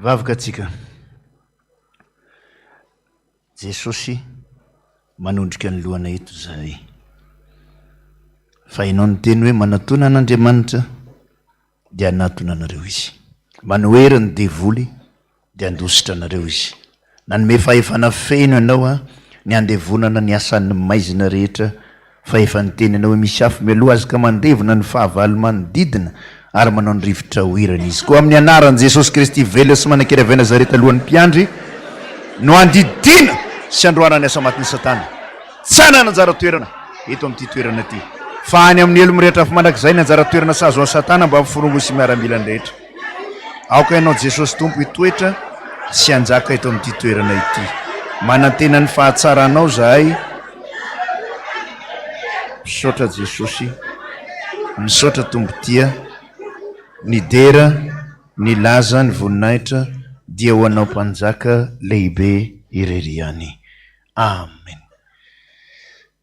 Hivavaka tsika. Jesosy, manondrika ny lohanay eto izahay. Fa Ianao niteny hoe manatona an'Andriamanitra dia hanatona anareo Izy. Manohera ny devoly dia handositra anareo Izy. Nanome fahefana feno Ianao aho ny handevonana ny asan'ny maizina rehetra fa efa niteny Ianao hoe misy afo mialoha azy ka mandevona ny fahavalo manodidina ary manao ny rivotra ho irany izy. Koa amin'ny anaran'i Jesosy Kristy velona sy manan-kery avy Nazareta alohan'ny mpiandry no andidiana sy androana ny asa matin'i Satana. Tsy hanana anjara toerana eto amin'ity toerana ity, fa any amin'ny helo mirehitra afo mandrakizay ny anjara toerana sahaza ho an'i Satana mbamin'ny forongony sy miaramilany rehetra. Aoka Ianao Jesosy Tompo hitoetra sy hanjaka eto amin'ity toerana ity. Manantena ny fahatsaranao zahay. Misaotra Jesosy. Misaotra Tompo tia. Ny dera, ny laza, ny voninahitra dia ho Anao Mpanjaka lehibe irery ihany. Amen.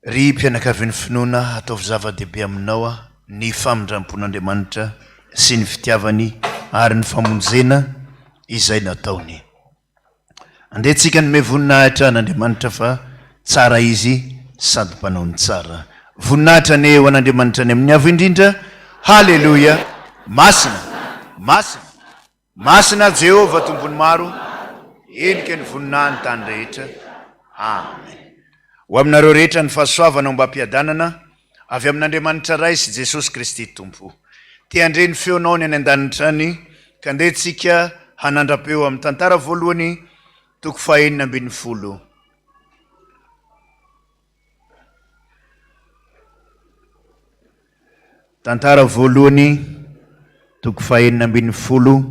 Ry mpianakavin'ny finoana, ataovy zava-dehibe aminao ny famindram-pon'Andriamanitra sy ny fitiavany ary ny famonjena izay nataony. Andeha tsika hanome voninahitra an'Andriamanitra fa tsara Izy sady mpanao ny tsara. Voninahitra anie ho an'Andriamanitra any amin'ny avo indrindra. Haleloia! Masina! Masina! Masina Jehovah Tompon'ny maro, henika ny voninahiny tany rehetra. Amen. Ho aminareo rehetra ny fahasoavana ombam-piadanana avy amin'Andriamanitra Ray sy Jesosy Kristy Tompo. Te handre ny feonao ny any an-danitra any, ka ndeha tsika hanandra-peo amin'ny tantara voalohany toko fahenina 16. Tantara voalohany, toko fahenina 16.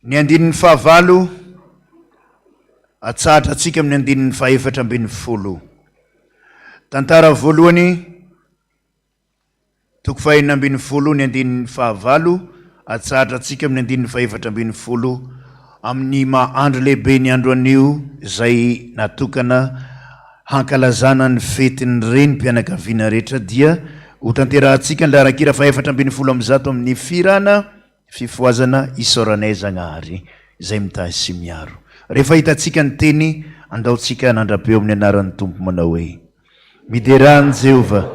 Ny andininy fahavalo, atsahatra antsika amin'ny andininy fahefatra 14. Tantara voalohany, Toko fahenina 16, ny andininy fahavalo, atsahatra antsika amin'ny andininy fahefatra 14, amin'ny maha andro lehibe ny andro anio izay natokana hankalazana ny fetin'ny renim-pianakaviana rehetra dia hotanterahantsika ny laharan-kira fahefatra 114 amin'ny fihirana Fifohazana isaoranay Zagnahary izay mitahy sy miaro. Rehefa hitantsika ny teny, andao tsika hanandra-peo amin'ny anaran'ny Tompo manao hoe, Miderà an'i Jehovah,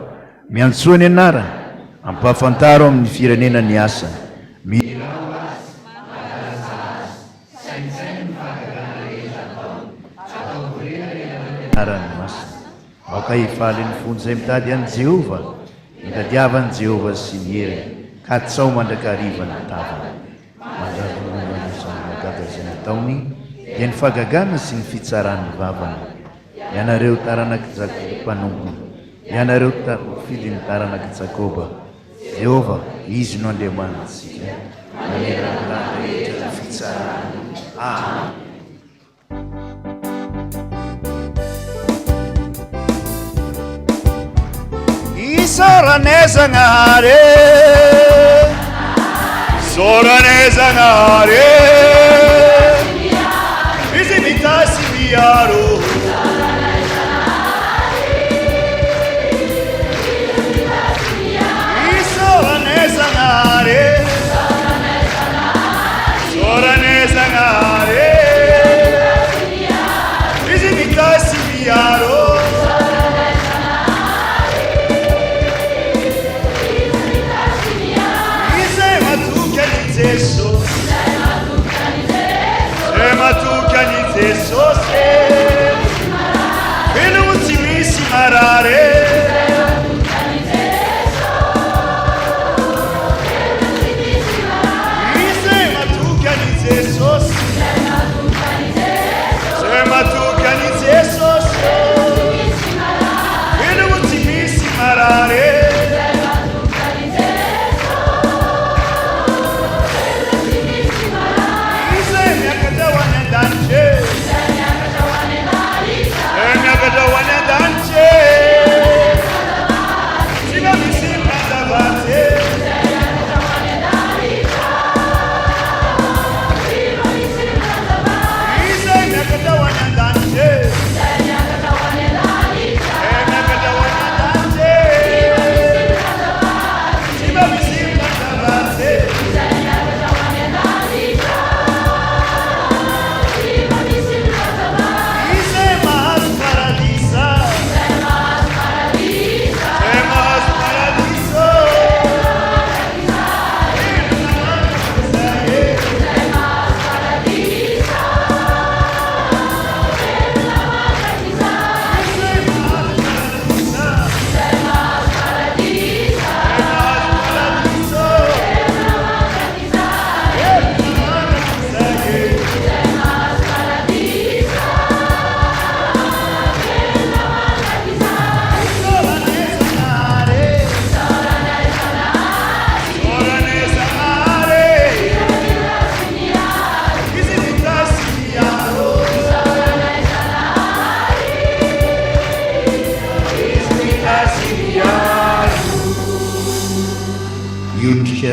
miantsoa ny anarany, ampahafantaro amin'ny firenena ny asany, mihirà ho Azy, mankalazà Azy, saintsaino ny fahagagana rehetra ataony, ataovy rehareha ny anarany masina. Aoka hifaly ny fon'izay mitady an'i Jehovah, Mitadiava an'i Jehovah sy ny heriny, katsaho mandrakariva ny tavany. Mandravonona ny asan'ny mahagaga izay nataony, dia ny fahagagana sy ny fitsaran'ny vavany. Ianareo taranak'i Jakoba mpanompony, ianareo mpifidin'ny taranak'i Jakoba, Jehovah, Izy no Andriamanitsika, manerana ny tany rehetra ny fitsarany. Amen. Isaorane Zagnahary Isaorane Zagnahary Izy mitahy sy miaro Isaorane Zagnahary Isaorane Zagnahary Izy mitahy sy miaro Izay matoky an'i Jesosy Izay matoky an'i Jesosy.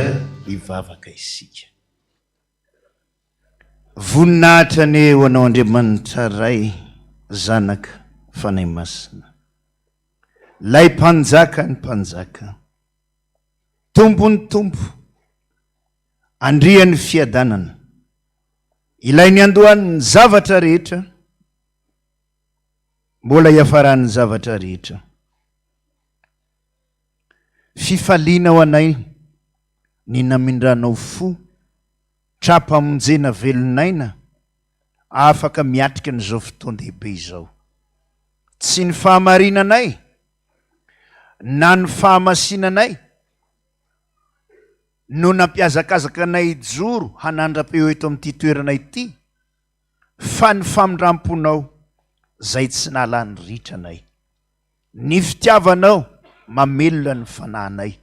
Andeha hivavaka isika. Voninahitra anie ho Anao Andriamanitra Ray, Zanaka, Fanahy Masina. Lay Mpanjaka ny Mpanjaka, Tompon'ny Tompo, Andrian'ny Fiadanana, Ilay niandohan'ny zavatra rehetra, mbola hiafaran'ny zavatra rehetra. Fifaliana ho anay ny namindranao fo tra-pamonjena velon'aina afaka miatrika an'izao fotoan-dehibe izao. Tsy ny fahamarinanay na ny fahamasinanay no nampihazakazaka anay hijoro hanandra-peo eto amin'ity toerana ity fa ny famindram-ponao izay tsy nahalany ritra anay. Ny fitiavanao mamelona ny fanahinay.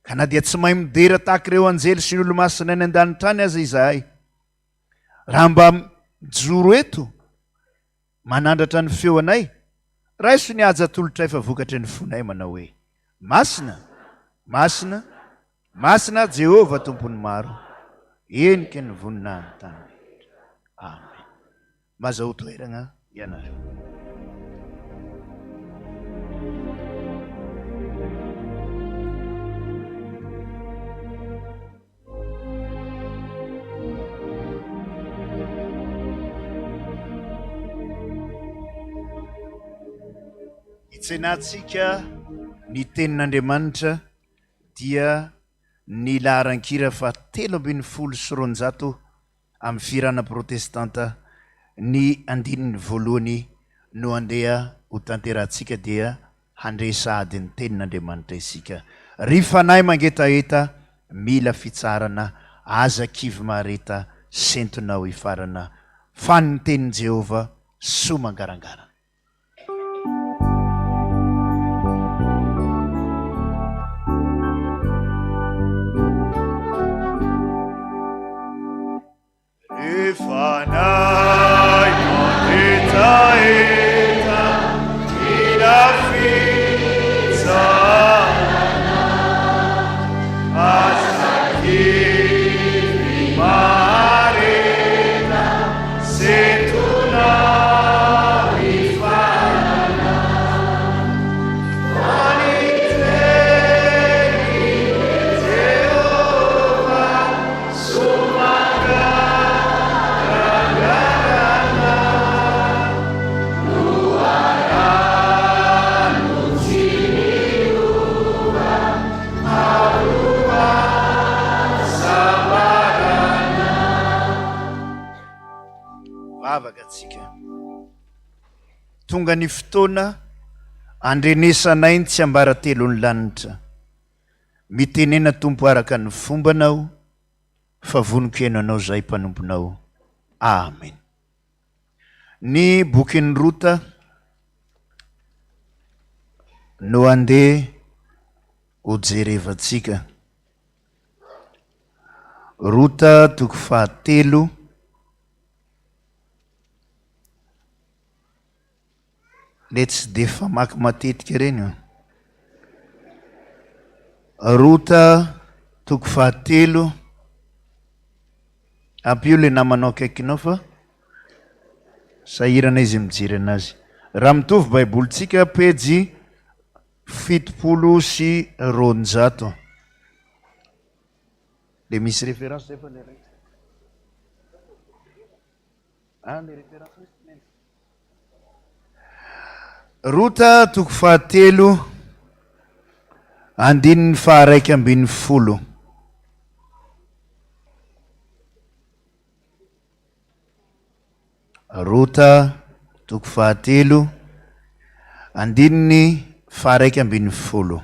Ka na dia tsy mahay midera tahaka ireo anjely sy ny olomasina any an-danitra any aza izahay, raha mba mijoro eto manandratra ny feonay, raiso ny haja atolotray fa vokatry ny fonay manao hoe, Masina, masina, masina Jehovah Tompon'ny maro, heniky ny voninahiny tany rehetra. Amen. Mazahoa toeragna ianareo. Hitsenantsika ny tenin'Andriamanitra dia ny laharan-kira faha 213 Amin'ny fihirana protestanta, ny andininy voalohany no andeha ho tanterahantsika dia handre sahady ny tenin'Andriamanitra isika. Ry fanahy mangetaheta, mila fitsaharana, aza kivy mahareta, sentonao hifarana, fa ny tenin'i Jehovah soa mangarangarana. Ry fanahy mangetaheta, mila fitsaharana, aza kivy mahareta, Vavaka tsika. Tonga ny fotoana andrenesanay ny tsiambaratelon'ny lanitra. Mitenena Tompo araka ny fombanao fa voniko hihaino anao zahay mpanomponao. Amen. Ny bokin'i Rota no andeha ho jerevantsika. Rota toko fahatelo. Le tsy de famaky matetika ireny an. Rota toko fahatelo. Ampio le namanao akaikinao fa sahirana izy mijery anazy. Raha mitovy baibolintsika pejy 270. Le misy référence nefa le raika. Ah, le référence misy tsy maintsy. Rota toko fahatelo andininy faharaika ambin'ny folo. Rota toko fahatelo andininy faharaika ambin'ny folo.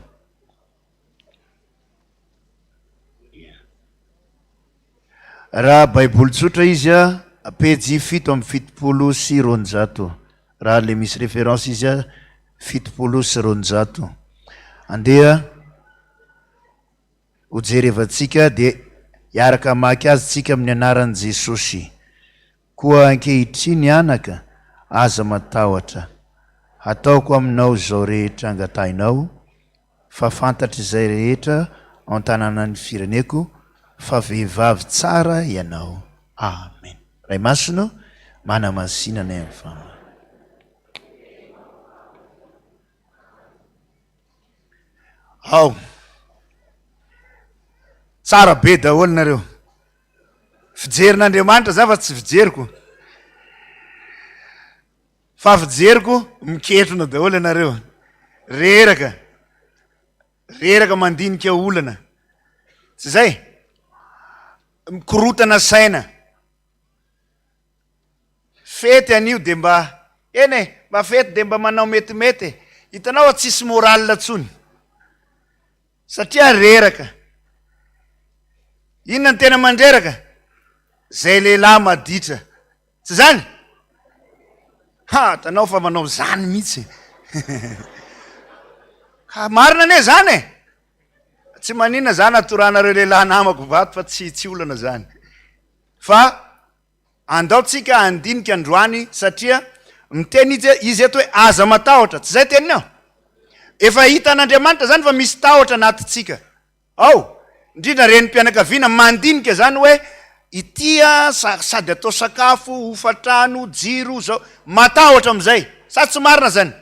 Raha baiboly tsotra izy a, pejy 277. Raha le misy référence izy a, 270. Andeha ho jerevantsika dia hiaraka hamaky azy tsika amin'ny anaran'i Jesosy. Koa ankehitriny anaka, aza matahotra. Hataoko aminao izao rehetra angatahinao, fa fantatr'izay rehetra ao an-tanànan'ny fireneko, fa vehivavy tsara ianao. Amen. Ray Masina ô, manamasina anay amin'ny fahamarinana. Ao. Tsara be daholo nareo. Fijerin'Andriamanitra za fa tsy fijeriko. Fa fijeriko miketrona daholo ianareo. Reraka. Reraka mandinika olana. Tsy zay? Mikorotana saina. Fety anio de mba, eny e, mba fety de mba manao metimety e. Hitanao fa tsisy morale tsony. Satria reraka. Inona no tena mandreraka? Zay lehilahy maditra. Tsy zany? Ha, hitanao fa manao zany mihitsy. Ka marina anie zany e. Tsy maninona zany atoranareo lehilahy namako vato fa tsy tsy olana zany. Fa andao tsika handinika androany satria miteny izy izy eto hoe aza matahotra. Tsy zay teniny ao? Efa hitan'Andriamanitra zany fa misy tahotra anatintsika. Ao, indrindra renim-pianakaviana mandinika zany hoe ity a sady atao sakafo, hofantrano, jiro, zao, matahotra amizay, sa tsy marina zany?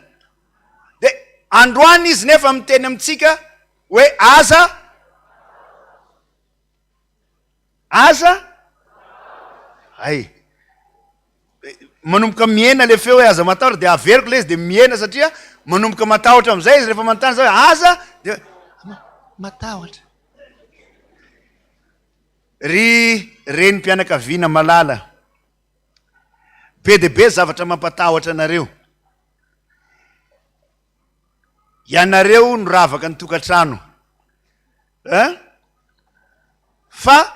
De androany izy nefa miteny amintsika hoe aza aza hay. Manomboka mihena le feo hoe aza matahotra de averiko le izy de mihena satria manomboka matahotra amizay izy rehefa manontany za hoe aza de matahotra. Ry renim-pianakaviana malala, be dia be zavatra mampatahotra anareo. Ianareo no ravaka ny tokantrano. Hein? Fa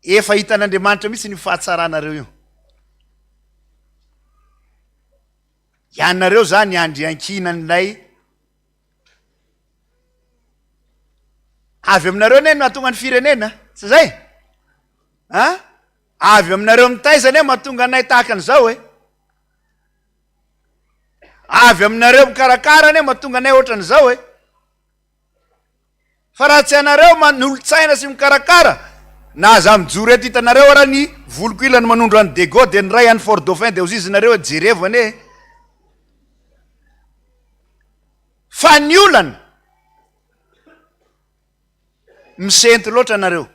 efa hitan'Andriamanitra mihitsy ny fahatsaranareo io. Ianareo zany andry ankinan'ilay avy aminareo anie no mahatonga ny firenena, tsy zay? Hein? Avy aminareo mitaiza anie mahatonga anay tahaka an'izao e. Avy aminareo mikarakara anie mahatonga anay ohatran'izao e. Fa raha tsy anareo manolo-tsaina sy mikarakara, na za mijoro eto hitanareo ara ny voloko ilany manondro an'i Dego dia ny iray any Fort Dauphin dia ozizy nareo hoe jerevo anie e. Fa ny olana, misento loatra nareo.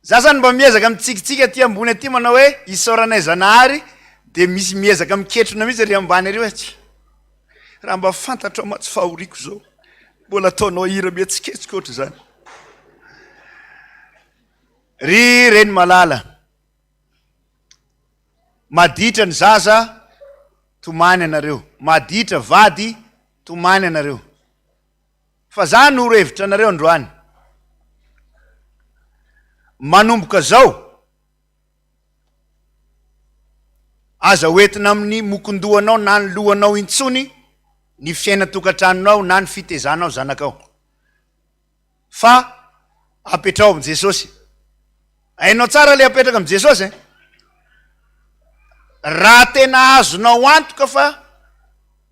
Za zany mba miezaka mitsikitsiky aty ambony aty manao hoe isaoranay Zanahary de misy miezaka miketrona mihitsy ary ambany ary hoe tsy raha mba fantatrao mantsy fahoriako zao mbola ataonao hira mihetsiketsika ohatr'izany. Ry reny malala, maditra ny zaza tomany anareo, maditra vady tomany anareo. Fa za hanoro hevitra anareo androany. Manomboka zao, aza hoentina amin'ny mokondohanao na ny lohanao intsony ny fiainan-tokantranonao na ny fitezanao zanakao. Fa apetraho amin'i Jesosy. Hainao tsara le apetraka amin'i Jesosy e? Raha tena azonao antoka fa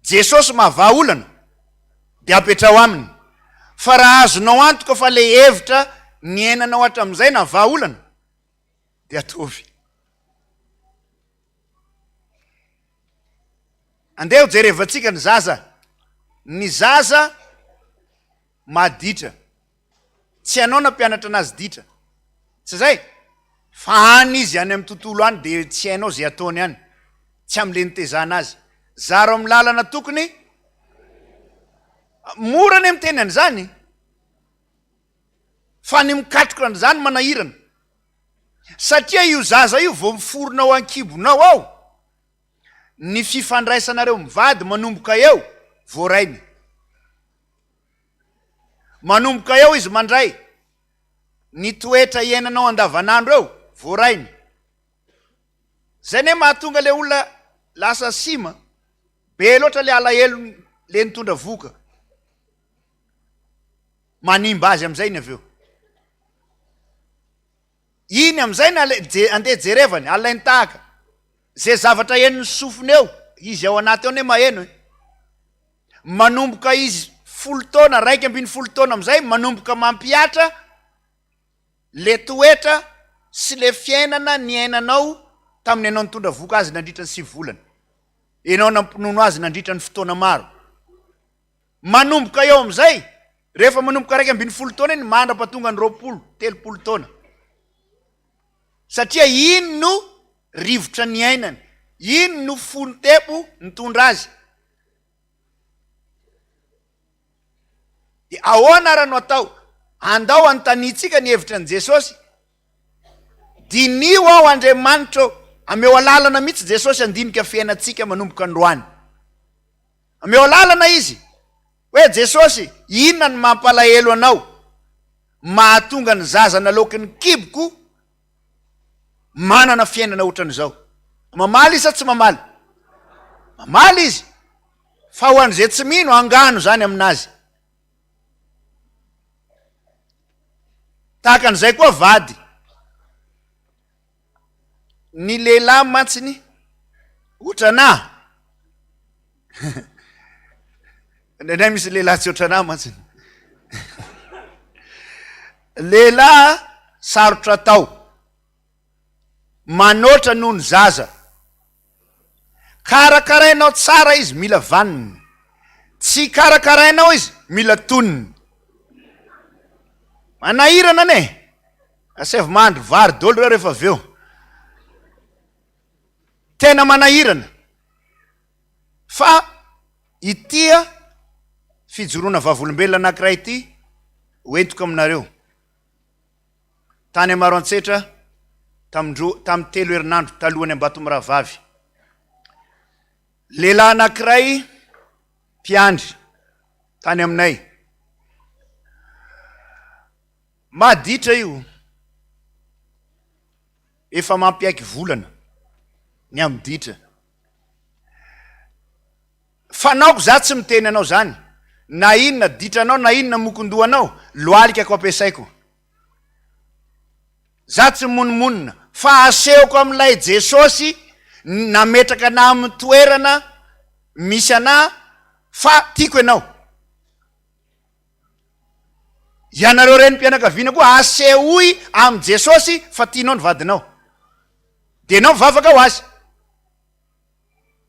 Jesosy mahavaha olana, dia apetraho aminy. Fa raha azonao antoka fa le hevitra niainanao hatramin'izay na vahaolana, dia ataovy. Andeha ho jerevantsika ny zaza. Ny zaza maditra. Tsy ianao nampianatra anazy ditra. Tsy zay? Fa any izy any amin'ny tontolo any dia tsy hainao izay ataony any. Tsy amin'ilay nitezana azy. Zaro amin'ny lalana tokony Mora anie miteny an'izany fa ny mikatroka an'izany manahirana. Satria io zaza io vao miforona ao an-kibonao ao, ny fifandraisanareo mivady manomboka eo voarainy. Manomboka eo izy mandray ny toetra iainanao andavanandro eo, voarainy. Zay anie mahatonga le olona lasa sima, be loatra le alahelo le nitondra vohoka. Manimba azy amizay iny avy eo. Iny amizay na le je- andeha jerevany, alainy tahaka. Ze zavatra henon'ny sofiny eo, izy ao anaty ao anie maheno e. Manomboka izy. Folo taona, 11 taona amin'izay manomboka mampihatra le toetra sy le fiainana niainanao tamin'ny ianao nitondra vohoka azy nandritra ny sivy volana. Ianao nampinono azy nandritra ny fotoana maro. Manomboka eo amin'izay, rehefa manomboka 11 taona iny mandra-pahatonga ny 20, 30 taona. Satria iny no rivotra niainany, iny no fo nitepo nitondra azy. Dia ahoana ara no atao? Andao anontaniantsika ny hevitra an'i Jesosy. Diniho aho Andriamanitra ô. Ameo alalana mihitsy Jesosy handinika fiainantsika manomboka androany. Ameo alalana Izy. Hoe Jesosy, inona no mampalahelo anao? Mahatonga ny zaza naloaky ny kiboko manana fiainana ohatran'izao. Mamaly izy sa tsy mamaly? Mamaly izy. Fa ho an'izay tsy mino, angano izany aminazy. Tahaka an'izay koa vady. Ny lehilahy mantsiny ohatranà. Indraindray misy lehilahy tsy ohatranà mantsiny. Lehilahy sarotra atao. Manoatra noho ny zaza. Karakarainao tsara izy mila vaniny. Tsy karakarainao izy mila toniny. Manahirana anie e. Asaivo mahandro vary daholo ireo rehefa avy eo. Tena manahirana. Fa ity fijoroana vavolombelona anankiray ity hoentiko aminareo. Tany Maroantsetra tamin-droa tamin'ny telo herinandro talohan'ny Ambatomirahavavy. Lehilahy anankiray mpiandry tany aminay. Maditra io. Efa mampiaiky volana ny amin'ny ditra. Fanaoko za tsy miteny anao zany na inona ditranao na inona mokondohanao loalikako ampiasaiko. Za tsy mimonomonona fa asehoko amin'ilay Jesosy nametraka anah amin'ny toerana misy anah fa tiako ianao. Ianareo renim-pianakaviana koa asehoy amin'i Jesosy fa tianao ny vadinao. Dia ianao mivavaka ho azy.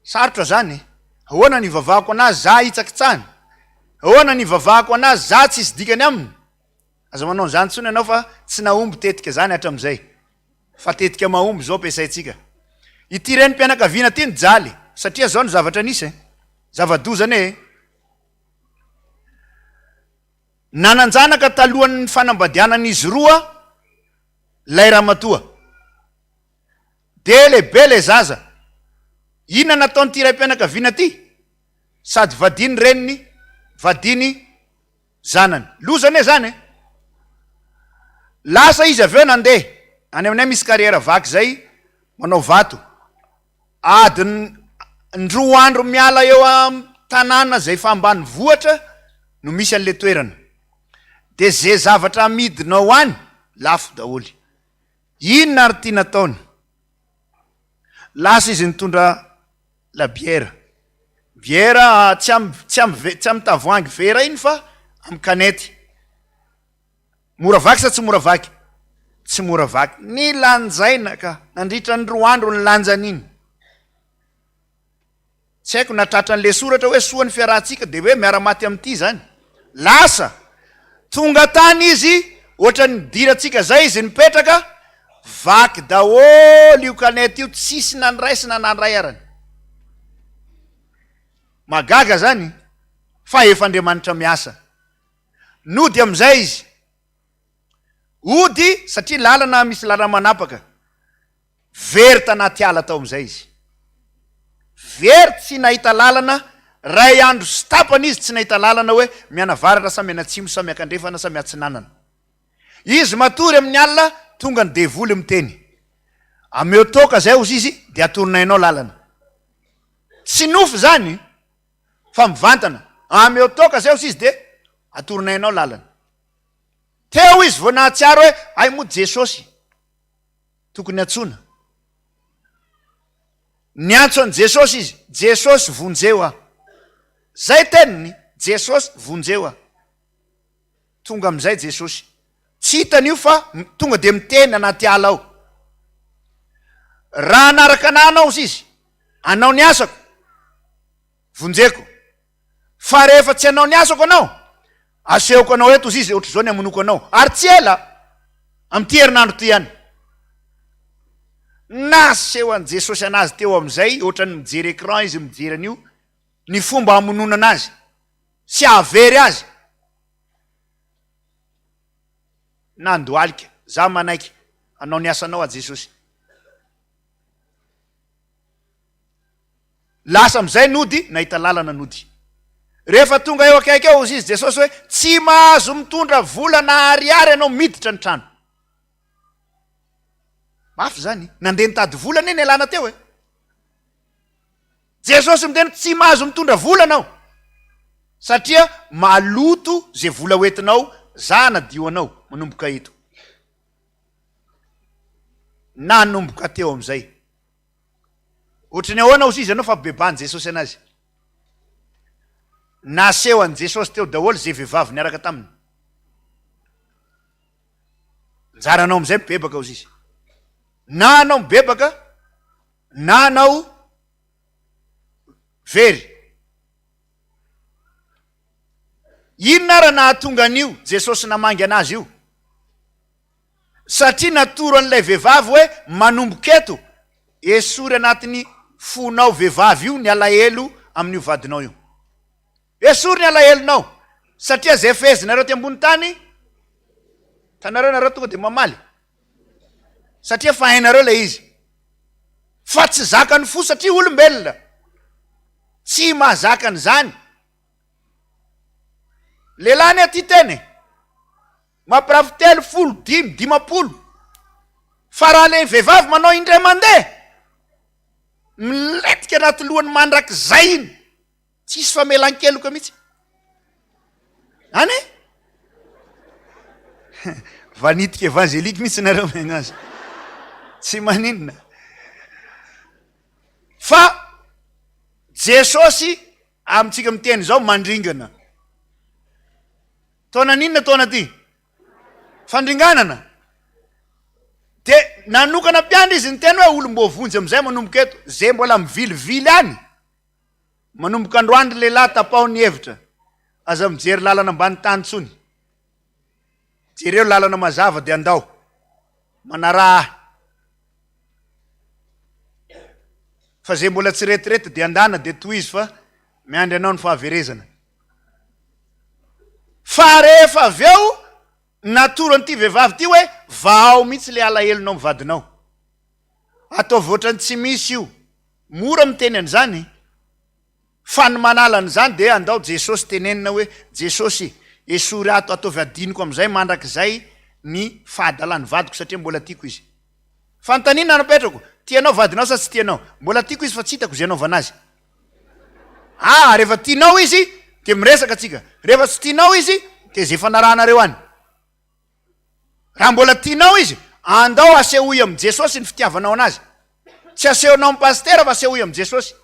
Sarotra zany. Ahoana ny ivavahako anazy za hitsakitsahiny? Ahoana ny ivavahako anazy za tsisy dikany aminy? Aza manao an'izany intsony ianao fa tsy nahomby tetika zany hatramizay. Fa tetika mahomby zao ampiasaintsika. Ity renim-pianakaviana ity nijaly satria zao ny zavatra nisy e. Zava-doza anie e. Nanan-janaka talohan'ny fanambadianan'izy roa ilay ramatoa. Dia lehibe ilay zaza. Inona nataon'ity raim-pianakaviana ity? Sady vadiany reniny, vadiany zanany. Loza anie izany e! Lasa izy avy eo nandeha. Any aminay misy carrière vaky izay, manao vato. Adiny ndroa andro miala eo am-tanàna izay efa ambanivohitra no misy an'ilay toerana. Dia ze zavatra amidinao any, lafo daholo. Inona ary ity nataony? Lasa izy nitondra labiera. Biera tsy am tsy am tsy am tavoahangy vera iny fa am kanety. Mora vaky sa tsy mora vaky? Tsy mora vaky. Nilanjaina ka, nandritra ny roa andro ny lanjan'iny. Tsy haiko na tratran'le soratra hoe soa ny fiarahantsika dia hoe miara-maty amin'ity izany. Lasa! Tonga tany izy, ohatran'ny nidirantsika zay izy nipetraka, vaky daholo io canette io, tsisy nandraisina na nandray arany. Mahagaga zany fa efa Andriamanitra miasa. Nody amin'izay izy. Hody satria lalana misy lalana manapaka. Very tanaty ala tao amin'izay izy. Very tsy nahita lalana, ray andro sy tapany izy tsy nahita lalana hoe mianavaratra sa mianatsimo sa miakandrefana sa miatsinanana. Izy matory amin'ny alina, tonga ny devoly miteny. Ameo toaka zay hozy izy dia atoronay anao lalana. Tsy nofy izany fa mivantana. Ameo toaka zay hozy izy dia atoronay anao lalana. Teo izy vao nahatsiaro hoe hay moa Jesosy. Tokony antsoina. Niantso an'i Jesosy izy, Jesosy vonjeo aho. Zay teniny. Jesosy, vonjeo aho. Tonga amin'izay Jesosy. Tsy hitany io fa tonga dia miteny anaty ala ao. Raha hanaraka anah anao izy, hanao ny asako, vonjeko. Fa rehefa tsy hanao ny asako anao, asehoko anao eto izy, ohatr'izao ny hamonoako anao. Ary tsy ela, amin'ity herinandro ity ihany. Naseho an'i Jesosy anazy teo amin'izay, ohatran'ny mijery écran izy mijery an'io, ny fomba hamonoana anazy sy hahavery azy. Nandohalika, za manaiky hanao ny asanao aho Jesosy. Lasa amin'izay nody, nahita lalana nody. Rehefa tonga eo akaiky eo hozy izy Jesosy hoe, tsy mahazo mitondra vola na ariary ianao miditra ny trano. Mafy izany, nandeha nitady vola anie nialana teo e. Jesosy miteny tsy mahazo mitondra vola anao satria maloto ze vola hoentinao za hanadio anao manomboka eto. Nanomboka teo amizay. Ohatry ny ahoana ozy izy anao fa bebahan'i Jesosy anazy. Naseho an'i Jesosy teo daholo ze vehivavy niaraka taminy. Anjaranao amizay mibebaka ozy izy. Na anao mibebaka na anao very. Inona ara nahatonga an'io Jesosy namangy anazy io? Satria natoro an'ilay vehivavy hoe manomboka eto, esory anatin'ny fonao vehivavy io ny alahelo amin'io vadinao io. Esory ny alahelonao, satria izay fehezinareo aty ambony tany, hitanareo nareo tonga dia mamaly. Satria efa hainareo ilay izy. Fa tsy zakan'ny fo satria olombelona. Tsy mahazaka an'izany. Lehilahy anie tia tena e. Mampirafy telo, folo, dimy, 50. Fa raha ilay vehivavy manao indray mandeha, milentika anaty lohany mandrakizay iny. Tsisy famelan-keloka mihitsy. Any e? Vanitika évangélique mihitsy nareo mihaino azy. Tsy maninona. Fa Jesosy amintsika miteny izao mandringana. Taona n'inona taona ty? Fandringanana. De nanokana mpiandry izy niteny hoe olom-boavonjy amin'izay manomboka eto. Ze mbola mivilivily any. Manomboka androany ry lehilahy tapaho ny hevitra, aza mijery lalana ambany tany tsony, jereo lalana mazava dia andao, manaraha ahy. Fa ze mbola tsy retirety dia andana dia tohizo fa miandry anao ny fahaverezana. Fa rehefa avy eo natoro an'ity vehivavy ity hoe vahao mihitsy le alahelonao amin'ny vadinao. Ataovy ohatran'ny tsy misy io. Mora miteny an'izany fa ny manala an'izany dia andao Jesosy tenenina hoe Jesosy esory ato ataovy adinoko amin'izay mandrakizay ny fahadalan'ny vadiko satria mbola tiako izy. Fanontaniana no apetrako, tianao vadinao sa tsy tianao? Mbola tiako izy fa tsy hitako izay anaovana azy. Ah, rehefa tianao izy dia miresaka tsika, rehefa tsy tianao izy dia izay fanarahanareo any. Raha mbola tianao izy, andao asehoy amin'i Jesosy ny fitiavanao anazy. Tsy asehonao amin'ny pasitera fa asehoy amin'i Jesosy.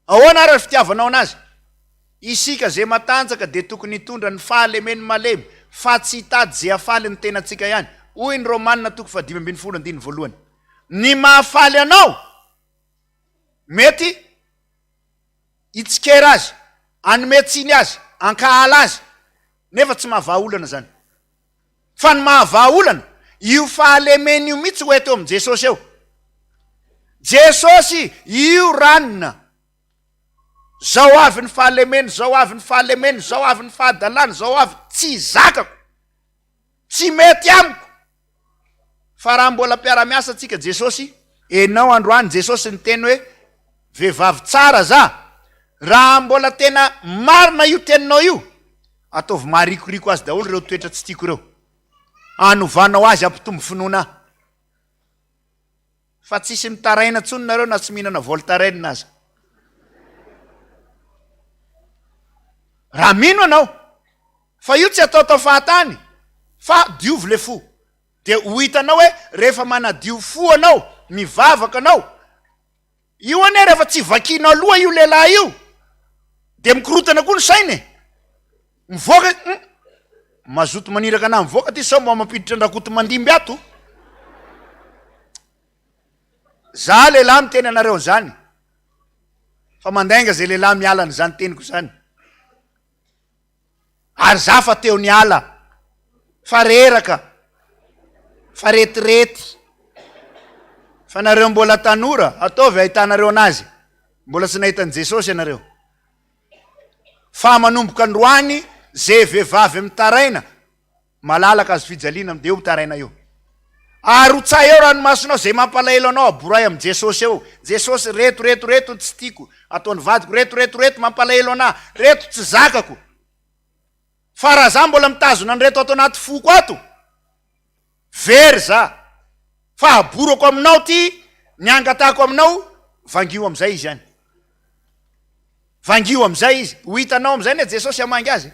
Ahoana ary ny fitiavanao anazy? Isika izay matanjaka dia tokony hitondra ny fahalemen'ny malemy fa tsy hitady izay hahafaly ny tenantsika ihany. Hoy ny Romana toko faha-15 andininy voalohany. Ny mahafaly anao mety hitsikera azy, hanome tsiny azy, hankahala azy. Nefa tsy mahavaha olana izany. Fa ny mahavaha olana, io fahalemena io mihitsy ho eto eo amin'i Jesosy eo. Jesosy, io ranona. Zao avy ny fahalemena, zao avy ny fahalemena, zao avy ny fahadalana, zao avy, tsy zakako. Tsy mety amiko. Fa raha mbola mpiara-miasa tsika Jesosy, enao androany Jesosy niteny hoe vehivavy tsara za, raha mbola tena marina io teninao io, ataovy maharikoriko azy daholo ireo toetra tsy tiako ireo. Anovanao azy hampitombo finoana ahy. Fa tsisy mitaraina tsony nareo na tsy mihinana Voltaren aza. Raha mino ianao fa io tsy ataotao fahatany fa diovy le fo dia ho hitanao hoe rehefa manadio fo anao, mivavaka anao, io anie rehefa tsy vakianao loha io lehilahy io. Dia mikorotana koa ny saina e! Mivoaka hum! Mazoto maniraka anah mivoaka ty sao mba mampiditra an-dRakotomandimby ato. Za lehilahy miteny anareo an'izany fa mandainga zay lehilahy miala an'izany teniko izany. Ary za fa teo niala fa reraka fa retirety fa nareo mbola tanora ataovy ahitanareo anazy mbola tsy nahita an'i Jesosy ianareo fa manomboka androany ze vehivavy mitaraina malalaka azo fijaliana de eo mitaraina eo arotsahy eo ranomasonao ze mampalahelo anao aboray amin'i Jesosy eo Jesosy reto reto reto tsy tiako ataon'ny vadiko reto reto reto mampalahelo anah reto tsy zakako fa raha za mbola mitazona an'ireto ato anaty foko ato very za fa aborako aminao ty ny angatahako aminao vangio amizay izy any vangio amizay izy ho hitanao amizay anie Jesosy hamangy azy.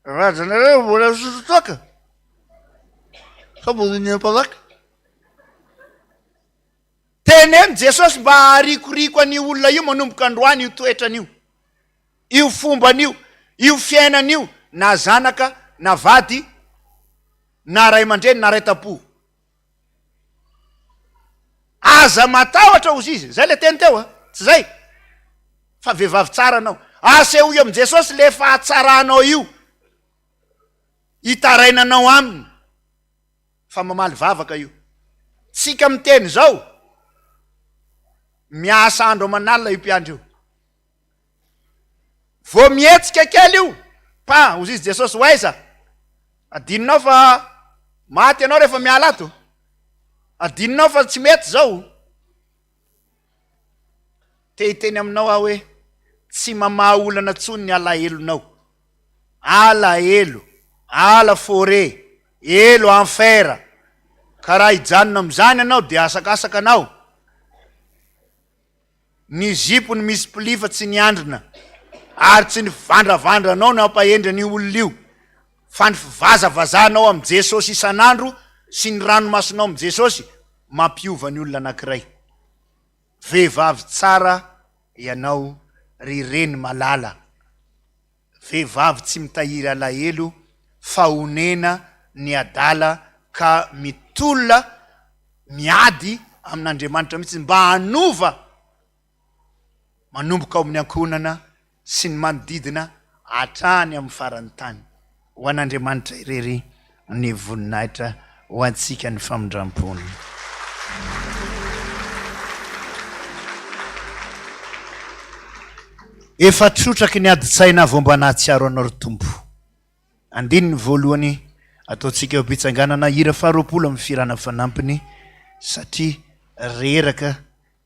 Rajanareo mbola misotro toaka sa mbola iniana mpanjaka? Teneno Jesosy mba haharikoriko an'io olona io manomboka androany io toetrany io, io fombany io, io fiainany io, na zanaka, na vady, na ray aman-dreny, na ray tam-po. Aza matahotra hozy izy, zay le teny teo a, tsy zay? Fa vehivavy tsara anao. Asehoy amin'i Jesosy le fahatsaranao io, hitarainanao aminy fa mamaly vavaka io. Tsika miteny zao, miasa andro aman'alina io mpiandry io. Vao mihetsika kely io, pa, hozy izy Jesosy, ho aiza? Adinonao fa maty ianao rehefa miala ato? Adinonao fa tsy mety izao? Te hiteny aminao aho hoe tsy mamaha olana intsony ny alahelonao. Alahelo, ala forêt, elo enfer. Ka raha hijanona amin'izany ianao dia asakasaka anao. Ny zipo no misy pli fa tsy ny andrina, ary tsy ny fivandravandranao no hampahendry an'io olona io, fa ny fivazavazahanao amin'i Jesosy isan'andro sy ny ranomasonao amin'i Jesosy mampiova ny olona anankiray. Vehivavy tsara ianao ry reny malala. Vehivavy tsy mitahiry alahelo fa onena ny adala ka mitolona miady amin'Andriamanitra mihitsy mba hanova manomboka ao amin'ny ankohonana sy ny manodidina hatrany amin'ny faran'ny tany. Ho an'Andriamanitra irery ny voninahitra, ho antsika ny famindram-pony. Efa trotraky ny adin-tsaina vao mba nahatsiaro anao ry Tompo. Andininy voalohany ataontsika eo am-pitsanganana, hira faharoapolo amin'ny fihirana fanampiny, satria reraka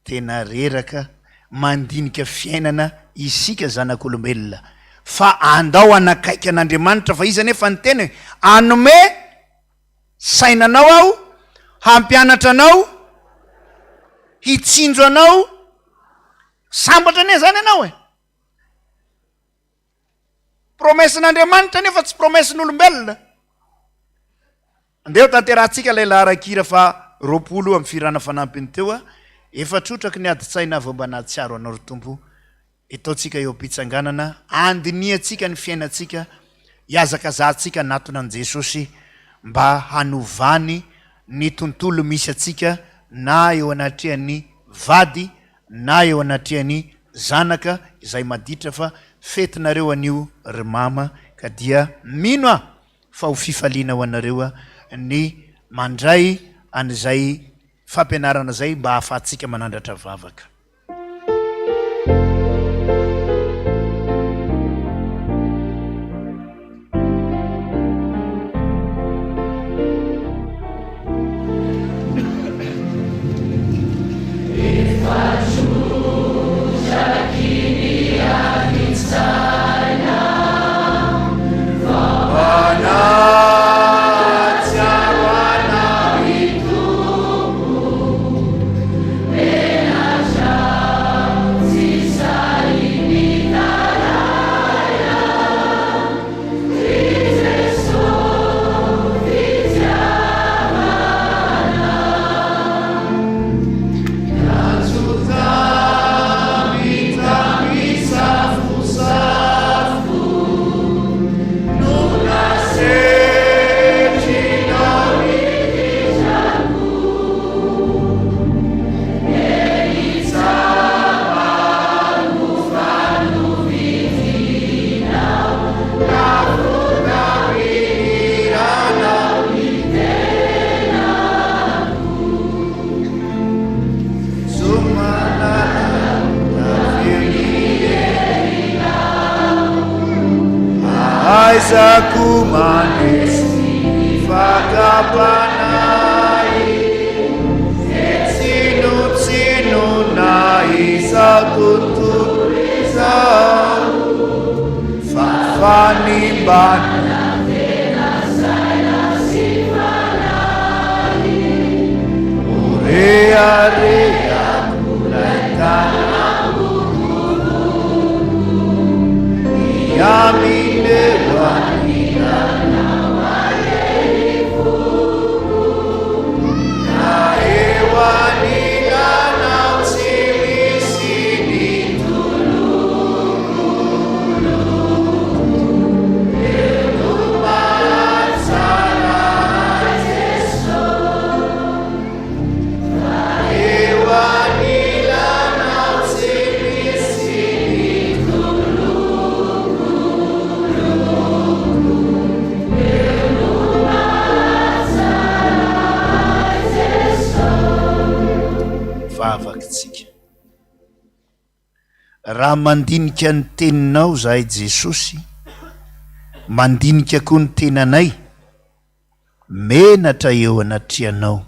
Tena reraka mandinika fiainana isika zanak'olombelona fa andao hanakaiky an'Andriamanitra fa izy anefa niteny hoe hanome saina anao aho, hampianatra anao, hitsinjo anao, sambatra anie zany ianao e! Promesse-n'Andriamanitra anefa tsy promesse-n'olombelona. Andeha ho tanterahantsika ilay laharan-kira faha 20 amin'ny fihirana fanampiny teo a. Efa trotraky ny adin-tsaina vao mba nahatsiaro Anao ry Tompo. Etaontsika eo am-pitsanganana, andinihantsika ny fiainantsika, ihazakazahantsika hanatona an'i Jesosy mba hanovany ny tontolo misy antsika na eo anatrehan'ny vady na eo anatrehan'ny zanaka izay maditra fa fetinareo anio ry mama ka dia mino aho fa ho fifaliana ho anareo ny mandray an'izay fampianarana izay mba hahafahantsika manandratra vavaka. Fahaizako mandresy ny fakam-panahy Izay tsinontsinona izao tontolo izao Fa fanimbana Ho reharehako ilay tanako Eo anilanao tsy misy ny toloko Eo no mahatsara ahy Jeso. Vavaka tsika. Raha mandinika ny teninao zahay Jesosy, mandinika koa ny tenanay, menatra eo anatrehanao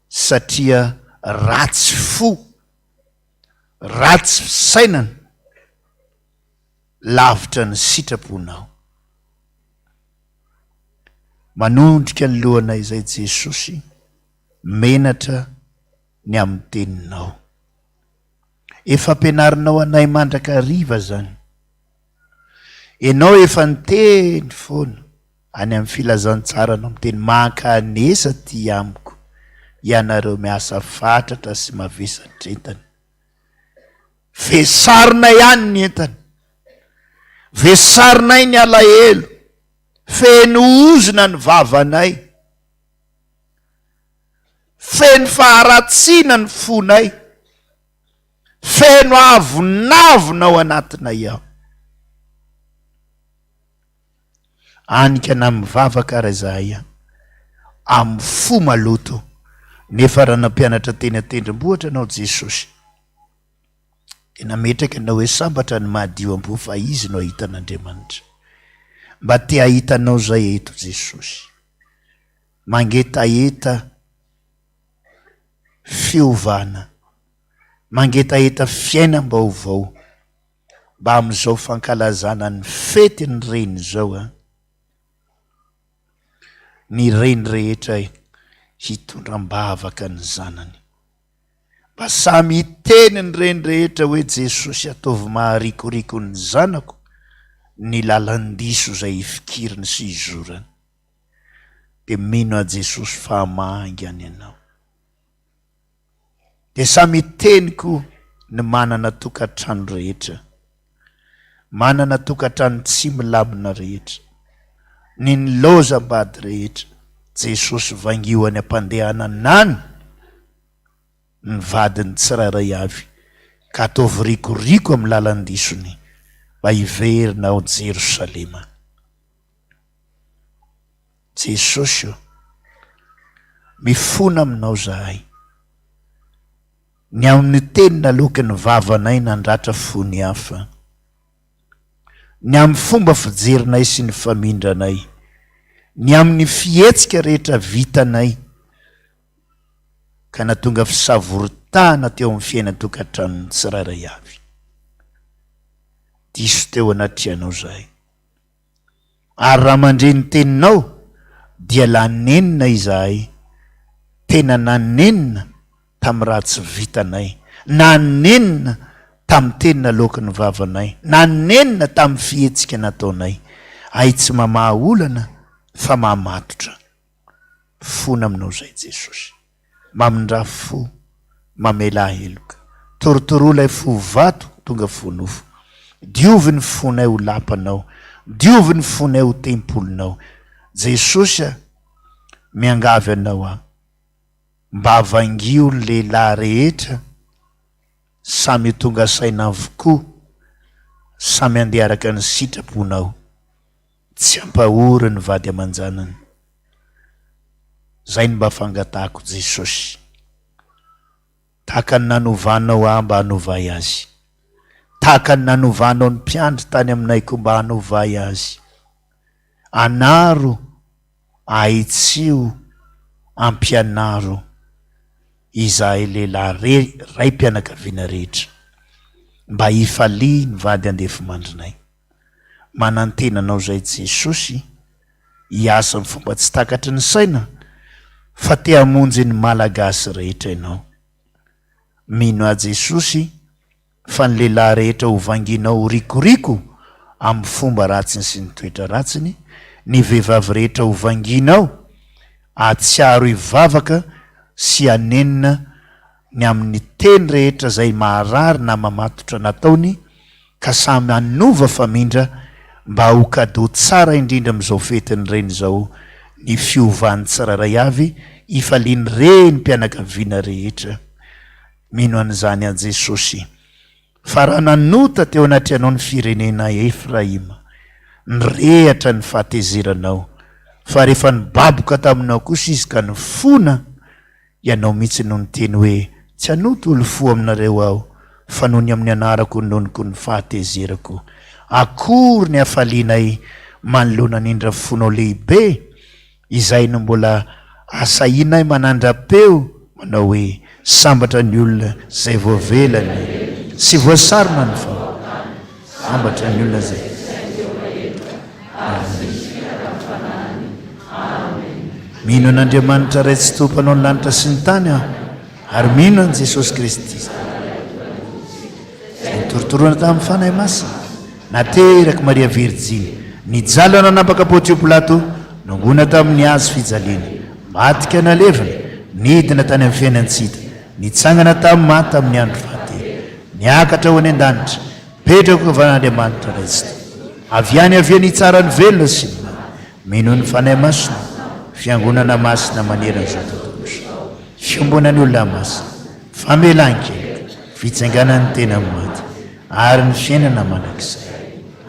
satria ratsy fo, ratsy fisainana, lavitra ny sitraponao. Manondrika ny lohanay izay Jesosy, menatra ny amin'ny teninao. Efa ampianarinao anay mandrakariva zany. Enao efa niteny foana any amin'ny filazantsaranao miteny mankanesa aty amiko ianareo miasa fatratra sy mavesatra entana. Vesarinay any ny entana. Vesarinay ny alahelo. Feno ozona ny vavanay. Feno faharatsiana ny fonay. Feno avonavona ao anatinay ao. Anika na mivavaka ara izahay amin'ny fo maloto, nefa raha nampianatra teny an-tendrombohitra anao Jesosy, dia nametraka ianao hoe sambatra ny madio am-po fa izy no hahita an'Andriamanitra. Mba te hahita anao izay eto Jesosy. Mangetaheta fiovana, mangetaheta fiainam-baovao mba amin'izao fankalazana ny fetin'ny reny izao an, ny reny rehetra hitondra am-bavaka ny zanany. Mba samy hiteny ny reny rehetra hoe Jesosy ataovy maharikoriko ny zanako ny lalan-diso izay ifikiriny sy izorany. Dia mino aho Jesosy fa hamangy any ianao. Dia samy hiteny koa ny manana tokantrano rehetra, manana tokantrano tsy milamina rehetra, ny nilaozam-bady rehetra, Jesosy vangio any am-pandehanana any ny vadiny tsirairay avy ka ataovy rikoriko amin'ny lalan-disony mba hiverina ao Jerosalema. Jesosy ô, mifona aminao zahay. Ny amin'ny teny naloaky ny vavanay nandratra fo ny hafa. Ny amin'ny fomba fijerinay sy ny famindranay. Ny amin'ny fihetsika rehetra vitanay ka nahatonga fisavoritahana teo amin'ny fiainan-tokantranon'ny tsirairay avy. Diso teo anatrehanao zahay. Ary raha mandre ny teninao dia lanenina izahay, tena nanenina tamin'ny raha tsy vitanay, nanenina tamin'ny teny naloaky ny vavanay, nanenina tamin'ny fihetsika nataonay. Hay tsy mamaha olana fa mahamatotra. Fona aminao izay Jesosy. Mamindrà fo, mamelà heloka. Torotoroa ilay fo vato tonga fo nofo. Diovy ny fonay ho lapanao, diovy ny fonay ho tempolinao. Jesosy a, miangavy anao aho, mba vangio ny lehilahy rehetra, samy ho tonga saina avokoa, samy handeha araka ny sitraponao. Tsy hampahory ny vady aman-janany. Zay no mba fangatahako Jesosy. Tahaka ny nanovanao ahy mba hanovay azy. Tahaka ny nanovanao ny mpiandry tany aminay koa mba hanovay azy. Anaro, ahitsio, ampianaro izahay lehilahy re raim-pianakaviana rehetra mba hifalia ny vady andefimandrinay. Manantena anao izay Jesosy hiasa amin'ny fomba tsy takatry ny saina fa te hamonjy ny Malagasy rehetra ianao. Mino ahy Jesosy fa ny lehilahy rehetra ho vanginao ho rikoriko amin'ny fomba ratsiny sy ny toetra ratsiny, ny vehivavy rehetra ho vanginao hahatsiaro hivavaka sy hanenina ny amin'ny teny rehetra izay maharary na mamatotra nataony ka samy hanova famindra mba ho cadeau tsara indrindra amin'izao fetin'ny reny izao ny fiovan'ny tsirairay avy hifalian'ny renim-pianakaviana rehetra mino an'izany an'i Jesosy fa raha nanota teo anatrehanao ny firenena Efraima nirehatra ny fahatezeranao fa rehefa nibaboka taminao kosa izy ka nifona Ianao mihitsy no niteny hoe, Tsy hanoto olo fo aminareo aho, fa noho ny amin'ny anarako no noniko ny fahatezerako. Akory ny hafalianay manoloana ny indra fonao lehibe, izay no mbola asahianay manandra-peo manao hoe, Sambatra ny olona izay voavela ny sy voasarona ny fahotany. Sambatra ny olona izay. Mino an'Andriamanitra Ray Tsitoha Mpanao ny lanitra sy ny tany aho, ary mino an'i Jesosy Kristy, izay notorotoroana tamin'ny Fanahy Masina, naterak'i Maria Virjiny, nijaly nanapaka Pontio Pilato, nongona tamin'ny hazo fijaliana, maty ka nalevina, nidina tany amin'ny fiainan-tsy hita, nitsangana tamin'ny maty tamin'ny andro fahatelo, niakatra ho any an-danitra, Petrako ankavan'Andriamanitra Ray Tsitoha. Avy any avy eny hitsara ny velona sy ny maty. Mino ny Fanahy Masina, Fiangonana Masina manerana izao tontolo izao. Fiombonan'ny olona masina, famelan-keloka, fitsanganan'ny tena amin'ny maty, ary ny fiainana mandrakizay.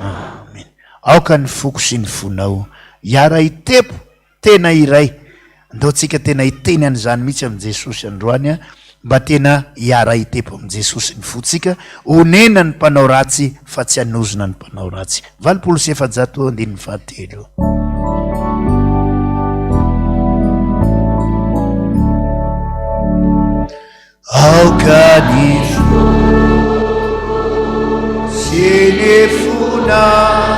Amen. Aoka ny foko sy ny fonao hiara-hitepo Tena iray. Andao tsika tena hiteny an'izany mihitsy amin'i Jesosy androany a, mba tena hiara-hitepo amin'i Jesosy ny fontsika, honena ny mpanao ratsy fa tsy hanozona ny mpanao ratsy. 480 andininy fahatelo. Aoka ny fo sy ny fonao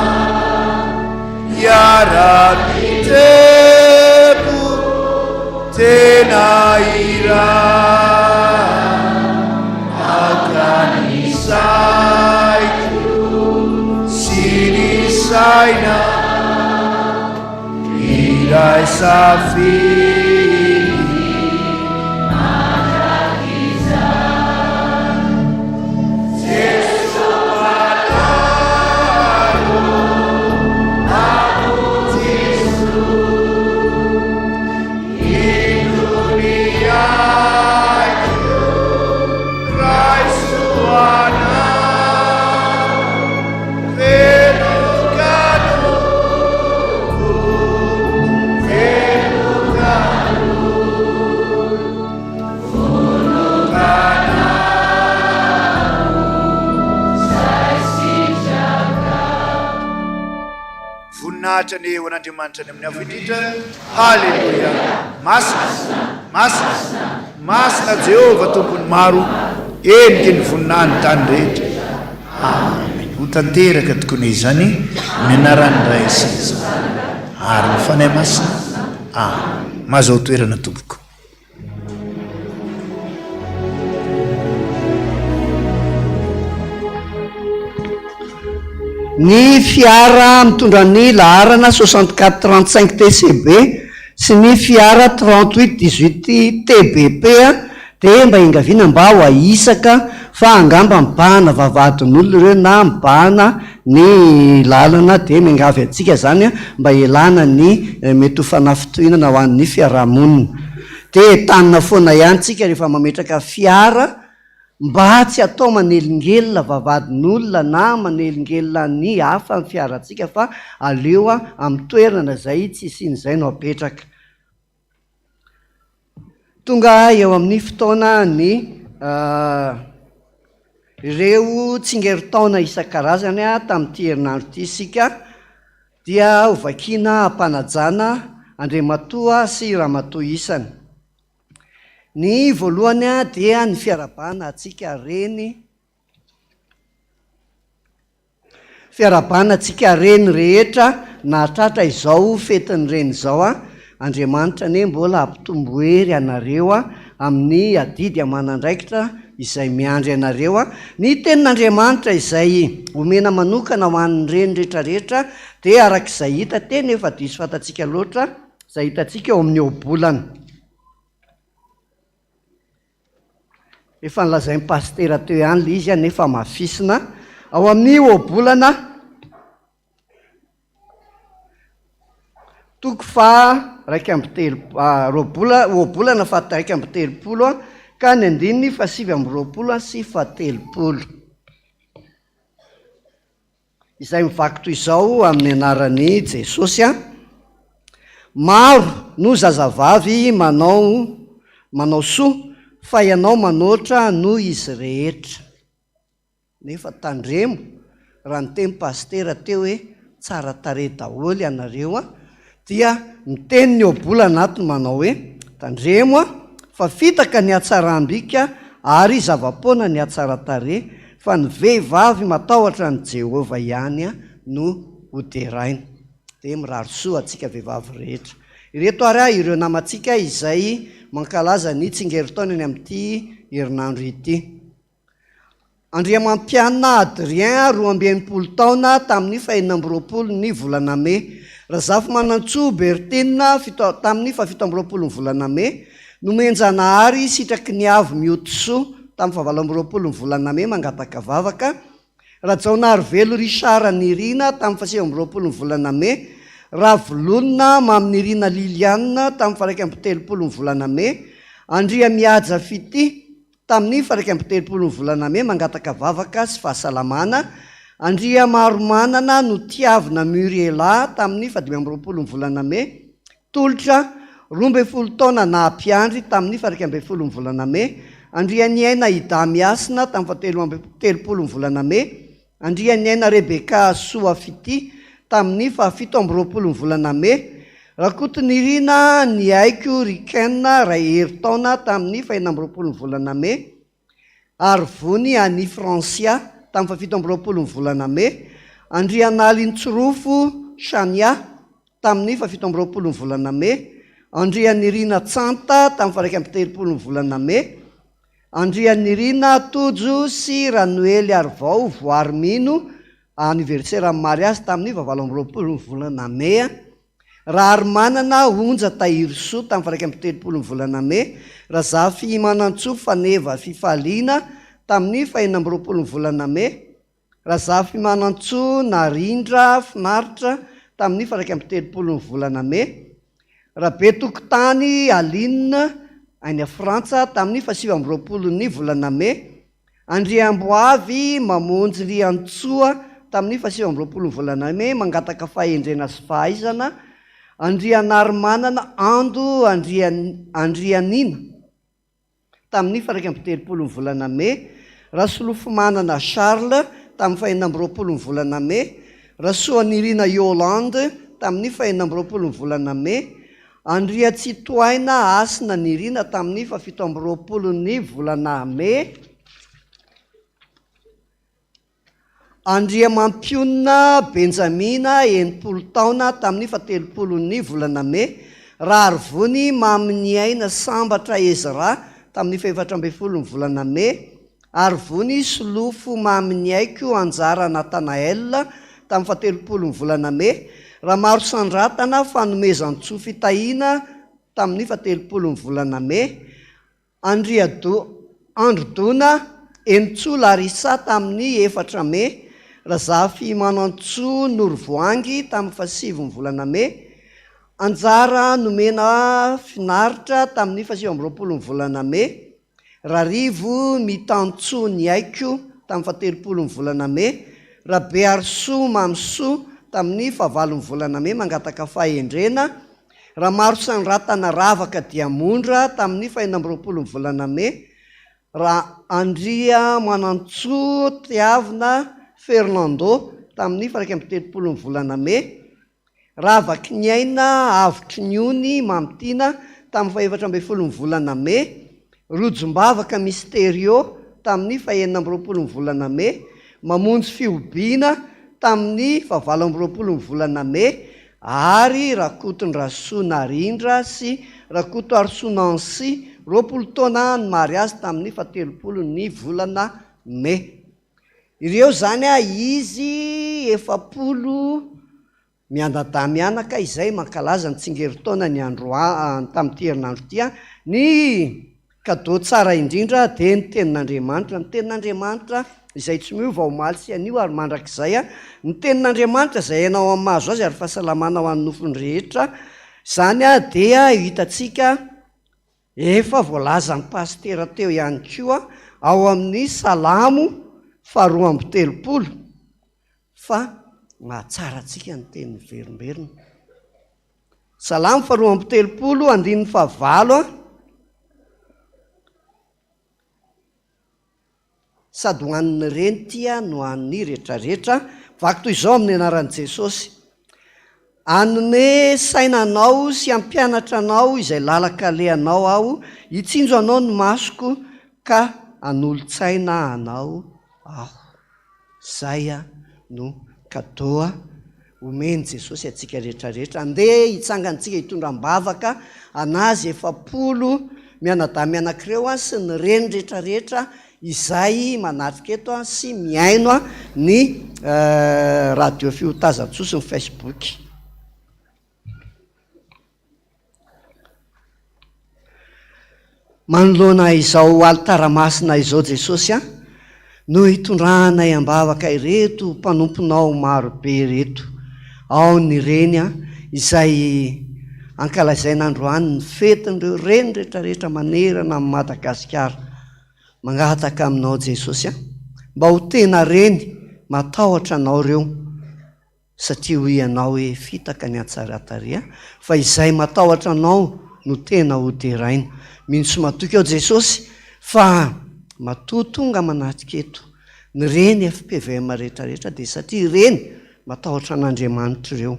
hiara-mitepo tena iray. Aoka ny saiko sy ny sainao Iray safidy mandrakizay Jeso malalo Mamonjy Indro ny aiko Raiso anao Voninahitra anie ho an'Andriamanitra any amin'ny avo indrindra. Haleloia! Masina, masina, masina Jehovah Tompon'ny maro, heniky ny voninahiny tany rehetra. Amen. Ho tanteraka tokoa anie izany amin'ny anaran'ny Ray sy ny Zanaka ary ny Fanahy Masina. Amen. Mahazoa toerana tompoko. Ny fiara mitondra ny laharana 64 35 TCB sy ny fiara 38 18 TBP Dia mba engaviana mba ho ahisaka fa angamba mibahana vavahadin'olona ireo na mibahana ny lalana dia miangavy antsika izany mba hialana ny mety ho fanafintohinana ho an'ny fiarahamonina. Dia entanina foana ihany tsika rehefa mametraka fiara mba tsy atao manelingelina vavahadin'olona na manelingelina ny hafa ny fiarantsika fa aleo amin'ny toerana izay tsy hisian'izay no apetraka. Tonga eo amin'ny fotoana ny. ireo tsingerin-taona isan-karazany tamin'ity herinandro ity isika dia hovakiana am-panajana Andriamatoa sy Ramatoa isany. Ny voalohany dia ny fiarahabana antsika reny. Fiarahabana antsika reny rehetra nahatratra izao fetin'ny reny izao a! Andriamanitra anie mbola hampitombo hery anareo amin'ny adidy aman'andraikitra izay miandry anareo a! Ny tenin'Andriamanitra izay omena manokana ho an'ny reny rehetra rehetra dia araka izay hita teny efa diso fantatsika loatra izay hitantsika eo amin'ny ohabolana. Efa nolazain'i Pasitera teo ihany ilay izy nefa hamafisina ao amin'ny ohabolana toko faha 31, roabola, ohabolana faha 31 ka ny andininy faha 29 sy faha 30. Izay mivaky toy izao amin'ny anaran'i Jesosy an, Maro no zazavavy manao manao soa, fa ianao manoatra noho izy rehetra. Nefa tandremo, raha niteny pasitera teo hoe tsara tarehy daholo ianareo an, dia miteny ny ohabolana ato manao hoe, Tandremo an, fa fitaka ny hatsaram-bika ary zava-poana ny hatsaran-tarehy, fa ny vehivavy matahotra an'i Jehovah ihany no hoderaina. Dia mirary soa antsika vehivavy rehetra. Ireto ary ireo namantsika izay mankalaza ny tsingerin-taonany amin'ity herinandro ity. Andriamampianina Adrien, 62 taona, tamin'ny fahenina amby roapolo ny volana mey. Razafimanantsoa Berthine, fito, tamin'ny fahafito amby roapolo ny volana mey. Nomenjanahary Sitraky ny Avo Miotisoa, tamin'ny fahavalo amby roapolo ny volana mey, mangataka vavaka. Rajaonarivelo Richard Nirina, tamin'ny fahasivy amby roapolo ny volana mey. Ravololona Maminirina Liliane, tamin'ny faha-31 ny volana mey. Andriamihaja Fitia, Tamin'ny faha 31 ny volana mey, mangataka vavaka sy fahasalamana, Andriamaromanana Notiavina Muriella tamin'ny faha 25 ny volana mey, Tolotra, 12 taona naha mpiandry tamin'ny faha 11 ny volana mey, Andrianiaina Idamihasina tamin'ny faha 33 ny volana mey, Andrianiaina Rebecca Soa Fitia tamin'ny faha 27 ny volana mey, Rakotonirina Niaiko Riken Raheritaona tamin'ny faha 26 ny volana mey, Arivony Annie Francia tamin'ny faha 27 ny volana mey, Andrianalintsirofo Shania tamin'ny faha 27 ny volana mey, Andrianirina Tsanta tamin'ny faha 31 ny volana mey, Andrianirina Tojo sy Ranoely Arivao Voarimino, anniversaire-n'ny mariazy tamin'ny faha 28 ny volana mey, Raharimanana Onja Tahirisoa tamin'ny faha 31 ny volana mey, Razafimanantsoa Faneva Fifaliana tamin'ny faha 26 ny volana mey, Razafimanantsoa Narindra Finaritra tamin'ny faha 31 ny volana mey, Rabetokotany Aline, any Frantsa, tamin'ny faha 29 ny volana mey, Andriamboavy Mamonjy Riantsoa, tamin'ny faha 29 ny volana mey, mangataka fahendrena sy fahaizana, Andrianarimanana Ando Andrianina, tamin'ny faha 31 ny volana mey, Rasolofomanana Charles, tamin'ny faha 26 ny volana mey, Rasoanirina Yolande, tamin'ny faha 26 ny volana mey, Andriatsitohaina Hasina Nirina, tamin'ny faha 27 ny volana mey, Andriamampionona Benjamina, 60 taona, tamin'ny faha-30 ny volana mey, Raharivony Maminiaina Sambatra Ezra, tamin'ny faha-14 ny volana mey, Arivony Solofo Maminiaiko Anjara Nathanael, tamin'ny faha-30 ny volana mey, Ramarosandratana Fanomezantsoa Fitahiana, tamin'ny faha-30 ny volana mey, Andriado Androdona Henintsoa Larissa tamin'ny efatra mey, Razafimanantsoa Norovoahangy tamin'ny fahasivy ny volana mey, Anjara Nomena Finaritra tamin'ny faha 29 ny volana mey, Rarivo Mitantsoa Niaiko tamin'ny faha-30 ny volana mey, Rabearisoa Mamisoa tamin'ny fahavalo ny volana mey mangataka fahendrena, Ramarosandratana Ravaka Diamondra tamin'ny faha 26 ny volana mey. Raandriamanantsoa Tiavina Fernando tamin'ny faha 31 ny volana mey, Ravakiniaina Avotry ny Ony Mamitiana tamin'ny faha 14 ny volana mey, Rojombavaka Misterio tamin'ny faha 26 ny volana mey, Mamonjy Fihobiana tamin'ny faha 28 ny volana mey ary Rakotondrasoa Narindra sy Rakotoarisoa Nancy, 20 taona ny mariazy tamin'ny faha 30 ny volana mey. Ireo izany izy 40 mianadahy mianaka izay mankalaza ny tsingerin-taona ny androany tamin'ity herinandro ity. Ny cadeau tsara indrindra dia ny tenin'Andriamanitra. Ny tenin'Andriamanitra izay tsy miova omaly sy anio ary mandrakizay. Ny tenin'Andriamanitra izay aina ao amin'ny mahazo azy ary fahasalamana ho an'ny nofony rehetra. Izany dia hitantsika efa voalazan'ny pasitera teo ihany koa ao amin'ny Salamo faharoa 32. Fa mahatsara antsika ny teny miverimberina. Salamo faharoa 32 andininy fahavalo a. Sady ho an'ny reny tia no an'ny retraretra. Vaky toy izao amin'ny anaran'i Jesosy. Hanome saina anao sy hampianatra anao izay lalan-kalehanao aho, hitsinjo anao ny masoko ka hanolo-tsaina anao aho. Zay no cadeau omen'i Jesosy antsika rehetra rehetra. Andeha hitsangana tsika hitondra am-bavaka an'azy 40 mianadahy mianak'ireo sy ny reny rehetra rehetra izay manatrika eto sy mihaino ny radio Fiotazantsoa sy ny Facebook. Manoloana izao alitara masina izao Jesosy a, no hitondranay am-bavaka ireto mpanomponao maro be ireto. Ao ny reny a, izay ankalazaina androany ny fetin'ireo reny rehetrarehetra manerana an'i Madagasikara. Mangataka aminao Jesosy a, mba ho tena reny matahotra anao ireo. Satria hoy Ianao hoe, Fitaka ny hatsaran-tarehy, fa izay matahotra Anao no tena ho deraina. Mino sy matoky aho Jesosy fa matoa tonga manatrika eto ny reny fpvm rehetra rehetra dia satria ireny matahotra an'Andriamanitra ireo.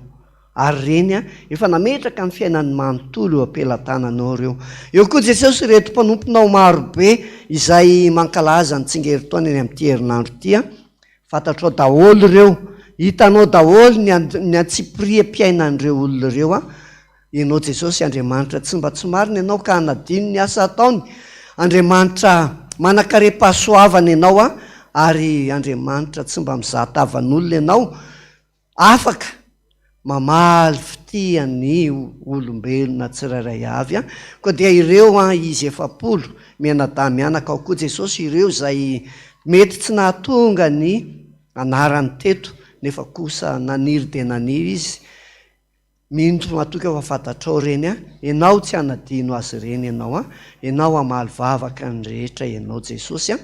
Ary ireny efa nametraka ny fiainany manontolo eo am-pelatananao ireo. Eo koa Jesosy ireto mpanomponao marobe izay mankalaza ny tsingerin-taona eny amin'ity herinandro ity. Fantatrao daholo ireo, hitanao daholo ny ny antsipiriam-piainan'ireo olona ireo an! Ianao Jesosy Andriamanitra tsy mba tsy marina Ianao ka hanadino ny asa ataony, Andriamanitra manankarem-pahasoavana Ianao an, ary Andriamanitra tsy mba mizaha tavan'olona Ianao, Afaka mamaly fitia ny olombelona tsirairay avy an! Koa dia ireo an izy 40 mianadahy mianaka ao koa Jesosy ireo izay mety tsy nahatonga ny anarany teto nefa kosa naniry dia naniry izy Mino sy matoky aho fa fantatrao ireny an! Ianao tsy hanadino azy ireny ianao an! Ianao hamaly vavaka ny rehetra ianao Jesosy an!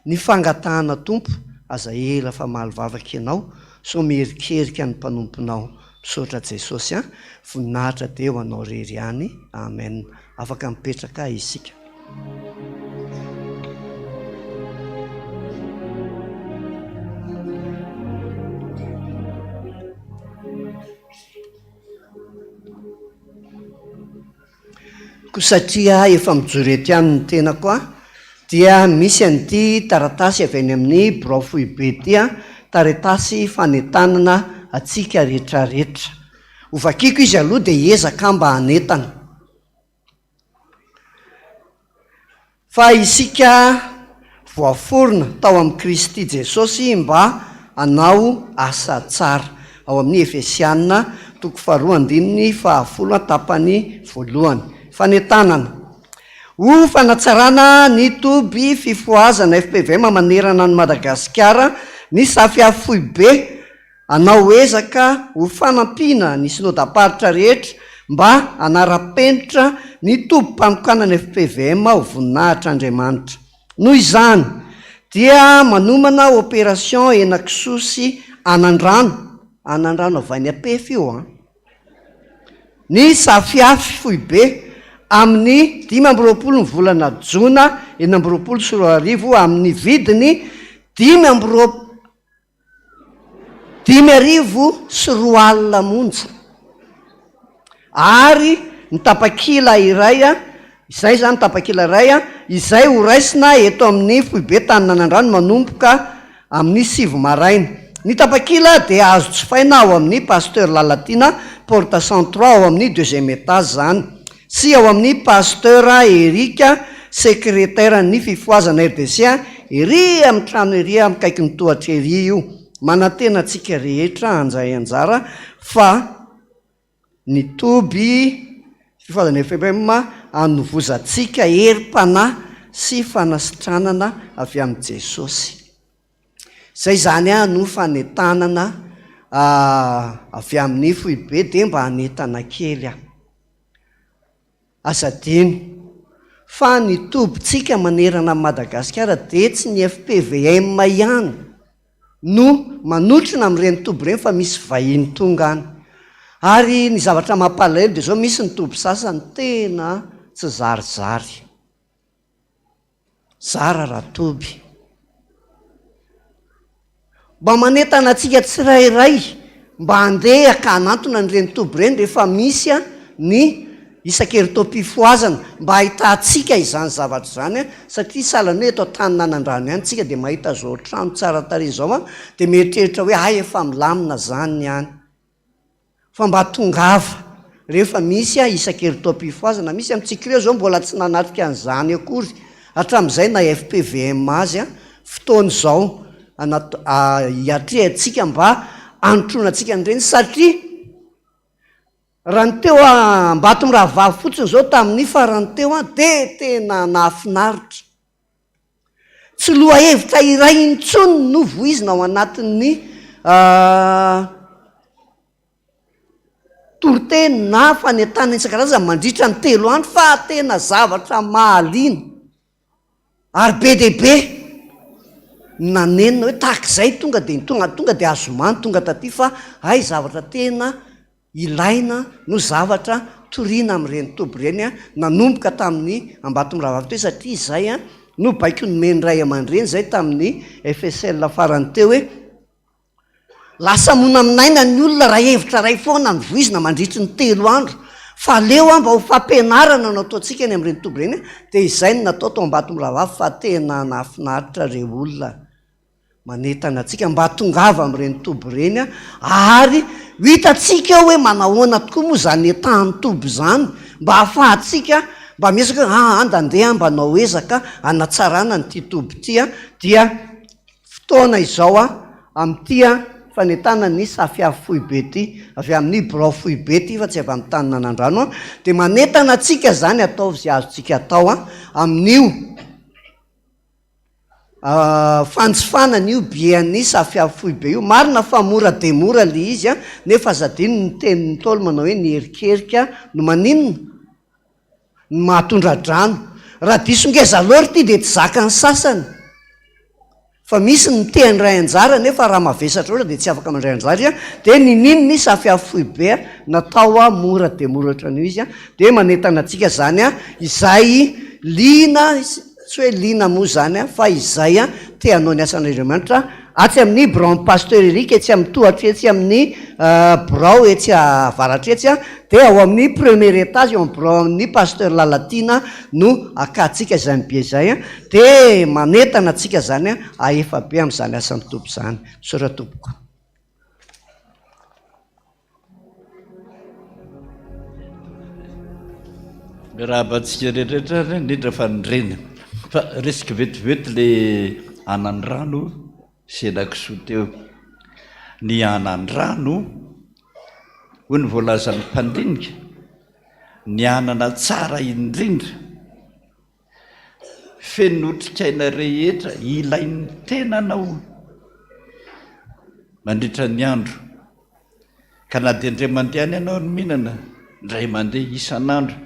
Ny fangatahana Tompo aza ela fa hamaly vavaka ianao sao miherikerika ny mpanomponao Misaotra Jesosy an! Voninahitra dia ho anao irery ihany Amen Afaka mipetraka isika. Koa satria efa mijoro eto ihany ny tenako dia misy an'ity taratasy avy any amin'ny birao foibe ity, taratasy fanentanana antsika rehetrarehetra. Hovakiko izy aloha dia hiezaka aho mba hanentana. Fa isika voaforona tao amin'i Kristy Jesosy mba hanao asa tsara. Ao amin'ny Efesiana toko faharoa andininy fahafolo tapany voalohany. Fanentanana. Ho fanatsarana ny toby fifohazana fpvm manerana an'i Madagasikara ny Safiafy Foibe Hanao ezaka ho fanampiana ny synodam-paritra rehetra mba hanara-penitra ny tobim-panokanana fpvm ho voninahitr'Andriamanitra. Noho izany, dia manomana opération henakisoa sy anandrano, anandrano avy any Ampefy io an! Ny Safiafy foibe. amin'ny 25 ny volana jona 2026 amin'ny vidiny 2025 monja ary ny tapakila iray, izay izany tapakila iray izay ho raisina eto amin'ny foibe Taninanandrano manomboka amin'ny sivy maraina. Ny tapakila dia azo jifaina ao amin'ny Pasteur Lalatiana, porte 103 ao amin'ny deuxième étage izany, sy ao amin'ny Pasteur Eric, sekretairan'ny Fifohazana RDC, ery amin'ny trano ery akaikin'ny tohatra ery io. Manantena antsika rehetra handray anjara fa ny toby Fifohazana FMM hanovozantsika herim-panahy sy fanasitranana avy amin'i Jesosy. Izay izany no fanentanana avy amin'ny foibe dia mba hanentana kely aho. Aza adino fa ny tobintsika manerana an'i Madagasikara dia tsy ny fpvm ihany no manotrona amin'ireny toby ireny fa misy vahiny tonga any. Ary ny zavatra mampalahelo dia izao misy ny toby sasany tena tsy zarizary. Zara Ratoby. Mba manentana antsika tsirairay mba handeha ka hanantona an'ireny toby ireny rehefa misy ny isan-keritaom-pifohazana mba hahitantsika izany zavatra izany satria sahalan'ny hoe eto an-tanin'Anandrano ihany tsika dia mahita izao trano tsara tarehy izao dia mieritreritra hoe hay efa milamina izany ny any. Fa mba tongava rehefa misy isan-keritaom-pifohazana. Misy amintsika ireo izao mbola tsy nanatrika an'izany akory hatramin'izay na fpvm azy. Fotoana izao hiatrehantsika mba hanotronantsika an'ireny satria raha ny teo Ambatomirahavavy fotsiny izao tamin'ny farany teo dia tena nahafinaritra. Tsy lohahevitra iray intsony no voizina ao anatin'ny toriteny na fanentanana isan-karazany mandritra ny telo andro fa tena zavatra mahaliana ary be dia be ny nanenina hoe tahaka izay tonga dia tonga tonga dia azomano tonga taty fa hay zavatra tena ilaina no zavatra toriana amin'ireny toby ireny nanomboka tamin'ny Ambatomirahavavy teo satria izay no baiko nomen'ny ray aman-dreny izay tamin'ny FSL farany teo hoe lasa monaminaina ny olona raha hevitra iray foana no voizina mandritry ny telo andro fa aleo mba ho fampianarana no ataontsika eny amin'ireny toby ireny dia izay no natao tao Ambatomirahavavy fa tena nahafinaritra ireo olona. Manentana antsika mba tongava amin'ireny toby ireny ary ho hitantsika eo hoe manahoana tokoa moa izany état-n'ny toby izany mba hahafahantsika mba miezaka hoe aa ndandeha mba hanao ezaka hanatsarana an'ity toby ity an, dia fotoana izao an amin'ity an fanentanana ny Safia foibe ity, avy amin'ny birao foibe ity fa tsy avy amin'ny tanin'Anandrano an, dia manentana antsika izany ataovy izay azontsika atao an amin'io. Fanjifana an'io billet an'ny Safia foibe io. Marina fa mora dia mora le izy an, nefa aza adino ny tenin'ny Ntaolo manao hoe ny erikerika no maninona? No mahatondra-drano. Raha diso ngeza loatra ity dia tsy zakan'ny sasany. Fa misy ny te handray anjara nefa raha mavesatra loatra dia tsy afaka mandray anjara izy an, dia nininin'ny Safia foibe natao mora dia mora ohatran'io izy an, dia manentana antsika izany an, izay liana Tsy hoe liana moa izany an, fa izay an te hanao ny asan'Andriamanitra atsy amin'ny biraon'i Pasteur Eric etsy amin'ny tohatra etsy amin'ny birao etsy avaratra etsy an, dia ao amin'ny premier étage eo amin'ny biraon'ny Pasteur Lalatiana no akantsika izany billet izay an, dia manentana antsika izany an hahefa be amin'izany asan'ny Tompo izany. Misaotra tompoko. Miarahaba antsika rehetrarehetra ary indrindra fa ny reny. Fa resiko vetivety le anandrano sy henakisoa teo. Ny anandrano, hoy ny voalazan'ny mpandinika, ny anana tsara indrindra, feno otrikaina rehetra ilain'ny tenanao mandritra ny andro. Ka na dia indray mandeha any ianao no mihinana, indray mandeha isan'andro,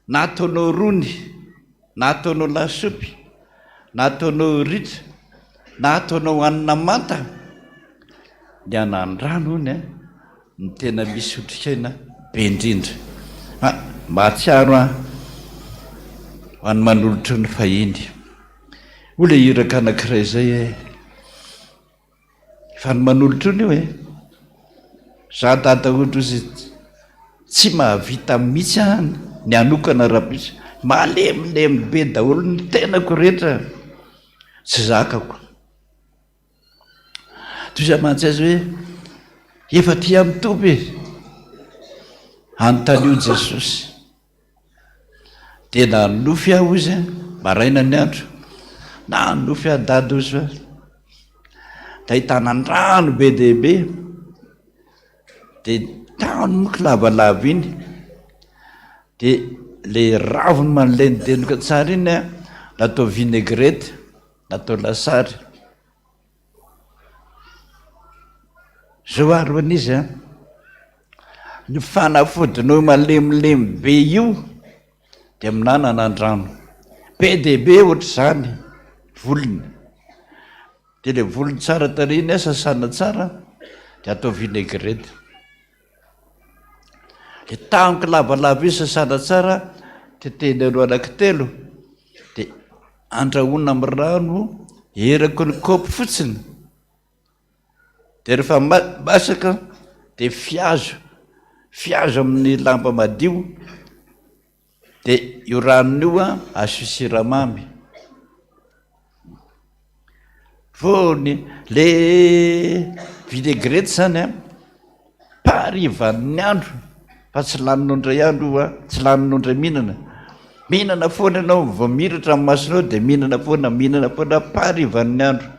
na ataonao rony, na ataonao lasopy, na ataonao ritra, na ataonao hanina manta, ny anandrano hono no tena misy otrikaina be indrindra. Ha, mahatsiaro an! Ho an'ny manolotra ny fahiny. Hoy ilay iraka anankiray izay e. Fa ny manolotra io e. Za dada ohatra izy tsy mahavita mihitsy aho ny hanokana rahampitso. Malemilemy be daholo ny tenako rehetra. Tsy zakako. Toy izay mantsy azy hoe efa aty amin'ny Tompo e. Anontanio Jesosy. Dia nanonofy aho hozy a, maraina ny andro, nanonofy aho dada hozy fa nahitana rano be dia be, dia tany manko lavalava iny, dia le raviny manolenodelenoka tsara iny an, natao vinaigrette, natao lasary. Zao ary hoy izy an, ny fanafodinao malemilemy be io dia minanana an-drano. Be dia be ohatr'izany volony. Dia ilay volony tsara tarehy iny an, sasana tsara dia atao vinaigrette. Ilay tahony lavalava io sasana tsara, tetehina roa anankitelo dia andrahoina amin'ny rano eraky ny kaopy fotsiny. Dia rehefa masaka dia fihazo, fihazo amin'ny lamba madio dia io ranony io an asio siramamy. Vao ny le vinaigrette zany an, harivan'ny andro fa tsy laninao indray andro io an, tsy laninao indray mihinana. Mihinana foana ianao vao miratra ny masonao dia mihinana foana, mihinana foana harivan'ny andro.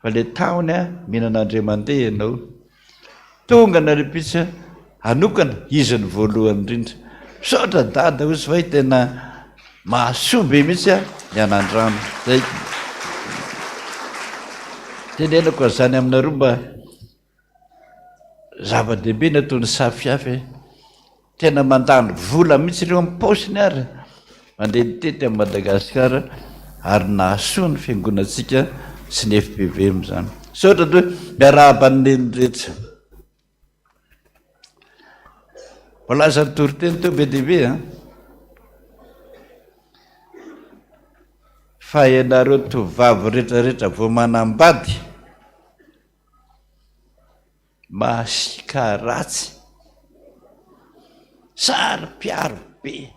Fa le tahony a, mihinana andriamandeha ianao. Tonga nareo pizza hanokana, izy no voalohany indrindra. Misaotra dada ozy fa tena mahasoa be mihitsy a ny anandrano. Zay. Tenenako an'izany aminareo mba Zava-dehibe ny ataon'ny Safiafy e! Tena mandany vola mihitsy ireo amin'ny paosiny ary mandeha mitety amin'i Madagasikara ary nahasoa ny fiangonantsika sy ny FPVM izany. Misaotra toa miarahaba ny neny rehetra. Voalazan'ny toriteny teo be dia be an! Fa ianareo tovovavy rehetra rehetra vao manambady Masiaka ratsy. Saro-piaro be.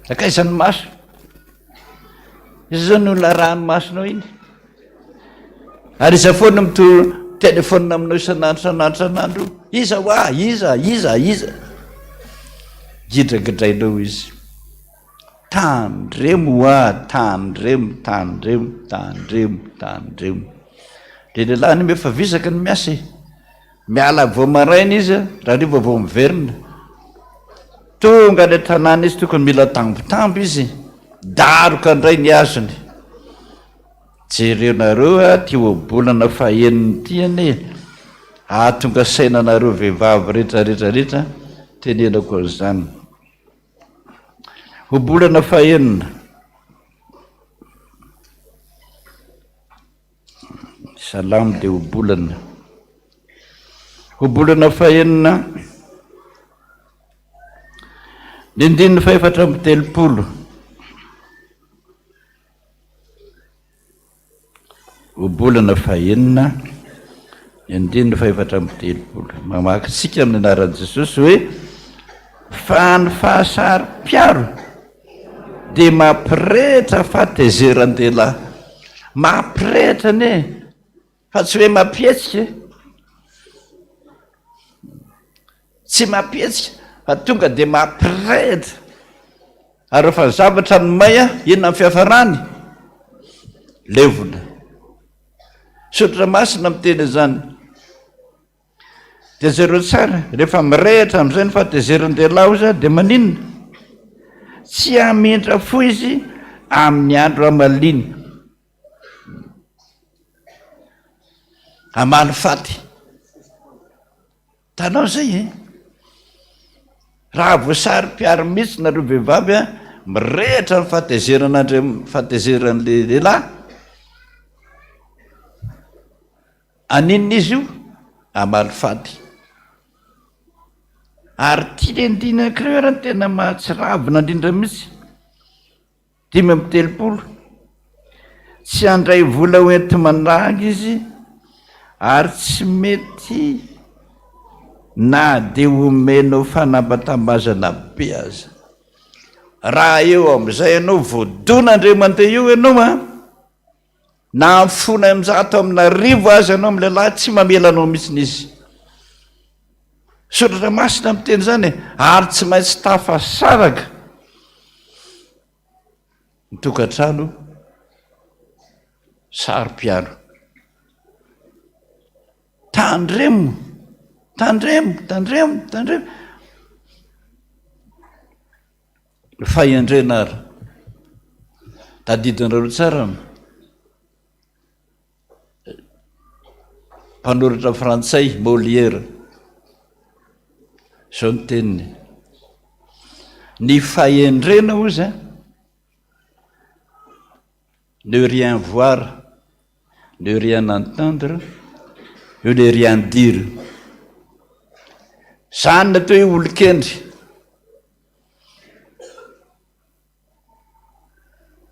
Nankaiza ny maso? Iza zao no larahan'ny masonao iny? Ary iza foana mito telephone aminao isan'andro isan'andro isan'andro io? Iza hoa? Iza? Iza? Iza? Gidragidrainao izy. Tandremo hoa, tandremo, tandremo, tandremo, tandremo. Le lehilahy anie efa vizaka ny miasa e. Miala vao maraina izy, rahariva vao miverina. Tonga any an-tanàna izy tokony mila tambitamby izy, daroka indray ny azony. Jerenareo a, ty ohabolana fahenina ity anie, hahatonga saina anareo vehivavy rehetra rehetra rehetra, tenenako an'izany. Ohabolana fahenina. Salamo dia ohabolana. Ohabolana fahenina. Ny andininy fahefatra amby telopolo. Ohabolana fahenina, ny andininy fahefatra amby telopolo. Mamaky antsika amin'ny anaran'i Jesosy hoe, Fa ny fahasaro-piaro dia mampirehitra fahatezeran-dehilahy. Mampirehitra anie fa tsy hoe mampihetsika e. Tsy mampihetsika fa tonga dia mampirehitra. Ary rehefa zavatra ny may inona ny fiafarany? Levona. Soratra masina miteny izany. Dia jereo tsara, rehefa mirehitra amin'izay ny fahatezeran-dehilahy oza dia maninona? Tsy hamindra fo izy amin'ny andro hamaliany. Hamaly faty. Hitanao izay e? Raha vao saro-piaro mihitsy nareo vehivavy a, mirehitra ny fahatezeran'Andriam-, fahatezeran'le lehilahy, haninona izy io? Hamaly faty. Ary ity le andininy anankiray ary no tena mahatsiravina indrindra mihitsy. 35, Tsy handray vola ho enti-mandrahaka izy ary tsy mety na dia omenao fanambatambazana be aza. Raha eo amin'izay ianao voadona Andriamanitra eo ianao an, na mifona amin-jato amin'arivo aza ianao amin'ny lehilahy tsy mamela anao mihitsy izy. Soratra masina miteny izany e, ary tsy maintsy tafasaraka ny tokantrano saro-piaro. Tandremo, tandremo, tandremo, tandremo. Fahendrena ary. Tadidinareo tsara. Mpanoratra frantsay Molière. Izao ny teniny. Ny fahendrena hozy a, ne rien voir, ne rien entendre, et ne rien dire. Izany ny atao hoe olon-kendry.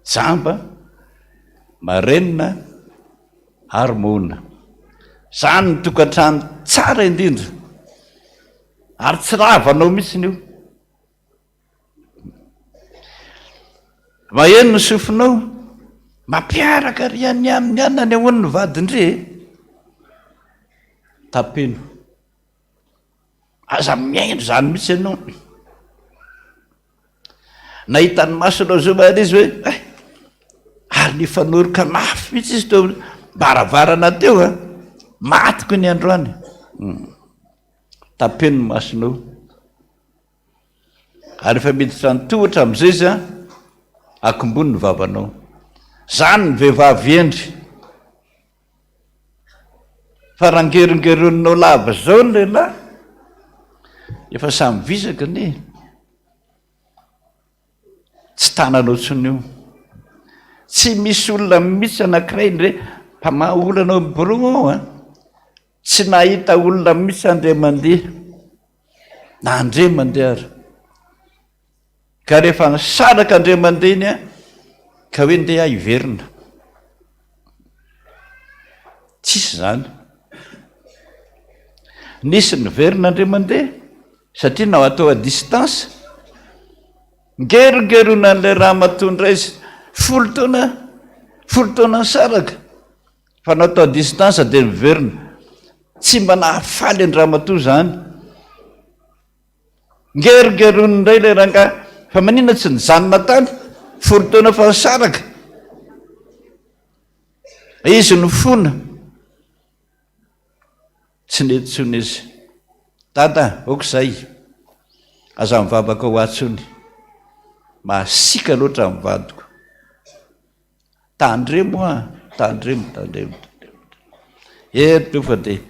Jamba, marenina ary moana. Izany ny tokantrano tsara indrindra ary tsy ravanao mihitsy io. Maheno ny sofinao, mampiaraka ry any aminy any any ahoana ny vadin-dry e? Tapeno. Aza mihaino izany mihitsy ianao. Nahita ny masonao zao ary izy hoe eh, ary nifanoroka mafy mihitsy izy teo baravarana teo a, matiko ny androany. Hmm. Tapeno ny masonao. Ary efa miditra ny tohatra amin'izay izy a, akombony ny vavanao. Zany ny vehivavy hendry. Fa raha ngeringeroninao lava zao ny lehilahy, efa samy vizaka anie. Tsy tananao intsony io. Tsy misy olona mihitsy anankiray ndre mpamaha olana ao amin'ny birao ao an. Tsy nahita olona mihitsy andre mandeha. Na andre mandeha ary. Ka rehefa nisaraka Andriamandeha iny an, ka hoe ndeha hiverina. Tsisy izany. Nisy niverina Andriamandeha satria nao atao à distance. Ngerongerona an'ilay ramatoa indray izy. Folo taona, folo taona nisaraka. Fa natao à distance dia niverina. Tsy mba nahafaly an-dramatoa izany. Ngerongerony indray ilay rangahy, fa maninona tsy nijanona tany? Folo taona efa nisaraka. Izy nifona. Tsy nety intsony izy. Dada, ok izay. Aza mivavaka ho ahy intsony. Masiaka loatra ny vadiko. Tandremo ah, tandremo, tandremo, tandremo. Eto fa dia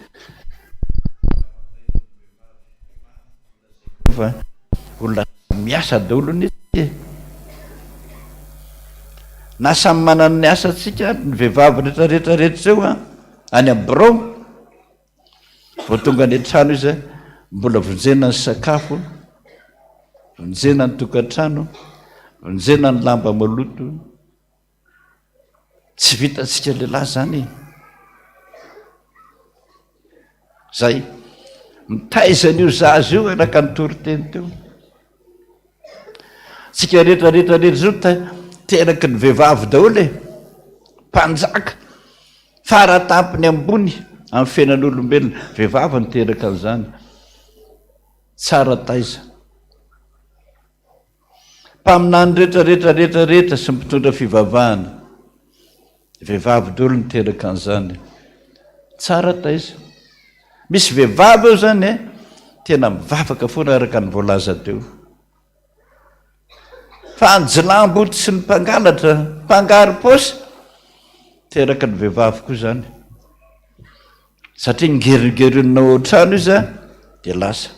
fa olona miasa daholo ny e. Na samy manana ny asantsika ny vehivavy rehetra rehetra rehetra eo an, any amin'ny birao, vao tonga any an-trano izy mbola vonjena ny sakafo, vonjena ny tokantrano, vonjena ny lamba maloto. Tsy vitantsika lehilahy zany e. Zay. Mitaiza an'io zaza io araka ny toriteny teo. Tsika rehetra rehetra rehetra zao ta teraky ny vehivavy daholo e. Mpanjaka. Faratampony ambony amin'ny fiainan'olombelona. Vehivavy niteraka an'izany. Tsara taiza. Mpaminany rehetra rehetra rehetra rehetra sy mpitondra fivavahana. Vehivavy daholo niteraka an'izany. Tsara taiza. Misy vehivavy eo zany e, tena mivavaka foana araka ny voalaza teo. Fa ny jilamboto sy ny mpangalatra, mpangaro-paosy, teraky ny vehivavy koa zany. Satria ngeringerina ao an-trano izy a, dia lasa.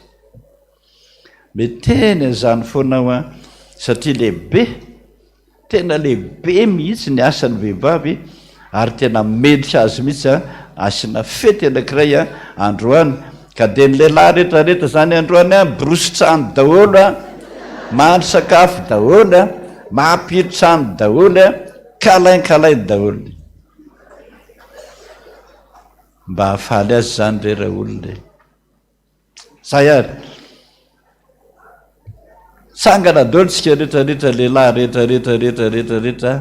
Miteny an'izany foana aho an, satria lehibe, tena lehibe mihitsy ny asan'ny vehivavy ary tena mendrika azy mihitsy an, asiana fety anankiray an, androany, Ka dia ny lehilahy rehetra rehetra zany androany an, miborosy trano daholo an, mahandro sakafo daholo an, mampiro trano daholo an, câlin câlin daholo. Mba hahafaly azy izany re raolona e. Zay ary. Tsangana daholo tsika rehetra rehetra lehilahy rehetra rehetra rehetra rehetra rehetra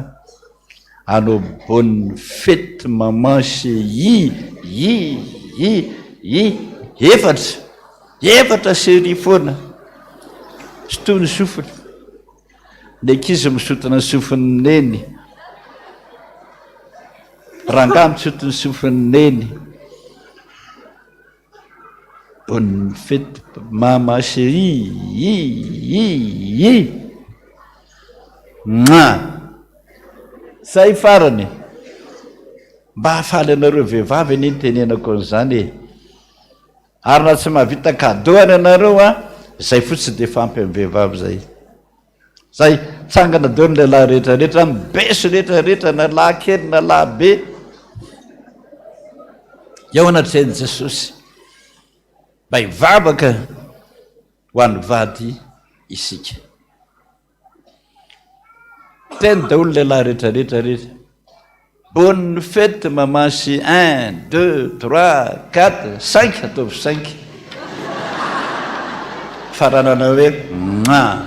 hanao bonne fête maman chérie i i i efatra efatra chérie foana sy toy ny sofiny ny ankizy misotona ny sofin'ny neny rangahy misotona ny sofin'ny neny Bonne fête mama chérie i i i Mwah! Zay farany e! Mba hahafaly anareo vehivavy anie ny tenenako an'izany e! Ary na tsy mahavita cadeau ary ianareo an, zay fotsiny dia efa ampy amin'ny vehivavy zay. Zay, tsangana daholo ny lehilahy rehetra rehetra, mibeso rehetra rehetra na lahy kely na lahy be. Eo anatrehan'i Jesosy. Mba hivavaka ho an'ny vady isika. Teny daholo lehilahy rehetra rehetra rehetra. Bonne fête maman sy un, deux, trois, quatre, cinq, ataovy cinq. Faranana hoe mwah.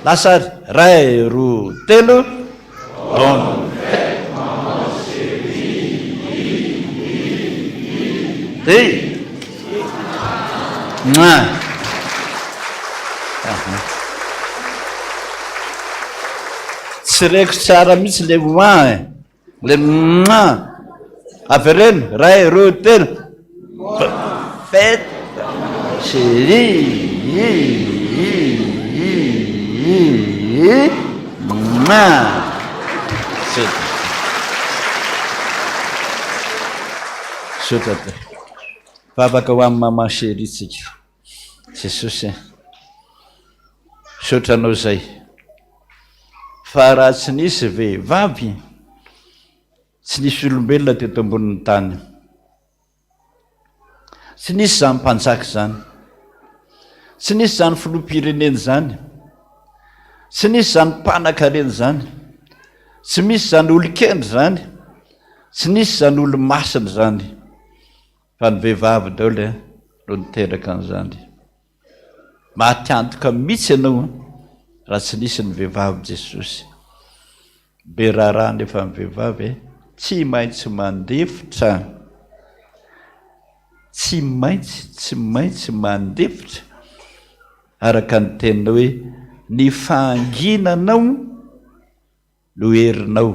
Lasa ary, ray, roa, telo. Bonne fête maman chérie. Dia. Mwah. Tsy reko tsara mihitsy le mwah e. Le mwah. Avereno, ray, roa, telo. Fête chérie. Mwah. Sotra. Sotra. Vavaka ho an'i maman chérie tsika. Jesosy a. Misaotra anao zay. Fa raha tsy nisy vehivavy, tsy nisy olombelona teto ambonin'ny tany. Tsy nisy izany mpanjaka izany. Tsy nisy izany filoham-pirenena izany. Tsy nisy izany mpanakarena izany. Tsy misy izany olon-kendry izany. Tsy nisy izany olo-masina izany. Fa ny vehivavy daholo eh, no niteraka an'izany. Maty antoka mihitsy ianao raha tsy nisy ny vehivavy Jesosy. Be raharaha nefa ny vehivavy eh, tsy maintsy mandefitra. Tsy maintsy, tsy maintsy mandefitra. Araka ny teninao hoe ny fahanginanao no herinao.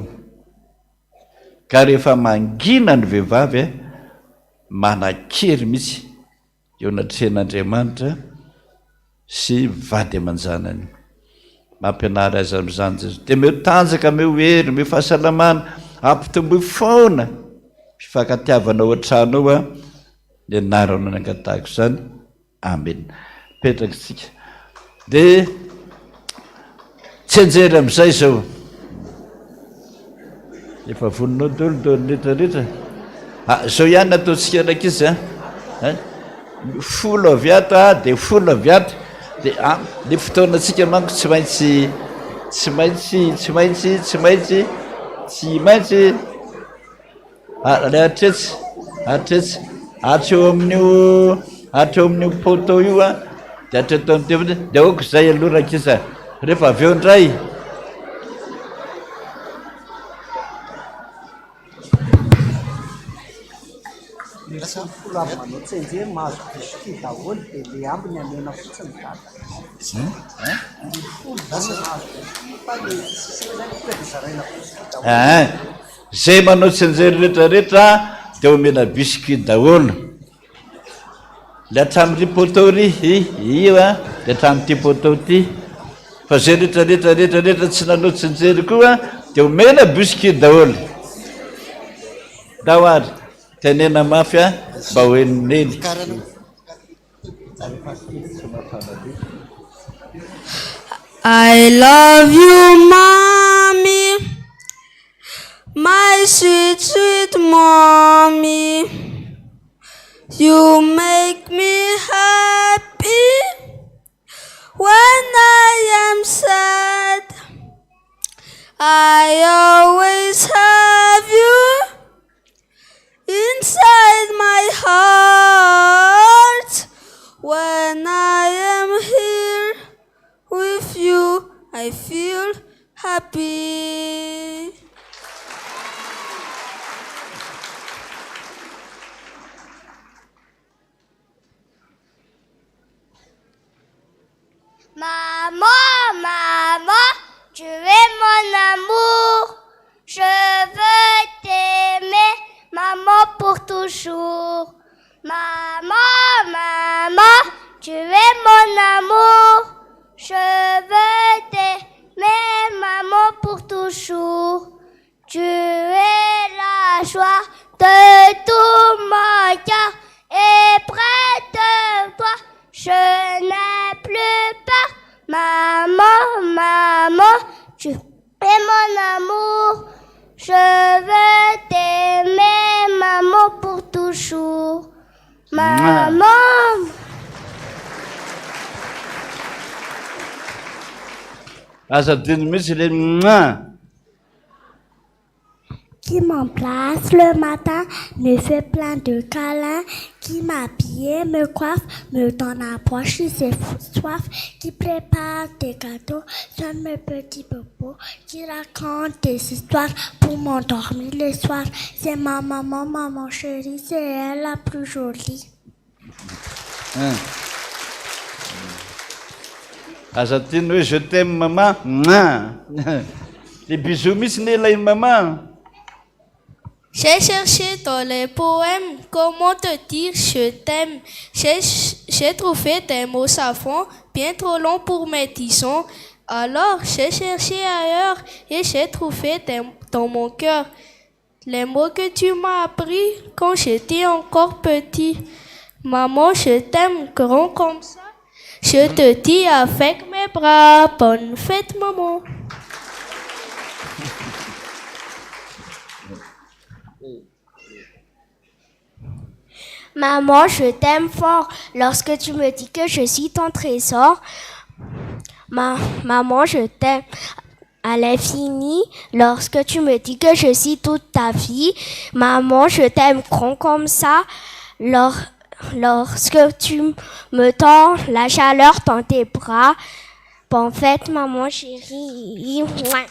Ka rehefa mangina ny vehivavy a, manan-kery mihitsy eo anatrehan'Andriamanitra sy vady aman-janany. Mampianary azy amin'izany Jesosy. Dia omeo tanjaka, omeo hery, omeo fahasalamana, ampitomboy foana fifankatiavana ao an-trano ao a, ny anarana nangatahako izany. Amen. Mipetraka isika. Dia tsianjery amin'izay izao. Efa vonona ao daholo daholo rehetra rehetra. Ah, izao ihany ataontsika rankizy a. Eh? Folo avy ato a, dia folo avy ato. Dia ah, ny fotoanantsika manko tsy maintsy tsy maintsy tsy maintsy tsy maintsy tsy maintsy Ary hatretsy, hatretsy, hatreo amin'io, hatreo amin'io poteau io an, dia hatreto amin'ity fotsiny, dia aoka izay aloha rankizy a, rehefa avy eo indray. Misy folo avy manao tsianjery mahazo biscuit daholo dia le ambiny amena fotsiny dada. Ny folo zany mahazo biscuit fa le sisa io zany tonga dia zaraina biscuit daholo. Eeh. Zay manao tsianjery rehetra rehetra dia omena biscuit daholo. Le hatramin'ry poteau ry i io a, de hatramin'ity poteau ty. Fa zay rehetra rehetra rehetra rehetra tsy nanao tsianjery koa dia omena biscuit daholo. Ndao ary, tenena mafy a, mba ho henon'i Neny. I love you mommy My sweet sweet mommy. You make me happy when I am sad. I always have you inside my heart. When I am here with you, I feel happy. Maman, maman, tu es mon amour. Je veux t'aimer, maman, pour toujours. Maman, maman, tu es mon amour. Je veux t'aimer, maman, pour toujours. Tu es la joie de tout mon cœur et près de toi, je n'ai plus peur. Maman, maman, tu es mon amour. Je veux t'aimer, maman, pour toujours. Maman. Aza adino mihitsy le mwah. Qui m'embrasse le matin, me fait plein de câlins, qui m'habille, me coiffe, me donne à boire si j'ai soif, qui prépare des gâteaux, soigne mes petits bobos, qui raconte des histoires pour m'endormir le soir. C'est ma maman, maman chérie, c'est elle la plus jolie. Aza adino hoe je t'aime maman. Mwah. Le bisou mihitsy ne ilay maman. J'ai cherché dans les poèmes comment te dire je t'aime. J'ai trouvé des mots savants bien trop longs pour mes disons. Alors j'ai cherché ailleurs et j'ai trouvé dans mon cœur les mots que tu m'as appris quand j'étais encore petit. Maman, je t'aime grand comme ça. Je te dis avec mes bras, bonne fête maman. Maman, je t'aime fort lorsque tu me dis que je suis ton trésor. Ma maman, je t'aime à l'infini lorsque tu me dis que je suis toute ta vie. Maman, je t'aime grand comme ça lors lorsque tu me tends la chaleur dans tes bras. Bonne fête, maman chérie. Mouah.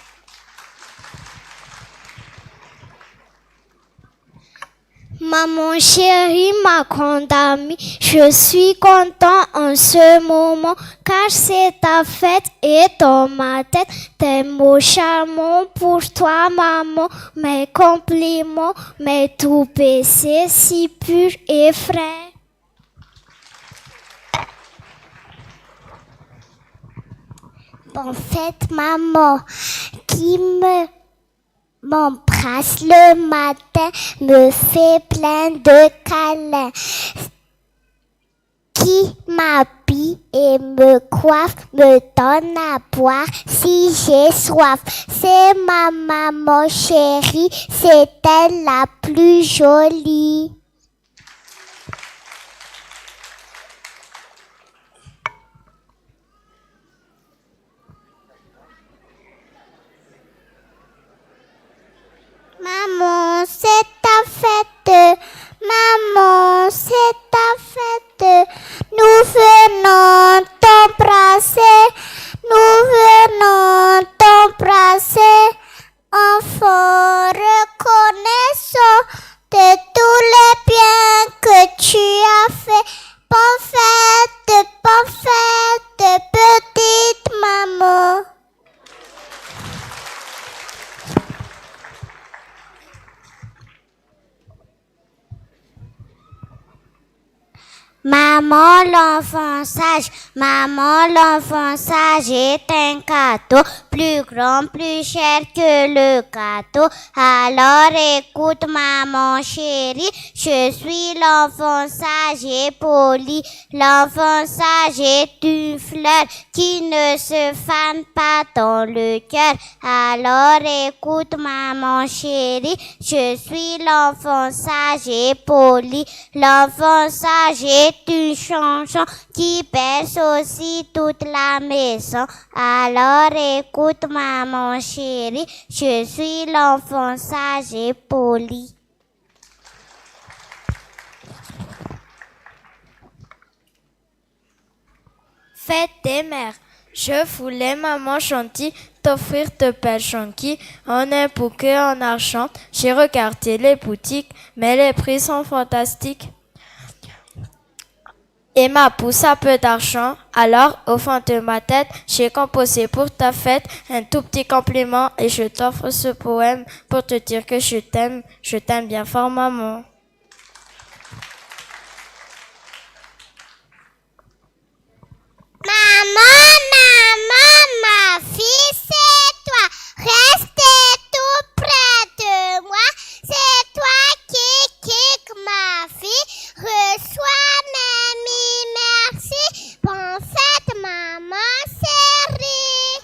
Maman chérie, ma grande amie, je suis content en ce moment car c'est ta fête et dans ma tête des mots charmants pour toi, maman, mes compliments, mes doux baisers si purs et frais. Bonne fête, maman, qui me m'embrasse le matin, me fait plein de câlins, qui m'habille et me coiffe, me donne à boire si j'ai soif. C'est ma maman chérie, c'est elle la plus jolie. Maman, c'est ta fête. Maman, c'est ta fête. Nous venons t'embrasser. Nous venons t'embrasser. Enfant reconnaissant de tous les biens que tu as fait. Bonne fête, bonne fête, petite maman. Maman l'enfant sage, maman l'enfant sage est un cadeau plus grand, plus cher que le gâteau. Alors écoute maman chérie, je suis l'enfant sage et poli. L'enfant sage est une fleur qui ne se fane pas dans le cœur. Alors écoute maman chérie, je suis l'enfant sage et poli. L'enfant sage est une chanson qui berce aussi toute la maison. Alors écoute maman chérie, je suis l'enfant sage et poli. Fête des mères. Je voulais, maman gentille, t'offrir de belles jonquilles en un bouquet en argent. J'ai regardé les boutiques, mais les prix sont fantastiques. Et ma pousse a peu d'argent. Alors, au fond de ma tête, j'ai composé pour ta fête un tout petit compliment et je t'offre ce poème pour te dire que je t'aime. Je t'aime bien fort, maman. Maman, maman, ma fille, c'est toi. Restez tout près de moi. C'est toi qui kick ma fille. Reçois mes mille merci. Bonne fête, maman chérie.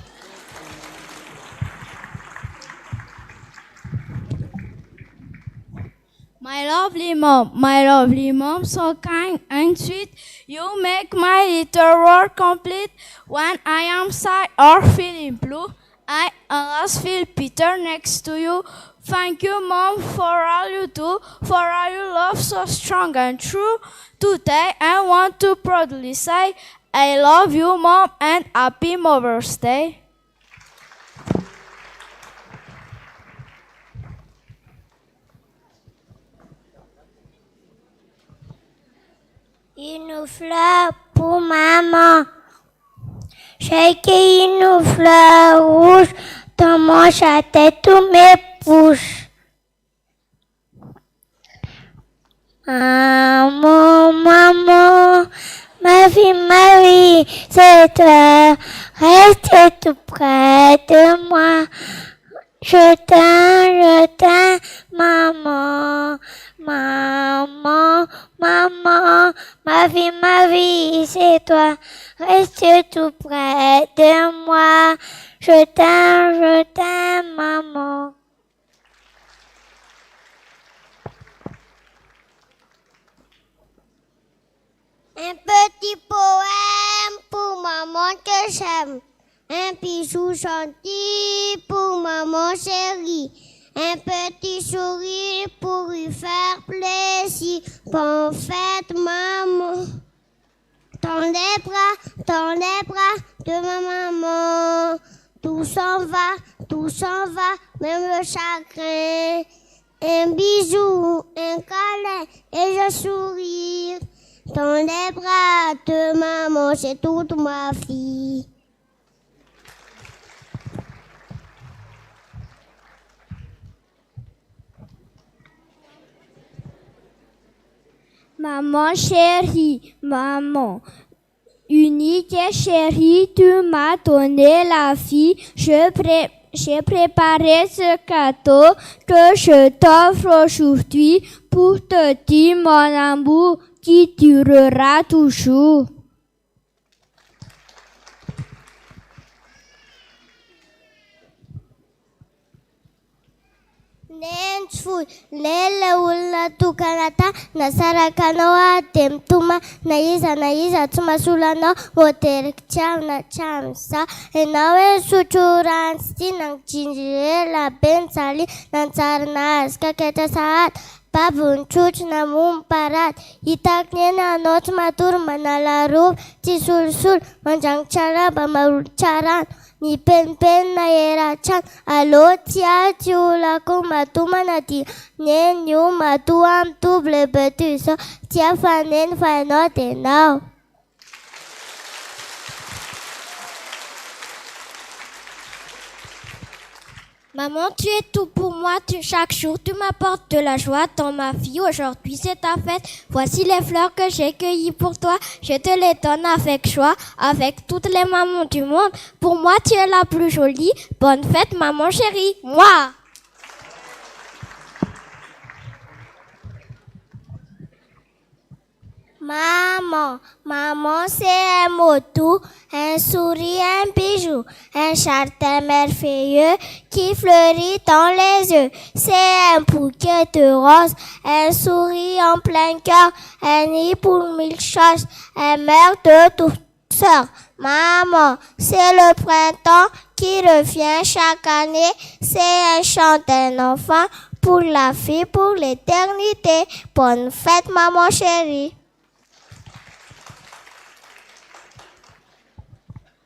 My lovely mom, my lovely mom, so kind and sweet. You make my little world complete. When I am sad or feeling blue, I always feel better next to you. Thank you, mom, for all you do, for all your love so strong and true. Today, I want to proudly say, I love you, mom, and happy Mother's Day. Une fleur pour maman. J'ai cueilli une fleur rouge dans mon château tous mes bouches. Maman, maman, ma vie, ma vie, c'est toi. Reste tout près de moi. Je t'aime, je t'aime, maman, maman, maman, ma vie, ma vie, c'est toi. Reste tout près de moi. Je t'aime, je t'aime, maman. Un petit poème pour maman que j'aime. Un bijou gentil pour maman chérie. Un petit sourire pour lui faire plaisir. Bonne fête, maman. Dans les bras, dans les bras de ma maman. Tout s'en va, tout s'en va, même le chagrin. Un bisou, un câlin et je sourire. Dans les bras de maman, c'est toute ma vie. Maman chérie, maman, unique et chérie, tu m'as donné la vie. Je pré- j'ai préparé ce cadeau que je t'offre aujourd'hui pour te dire mon amour qui durera toujours. Neny tsy foy, neny ilay olona tokana tany, nasaraka anao aho dia mitomany, na iza na iza tsy mahasolo anao, voatery tsy amina tsy amin'izaho. Ianao hoe nisotro rano tsy tia, nanjinjo ela be nijaly, nanjary nahazo kaketra sahady, babo nitrotro namono parady. Hitako neny anao tsy matory, manala rova, tsy solosolo, mandrangitra lamba, manolotra rano. Mipenimpenina eran-trano, allo tsia tsy olako matoa manadio neny io matoa mitovy le petit izao tsia fa neny fa ianao dia enao. Maman, tu es tout pour moi. Chaque jour, tu m'apportes de la joie dans ma vie. Aujourd'hui, c'est ta fête. Voici les fleurs que j'ai cueillies pour toi. Je te les donne avec joie, avec toutes les mamans du monde. Pour moi, tu es la plus jolie. Bonne fête, maman chérie. Moi. Maman, maman, c'est un mot doux, un sourire, un bijou, un jardin merveilleux qui fleurit dans les yeux. C'est un bouquet de roses, un sourire en plein cœur, un nid pour mille choses, un mère de douceur. Maman, c'est le printemps qui revient chaque année, c'est un chant d'un enfant pour la vie, pour l'éternité. Bonne fête, maman chérie.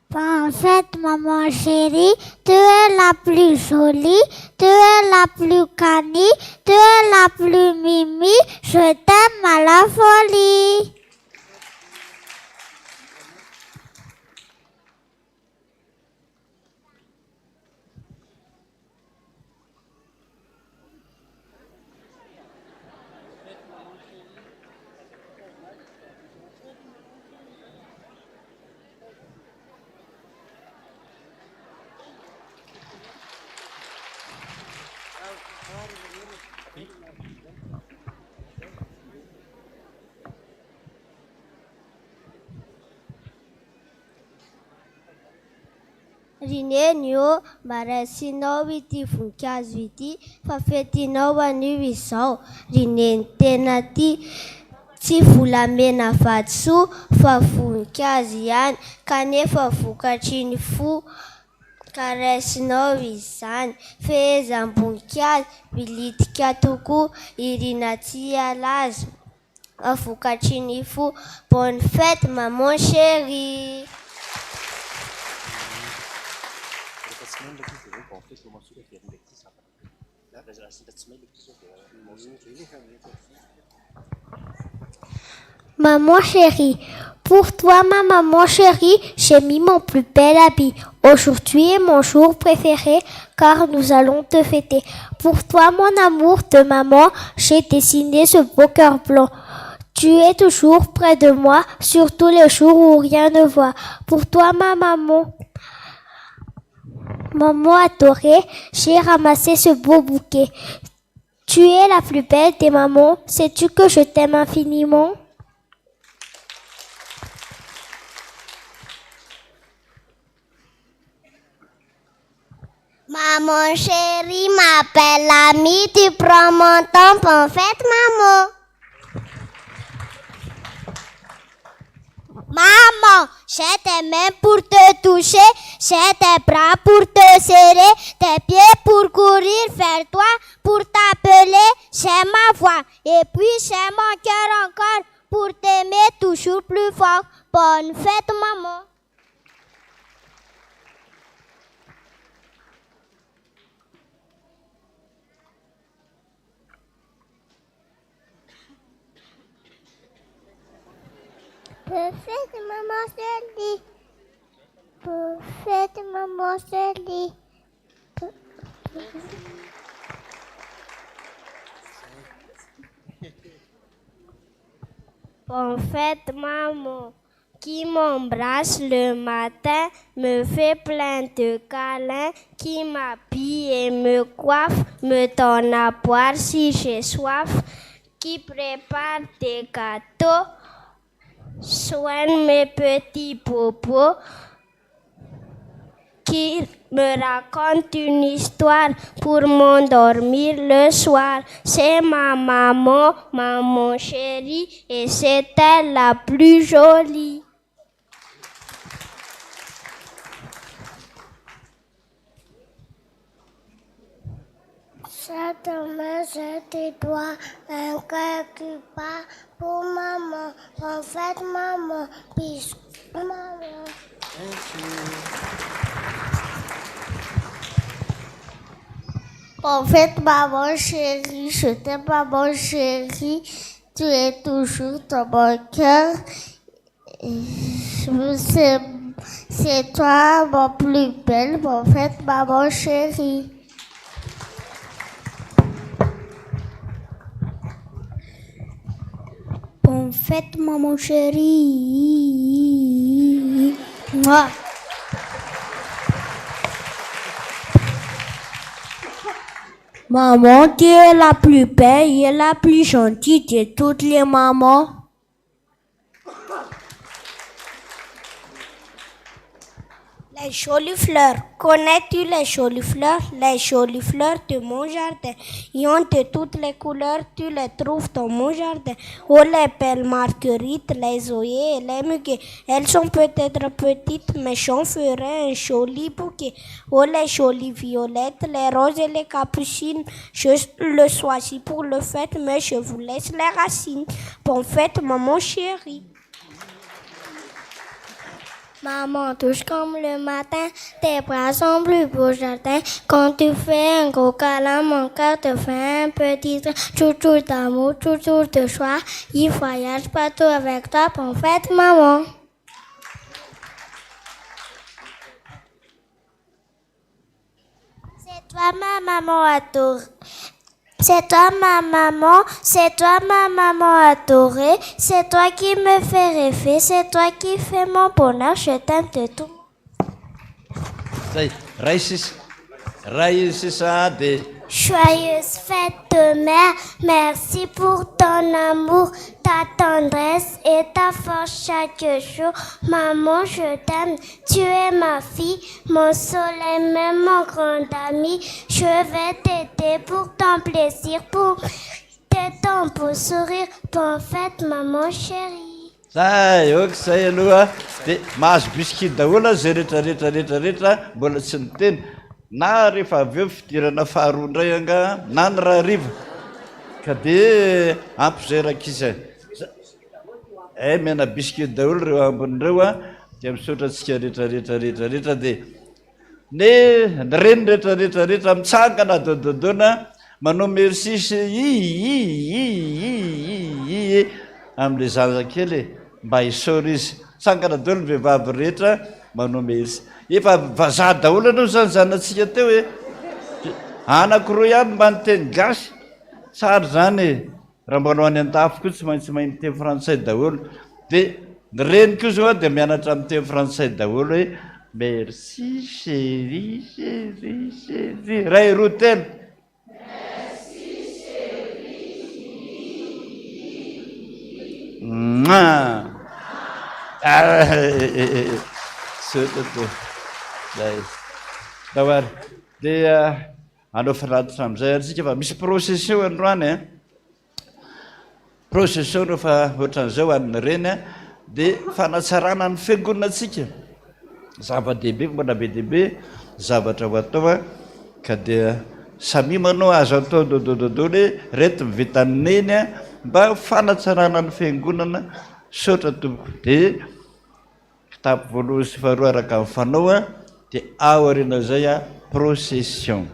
Bonne fête, maman chérie, tu es la plus jolie, tu es la plus canie, tu es la plus mimi, je t'aime à la folie. Ry Neny ô, mba raisinao ity voninkazo ity fa fetinao anio izao. Ry Neny tena tia, tsy volamena vatosoa fa voninkazo ihany kanefa vokatry ny fo ka raisinao izany. Fehezam-boninkazo militika tokoa, irina tsy halazo fa vokatry ny fo. Bonne fête maman chérie. Maman chérie, pour toi ma maman chérie, j'ai mis mon plus bel habit. Aujourd'hui est mon jour préféré car nous allons te fêter. Pour toi mon amour de maman, j'ai dessiné ce beau cœur blanc. Tu es toujours près de moi, surtout les jours où rien ne va. Pour toi ma maman, maman adorée, j'ai ramassé ce beau bouquet. Tu es la plus belle des mamans, sais-tu que je t'aime infiniment? Maman chérie, ma belle amie, tu prends mon temps, bonne fête maman. Maman, j'ai tes mains pour te toucher, j'ai tes bras pour te serrer, tes pieds pour courir vers toi, pour t'appeler, j'ai ma voix et puis j'ai mon cœur encore pour t'aimer toujours plus fort. Bonne fête maman. Bonne fête maman chérie. Bonne fête maman chérie. Bonne fête maman qui m'embrasse le matin, me fait plein de câlins, qui m'habille et me coiffe, me donne à boire si j'ai soif, qui prépare des gâteaux, soigne mes petits bobos, qui me raconte une histoire pour m'endormir le soir. C'est ma maman, maman chérie, et c'est elle la plus jolie. Cette main, c'est doigts, un cœur qui bat pour maman. Bonne fête maman, bisous maman. Bonne fête maman chérie, je t'aime maman chérie, tu es toujours dans mon cœur. C'est toi mon plus belle, bonne fête maman chérie. Bonne fête maman chérie. Mouah. Maman, tu es la plus belle et la plus gentille de toutes les mamans. Les jolies fleurs. Connais-tu les jolies fleurs Les jolies fleurs de mon jardin. Ils ont de toutes les couleurs, tu les trouves dans mon jardin. Oh, les belles marguerites, les œillets et les muguets. Elles sont peut-être petites, mais j'en ferai un joli bouquet. Oh, les jolies violettes, les roses et les capucines. Je le choisis pour le fête, mais je vous laisse les racines. Bonne fête, maman chérie. Maman douce comme le matin, tes bras sont plus beau jardin. Quand tu fais un gros câlin, mon cœur te fait un petit train. Chouchou d'amour, chouchou de choix, il voyage partout avec toi. Bonne fête, maman. C'est toi ma maman adorée. C'est toi ma maman, c'est toi ma maman adorée, c'est toi qui me fais rêver, c'est toi qui fais mon bonheur, je t'aime de tout. Zay, ray sisa. Ray sisa dia. Joyeuse fête de mère, merci pour ton amour, ta tendresse et ta force chaque jour. Maman, je t'aime, tu es ma fille, mon soleil, même mon grand ami. Je vais t'aider pour ton plaisir, pour ton beau sourire. Bonne fête, maman chérie. Zay, ok zay aloha dia mahazo biscuit daholo zay rehetra rehetra rehetra rehetra mbola tsy niteny na rehefa avy eo fidirana faharoa indray angaha na ny rahariva ka dia ampy zay rankizy eh miana biscuit daholo ireo ambiny ireo a dia misaotra antsika rehetra rehetra rehetra rehetra dia Ny ny reny rehetra rehetra rehetra mitsangana dododona manao merci sy i i i i i i i amin'ilay zazakely e, mba isaory izy. Mitsangana daholo ny vehivavy rehetra manao merci. Efa vazaha daholo aloha izany zanatsika teo e. Anankiroa ihany mba niteny gasy. Tsara izany e. Raha mbola ho any an-dafy koa tsy maintsy mahay miteny frantsay daholo. Dia ny reny koa izao dia mianatra miteny frantsay daholo hoe merci chérie, chérie, chérie. Iray, roa, telo. Merci chérie, Mouah! Misaotra tompoko. Zay. Ndao ary. Dia Hanao fanatitra amin'izay ary isika fa misy procession androany an. Procession rehefa ohatran'izao an'ny reny an, dia fanatsarana ny fiangonantsika. Zava-dehibe, mbola be dia be zavatra ho atao an, ka dia samia manao azo atao dodododolo hoe reto ny vitan'ny neny an, mba ho fanatsarana ny fiangonana. Misaotra tompoko. Dia Kitapo voalohany sy faharoa araka ny fanao dia aorian'izay procession.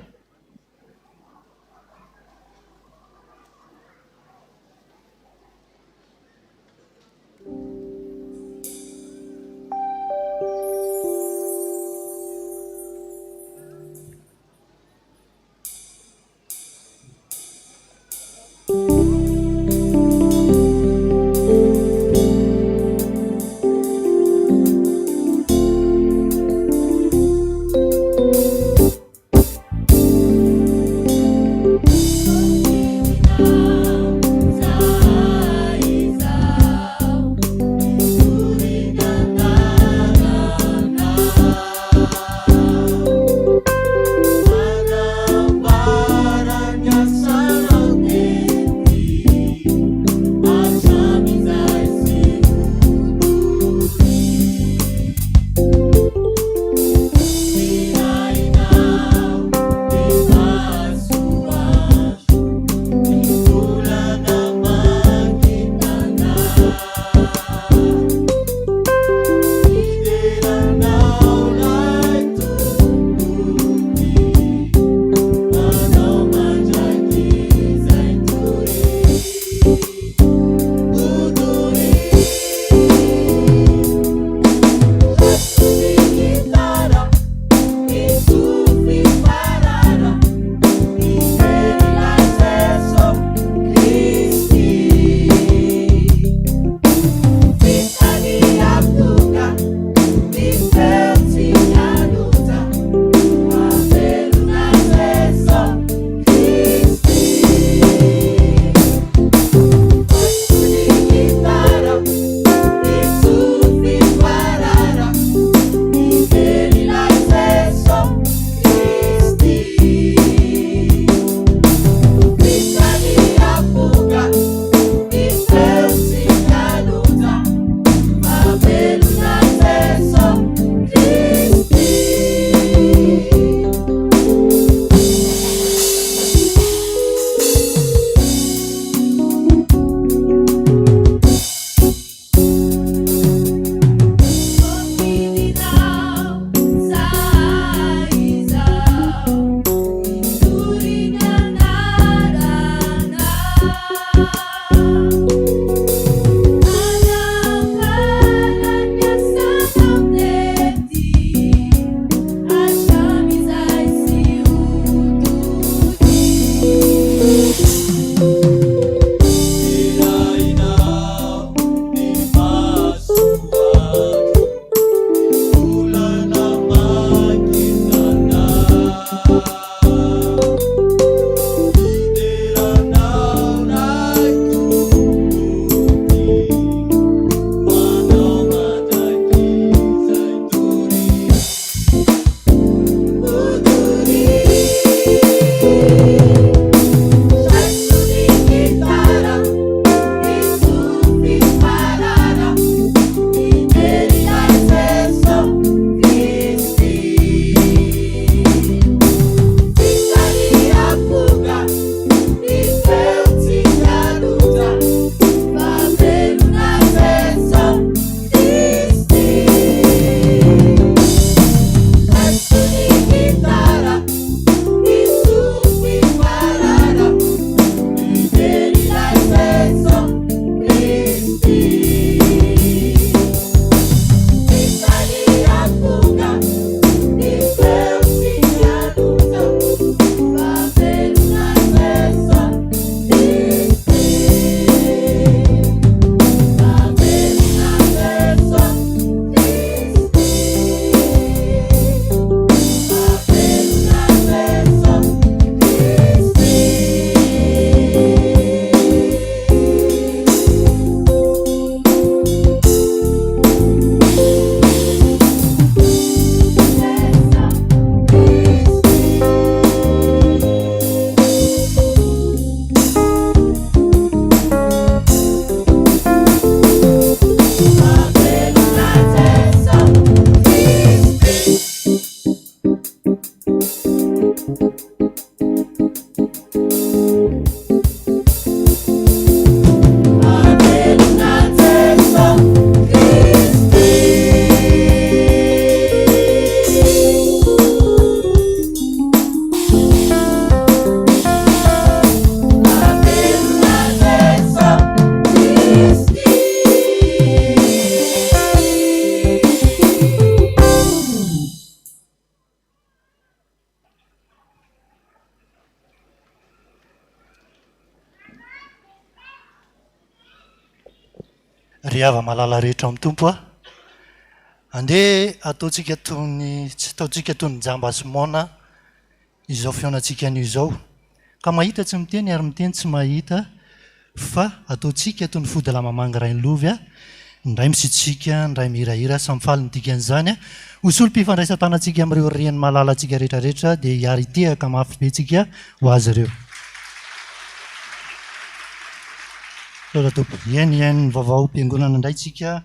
Ry hava-malala rehetra ao amin'ny Tompo a! Andeha ataontsika toy ny tsy ataontsika toy ny jamba sy moana izao fihaonantsika anio izao. Ka mahita tsy miteny ary miteny tsy mahita fa ataontsika toy ny fody lama manga rainilovy a! Ny ray misitrika, ny ray mihirahira, samy faly ny dikan'izany a! Ho solom-pifandraisan-tanantsika amin'ireo reny malalantsika rehetrarehetra dia hiara-hitehaka mafy be tsika ho azy ireo. Misaotra Tompo. Hihaino hihaino ny vaovaom-piangonana indray tsika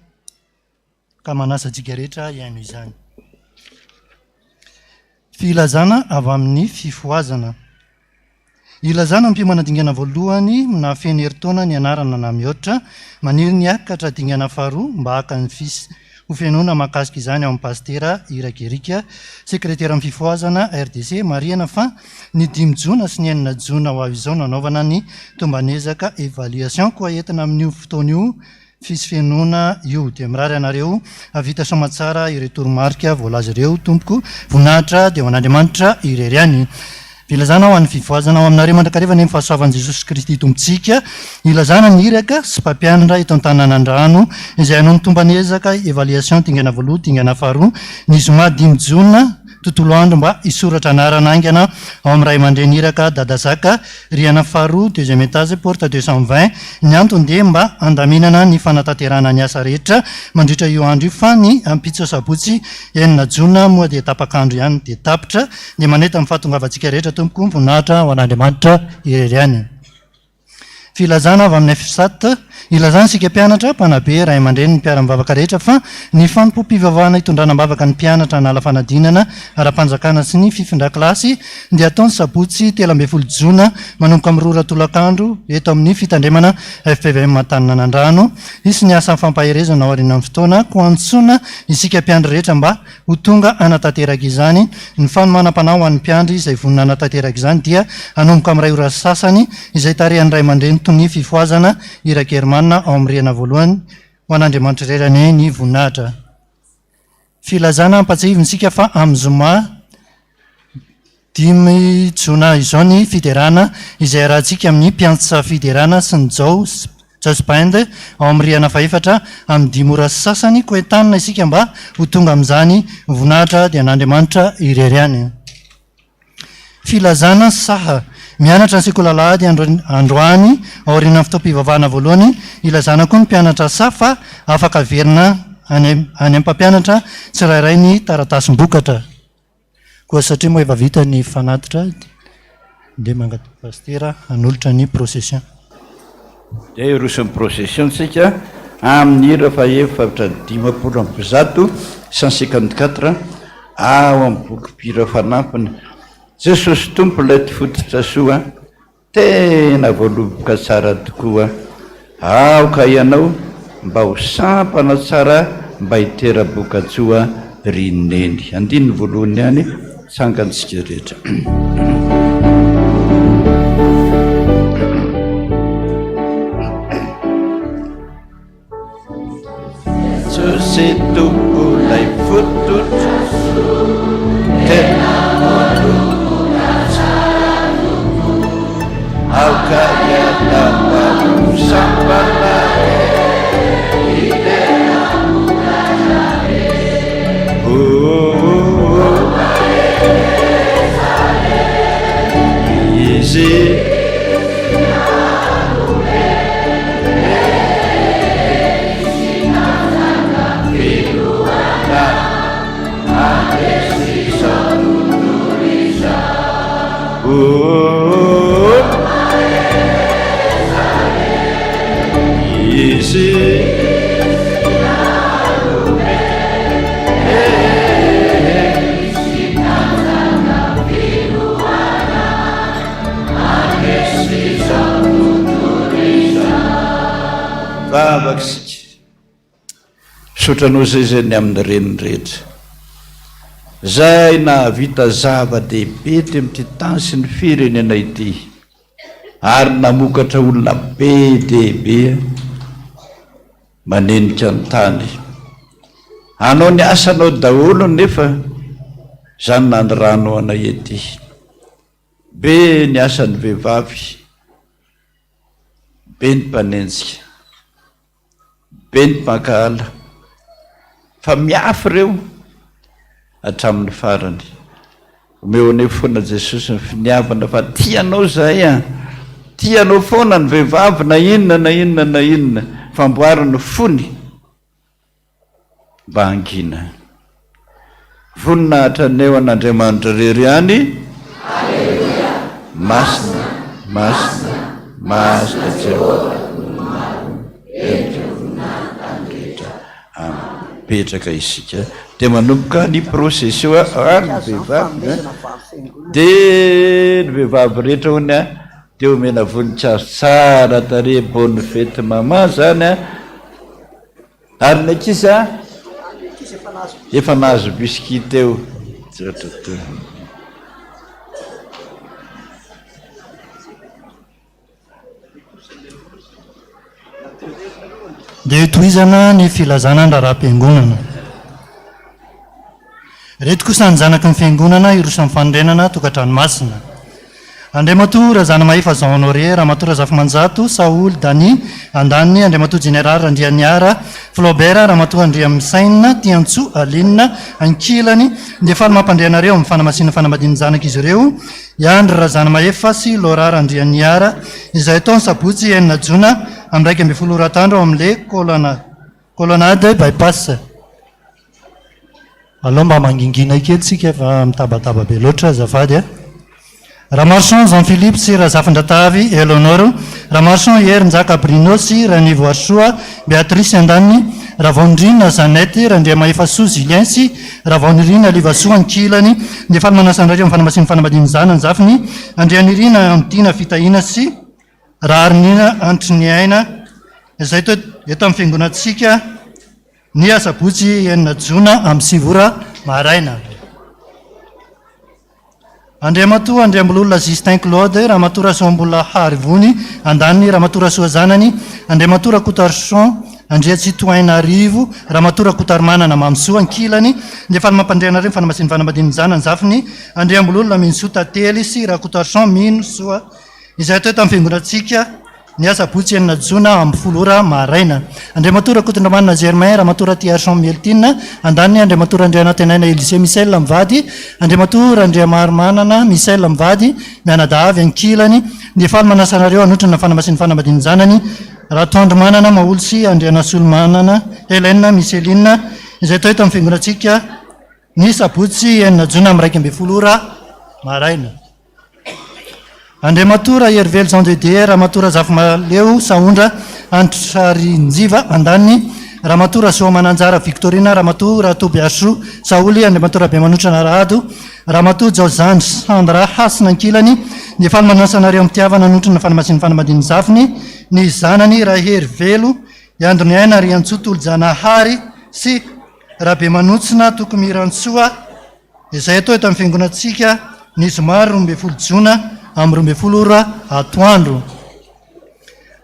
ka manasa antsika rehetra hihaino izany. Filazana avy amin'ny fifohazana. Ilazana ny mpiomana dingana voalohany nahafeno herintaona nianarana na mihoatra, maniry ny hiakatra dingana faharoa mba haka ny fis ho fenoina mahakasika izany ao amin'ny Pasitera Iraka Eric, sekreteran'ny fifohazana RDC. Marihana fa ny dimy jona sy ny enina jona ho avy izao no hanaovana ny tomban'ezaka évaluation koa entina amin'io fotoana io Fisy fenoana io. Dia mirary anareo hahavita soamatsara ireo toromarika voalaza ireo tompoko. Voninahitra dia ho an'Andriamanitra irery ihany. Filazana ho an'ny fivoazana ao aminareo mandrakariva anie ny fahasoavan'i Jesosy Kristy Tompontsika. Ilazana ny iraka sy mpampianatra eto Antananandrano izay hanao ny tomban'ezaka évaluation dingana voaloha dingana faharoa ny zoma dimy jona tontolo andro mba hisoratra anarana haingana ao amin'ny ray aman-dreny iraka Dadazaka Rihana faharoa, deuxième étage, porte 220, ny antony dia mba handaminana ny fanatanterahana ny asa rehetra mandritra io andro io fa ny ampitso sabotsy enina jona moa dia tapak'andro ihany dia tapitra dia maneta amin'ny fahatongavantsika rehetra tompoko voninahitra ho an'Andriamanitra irery ihany. Filazana avy amin'ny FSAT, Ilazana isika mpianatra, mpanabe, ray aman-dreny, ny mpiara-mivavaka rehetra fa ny fanompoam-pivavahana hitondrana am-bavaka ny mpianatra hanala fanadinana ara-panjakana sy ny fifindran-kilasy dia hatao ny sabotsy 13 jona manomboka amin'ny roa ora tolakandro eto amin'ny fitandremana fpvm Antaninanandrano. Hisy ny asa fampaherezana aorianan'ny fotoana koa antsoina isika mpiandry rehetra mba Ho tonga hanatanteraka izany, ny fanomanam-panahy ho an'ny mpiandry izay vonona hanatanteraka izany dia hanomboka amin'ny iray ora sy sasany, izay tarihan'ny ray aman-dreny tonia fifohazana, Iraka Hermann, ao amin'ny rihana voalohany, Ho an'Andriamanitra irery anie ny voninahitra. Filazana ampatsiahivina isika fa amin'ny zoma Dimy jona izao ny fiderana izay iarahantsika amin'ny mpiantsa fiderana sy ny Jaws Jazz Band ao amin'ny rihana fahefatra amin'ny dimy ora sy sasany koa entanina isika mba ho tonga amin'izany voninahitra dia an'Andriamanitra irery ihany. Filazana saha. Mianatra ny sekoly alahady androany aorianan'ny fotoam-pivavahana voalohany ilazana koa ny mpianatra saha fa afaka averina any any amin'ny mpampianatra tsirairay ny taratasim-bokatra. Koa satria moa efa vita ny fanatitra dia mangataka Pasitera hanolotra ny procession. Dia hiroso ny procession tsika amin'ny hira fahefatra 150, 154, ao amin'ny bokim-pihira fanampiny. Jesosy Tompo ilay fototra soa. Tena voaloboka tsara tokoa. Aoka ianao mba ho sampana tsara mba hitera-bokatsoa ry Neny. Andininy voalohany ihany, tsangantsika rehetra. Jesosy Tompo lay fototra tena voaloboka tsara tokoa aoka ianao mba ho sampana Izy Vavaka isika. Misaotra anao izay izay ny amin'ny reniny rehetra. Izay nahavita zava-dehibe teo amin'ity tany sy ny firenena ity ary namokatra olona be dia be manenika ny tany. Hanao ny asanao daholo nefa izany nanirano anay ety. Be ny asan'ny vehivavy, be ny mpanenjika, Be ny mpankahala. Fa miafy ireo hatramin'ny farany. Omeo anay foana Jesosy ny finiavana fa tia anao zahay an! Tia anao foana ny vehivavy na inona na inona na inona fa amboary ny fony mba hangina. Voninahitra aneo an'Andriamanitra irery ihany. Aleloia! Masina, masina, masina Jehovah Tompon'ny maro, hery voninahitra tany rehetra. Amen. Mipetraka isika dia manomboka ny procession ary ny vehivavy an, dia ny vehivavy rehetra hono an, dia omena voninkazo tsara tarehy bonne fête maman zany an, ary ny ankizy an, efa nahazo biscuit teo. Dia tohizana ny filazana ny raharaham-piangonana. Ireto kosa ny zanaky ny fiangonana hiroso amin'ny fanorenana tokantrano masina. Andriamatoa Razanamahefa Jean Honoré, Ramatoa Razafimanjato Saholy Dany, andaniny, Andriamatoa Jeneraly Randrianihara Flaubert, Ramatoa Andriamisaina Tiantsoa Aline, ankilany, dia faly mampandre anareo amin'ny fanamasinana fanambadian'ny zanak'izy ireo, I Andry Razanamahefa sy Laura Randrianihara, izay atao ny sabotsy enina jona amin'ny 11 ora atoandro ao amin'ny Le Colonnade Bypass. Alao mba mangingina kely tsika fa mitabataba be loatra azafady a. Ramarson Jean Philippe sy Razafindratavy Eleonore, Ramarson Hery Njaka Bruno sy Ranivoarisoa Béatrice andaniny, Ravaonirina Jeannette, Randriamahefasoa Julien sy Ravaonirina Livasoa ankilany, dia faly manasa anareo amin'ny fanamasin'ny fanambadian'ny zanany zafiny, Andrianirina Antiana Fitahiana sy Raharinirina Antriniaina, izay to eto amin'ny fiangonantsika ny asabotsy enina jona amin'ny sivy ora maraina. Andriamatoa Andriambololona Justin Claude, Ramatoa Rasoambola Harivony, andaniny, Ramatoa Rasoa Zanany, Andriamatoa Rakotoarison Andriatsitohainarivo, Ramatoa Rakotoarimanana Mamisoa, ankilany, dia faly mampandre anareo ny fanamasin'ny fanambadian'ny zanany zafiny, Andriambololona Minosoa Tantely sy Rakotoarison Minosoa, izay atao eto amin'ny fiangonantsika. Ny asabotsy enina jona amin'ny folo ora maraina. Andriamatoa Rakotondramanana Germain, Ramatoa Ratiarison Mieltine, andaniny Andriamatoa Randrianantenaina Elysée Michel mivady, Andriamatoa Randriamaromanana Michel mivady, mianadahy ankilany, dia faly manasa anareo hanotrona ny fanamasin'ny fanambadian'ny zanany, Ratoandromanana Maholy sy Andrianasolomanana Hélène Micheline, izay atao eto amin'ny fiangonantsika ny sabotsy enina jona amin'ny 11 ora maraina. Andriamatoa Raherivelo Jean de Dieu, Ramatoa Razafimaleo Sahondra Antrisarinjiva andaniny, Ramatoa Rasoamananjara Victorine, Ramatoa Ratobiarisoa Saholy, Andriamatoa Rabemanotrana Rahado, Ramatoa Jaozandry Sandra Hasina ankilany, ny faly manasa anareo am-pitiavana hanotrona ny fanamasin'ny fanambadian'ny zafiny, ny zanany Raherivelo Iandroniaina Riantsoa Tolojanahary sy Rabemanontsina Tokomirantsoa. Izay atao eto amin'ny fiangonantsika ny zoma 12 jona amin'ny 12 ora atoandro.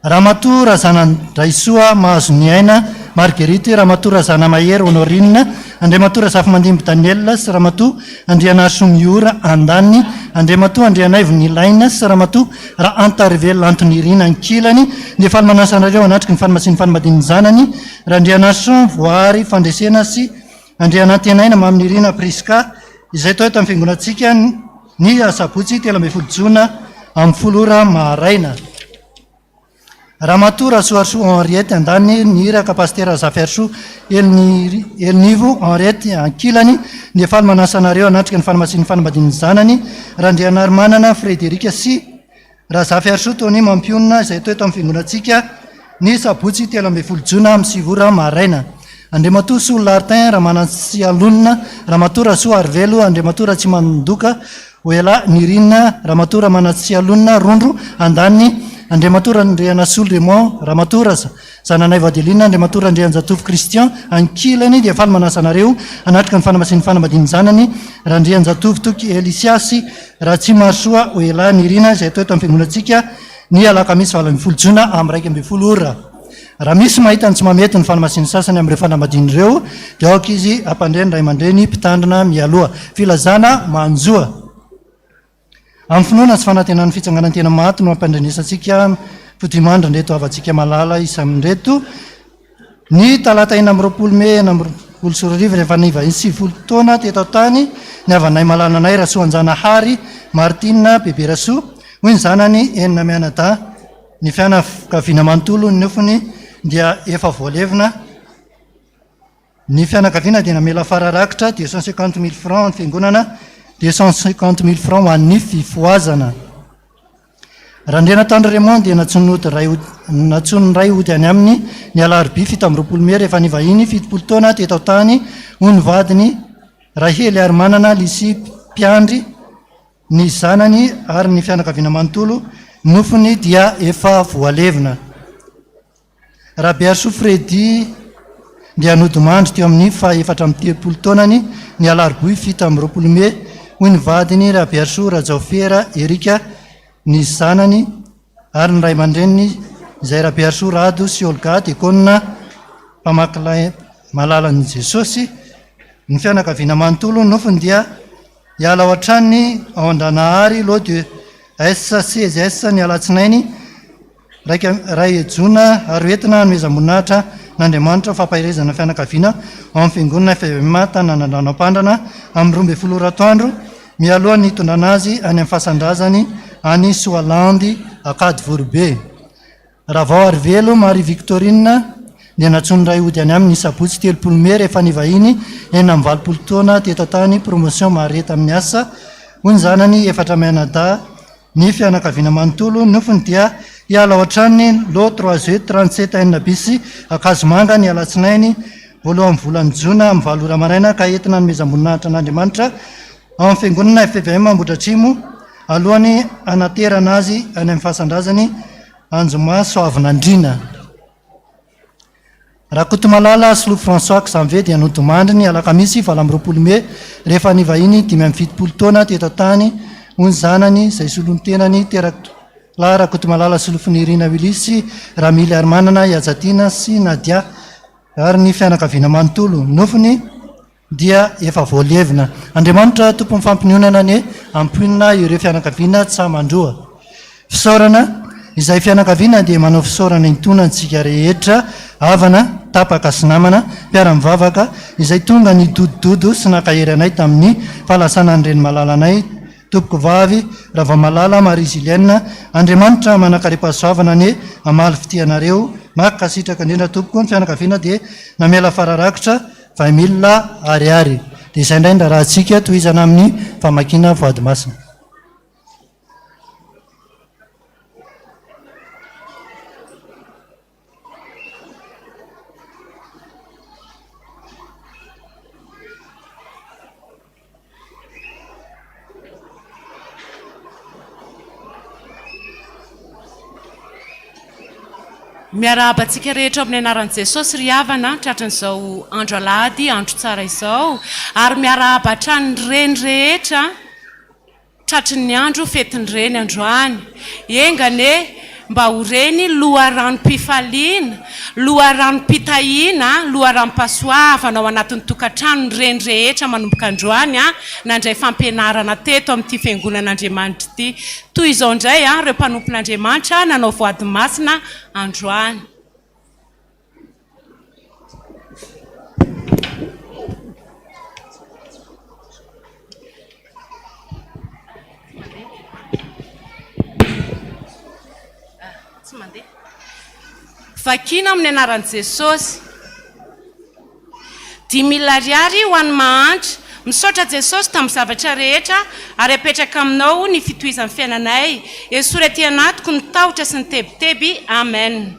Ramatoa Razanandraisoa Mahazoniaina Marguerite, Ramatoa Razanamahery Honorine, Andriamatoa Razafimandimby Daniel sy Ramatoa Andrianarisoa Miora andaniny, Andriamatoa Andrianaivo Nilaina sy Ramatoa Rahantarivelo Antonirina ankilany, dia faly manasa anareo hanatrika ny fanamasin'ny fanambadian'ny zanany, Randrianarison Voahary Fandresena sy Andrianantenaina Maminirina Prisca, izay tao eto amin'ny fiangonantsika ny asabotsy 13 jona amin'ny folo ora maraina. Ramatoa Rasoarisoa Henriette andaniny, ny iraka Pasitera Razafiarisoa Elinivo Henriette ankilany, dia faly manasa anareo hanatrika ny fanamasin'ny fanambadian'ny zanany, Randrianarimanana Frederic sy Razafiarisoa Tony Mampionona izay atao eto amin'ny fiangonantsika ny sabotsy 13 jona amin'ny sivy ora maraina. Andriamatoa Soa Lartin Ramanantsialonina, Ramatoa Rasoa Arivelo, Andriamatoa Ratsimandoka Oela Nirina, Ramatoa Ramanantsialonina Rondro andaniny, Andriamatoa Randrianasolo Raymond, Ramatoa Razananaivo Adeline, Andriamatoa Randrianjatovo Christian ankilany dia faly manasa anareo hanatrika ny fanamasin'ny fanambadian'ny zanany Randrianjatovo Toky Elicia sy Ratsimarosoa Oela Nirina izay atao eto amin'ny fiangonantsika ny alakamisy 18 jona amin'ny 11 ora. Raha misy mahita ny tsy mahamety ny fanamasin'ny sasany amin'ireo fanambadiana ireo dia aoka izy hampandre ny ray aman-dreny mpitandrina mialoha. Filazana manjoa. Amin'ny finoana sy fanantenana ny fitsanganan-tena maty no ampandrenesantsika fodimandry ireto havantsika malala isan'ireto. Ny talata 26 mey 2026 rehefa nivahiny 90 taona teto an-tany ny havanay malalanay Rasoanjanahary Martine Bebe Rasoa, hoy ny zanany enina mianadahy. Ny fianakaviana manontolo ny nofony dia efa voalevina. Ny fianakaviana dia namela fara rakitra 250 mille francs ho an'ny fiangonana, 250 mille francs ho an'ny fifohazana. Randrianatandro Raymond dia nantsoin'ny hody ray nantsoin'ny ray hody any aminy ny alarobia 27 mey rehefa nivahiny 70 taona teto an-tany hoy ny vadiny Rahely Harimanana Lucie Mpiandry ny zanany ary ny fianakaviana manontolo, nofony dia efa voalevina. Rabearisoa Freddy dia nodimandry teo amin'ny faha 34 taonany ny alarobia 27 mey, hoy ny vadiny Rabearisoa Rajaofera Eric, ny zanany ary ny ray aman-dreniny izay Rabearisoa Rado sy Olga Dekona mpamaky lay malalan'i Jesosy, ny fianakaviana manontolo, nofony dia Hiala ao an-tranony ao Andranahary lot de SCGS ny alatsinainy 1 jona ary ho entina hanomezam-boninahitra an'Andriamanitra ho fampaherezana fianakaviana ao amin'ny fiangonana FVM Tananandrano Ampandrana amin'ny 12 ora atoandro mialoha ny hitondrana azy any amin'ny fasan-drazany any Soalandy Ankadivoribe. Ravaoarivelo Marie Victorine dia nantsoin'ny ray hody any aminy ny sabotsy 30 mey rehefa nivahiny 86 taona teto an-tany Promotion Marie tamin'ny asa hoy ny zanany efatra mianadahy ny fianakaviana manontolo ny nofony dia hiala ao an-tranony lot 3 E 37 N bis Ankazomanga ny alatsinainy voalohan'ny volana jona amin'ny valo ora maraina ka entina hanomezam-boninahitra an'Andriamanitra ao amin'ny fiangonana FPVM Ambohidratrimo alohan'ny hanaterana azy any amin'ny fasan-drazany Anjoma Soavinandriana. Rakotomalala Solofo François Xavier dia nodimandry ny alakamisy 28 mey rehefa nivahiny 75 taona teto an-tany hoy ny zanany izay solontenany terak'lahy Rakotomalala Solofonirina Willis Ramily Harimanana Ihajatiana sy Nadia ary ny fianakaviana manontolo. Nofiny dia efa voalevina. Andriamanitra Tompon'ny fampiononana anie hampionona ireo fianakaviana tsaha-mandroa. Fisaorana, Izay fianakaviana dia manao fisaorana intoana antsika rehetra, havana, tapaka sy namana, mpiara-mivavaka, izay tonga nidodododo sy nankahery anay tamin'ny fahalasana ny reny malalanay, Tompokovavy, Ravamalala Marie Julienne, Andriamanitra manankarem-pahasoavana anie hamaly fitia anareo, mankasitraka indrindra tompoko, ny fianakaviana dia namela fara-rakitra, 20 mille ariary. Dia izay indray ny raharahantsika, tohizana amin'ny famakiana voady masina. Miarahaba antsika rehetra ao amin'ny anaran'i Jesosy ry havana tratran'izao andro alahady andro tsara izao ary miarahaba hatrany ny reny rehetra Tratry ny andro fetin'ny reny androany. Enga anie mba ho reny loharanom-pifaliana, loharanom-pitahiana, loharanom-pahasoavana ao anatin'ny tokantrano ny reny rehetra manomboka androany nandray fampianarana teto amin'ity fiangonan'Andriamanitra ity. Toy izao indray ireo mpanompon'Andriamanitra nanao voady masina androany. Tsy mandeha. Vakiana amin'ny anaran'i Jesosy. Dimy mille ariary ho an'ny mahantra. Misaotra Jesosy tamin'ny zavatra rehetra ary apetraka aminao ny fitohizan'ny fiainanay. Esory aty anatiko ny tahotra sy ny tebiteby. Amen.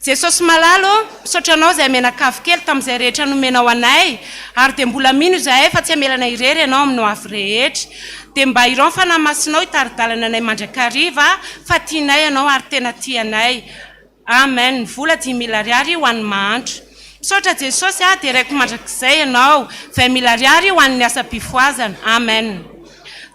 Jesosy malala ô, misaotra anao izay mianakavy kely tamin'izay rehetra nomenao anay, ary dia mbola mino izahay fa tsy hamelana irery ianao amin'ny hoavy rehetra. Dia mba irao ny Fanahy Masinao hitari-dalana anay mandrakariva fa tianay ianao ary tena tia anay. Amen. Vola 5000 ariary ho an'ny mahantra. Misaotra Jesosy a, deraiko mandrakizay ianao. 20000 ariary ho an'ny asam-pifohazana. Amen.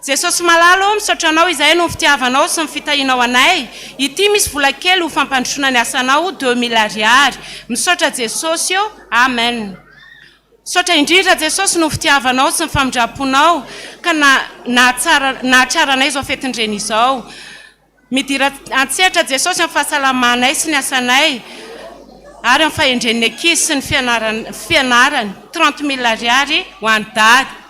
Jesosy malala ô, misaotra anao izahay noho ny fitiavanao sy ny fitahianao anay. Ity misy vola kely ho fampandrosoana ny asanao, 2000 ariary. Misaotra Jesosy ô. Amen. Misaotra indrindra Jesosy noho ny fitiavanao sy ny famindram-ponao ka na nahatsara nahatraranay izao fetin-dreny izao. Midira an-tsehatra Jesosy amin'ny fahasalamanay sy ny asanay. Ary amin'ny fahendren'ny ankizy sy ny fianarany, 30 000 ariary ho an'i Dada.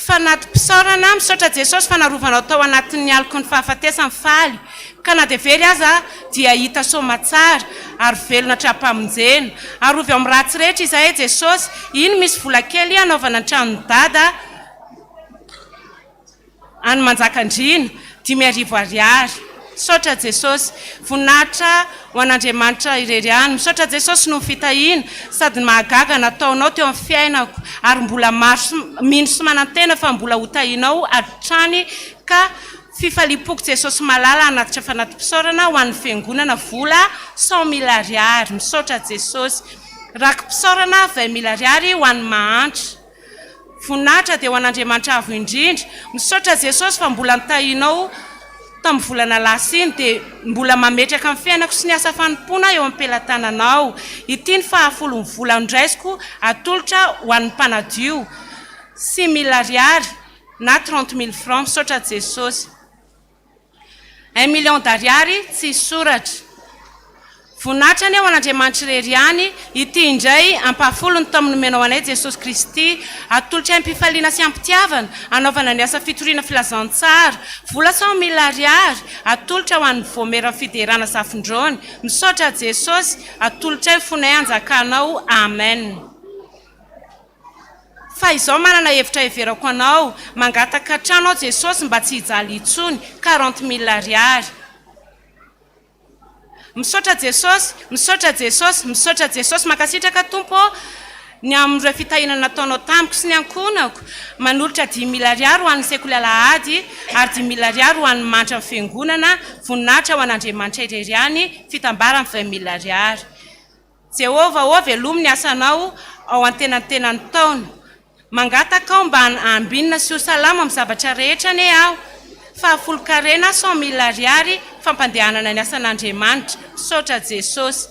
Fanati-pisaorana, Misaotra Jesosy fa narovanao tao anatin'ny aloky ny fahafatesana faly, ka na dia very aza dia hita soamatsara ary velona hatrampamonjena. Arovy ao amin'ny ratsy rehetra izahay Jesosy, iny misy vola kely hanaovana ny tranon'i Dada. Any Manjakandriana, 5000 ariary. Misaotra Jesosy. Voninahitra ho an'Andriamanitra irery ihany. Misaotra Jesosy noho ny fitahiana sady ny mahagaga nataonao teo amin'ny fiainako ary mbola maro sy mino sy manantena fa mbola ho tahianao hatrany ka fifaliam-poko Jesosy malala hanatitra fanati-pisaorana ho an'ny fiangonana vola 100 mille ariary. Misaotra Jesosy. Raki-pisaorana 20 mille ariary ho an'ny mahantra. Voninahitra dia ho an'Andriamanitra Avo Indrindra. Misaotra Jesosy fa mbola nitahianao tamin'ny volana lasa iny dia mbola mametraka ny fiainako sy ny asa fanompoana eo am-pelatananao. Ity ny fahafolon'ny vola noraisiko atolotra ho an'ny mpanadio, 6000 ariary na 30 000 francs. Misaotra Jesosy. Un million d'ariary tsisy soratra. Voninahitra anie ho an'Andriamanitra irery ihany, ity indray ampahafolony tamin'ny nomenao anay Jesosy Kristy, atolotray am-pifaliana sy am-pitiavana, hanaovana ny asa fitoriana filazantsara, vola 100 000 ariary, atolotra ho an'ny Voamieran'ny Fiderana Zafindraony, misaotra Jesosy, atolotray ny fonay hanjakanao, Amen. Fa izao manana hevitra heverako anao, mangataka trano aho Jesosy mba tsy hijaly intsony, 40 000 ariary. Misaotra Jesosy, misaotra Jesosy, misaotra Jesosy, mankasitraka Tompo ô ny amin'ireo fitahiana nataonao tamiko sy ny ankohonako, manolotra 5000 ariary ho an'ny sekoly alahady ary 5000 ariary ho an'ny mantra ny fiangonana, voninahitra ho an'Andriamanitra irery ihany, fitambarany 20000 ariary. Jehovah ô, velomy ny asanao ao antenantenan'ny taona. Mangataka aho mba hambinina sy ho salama amin'ny zavatra rehetra anie aho. Fahafolonkarena 100 000 ariary fampandehanana ny asan'Andriamanitra. Misaotra Jesosy.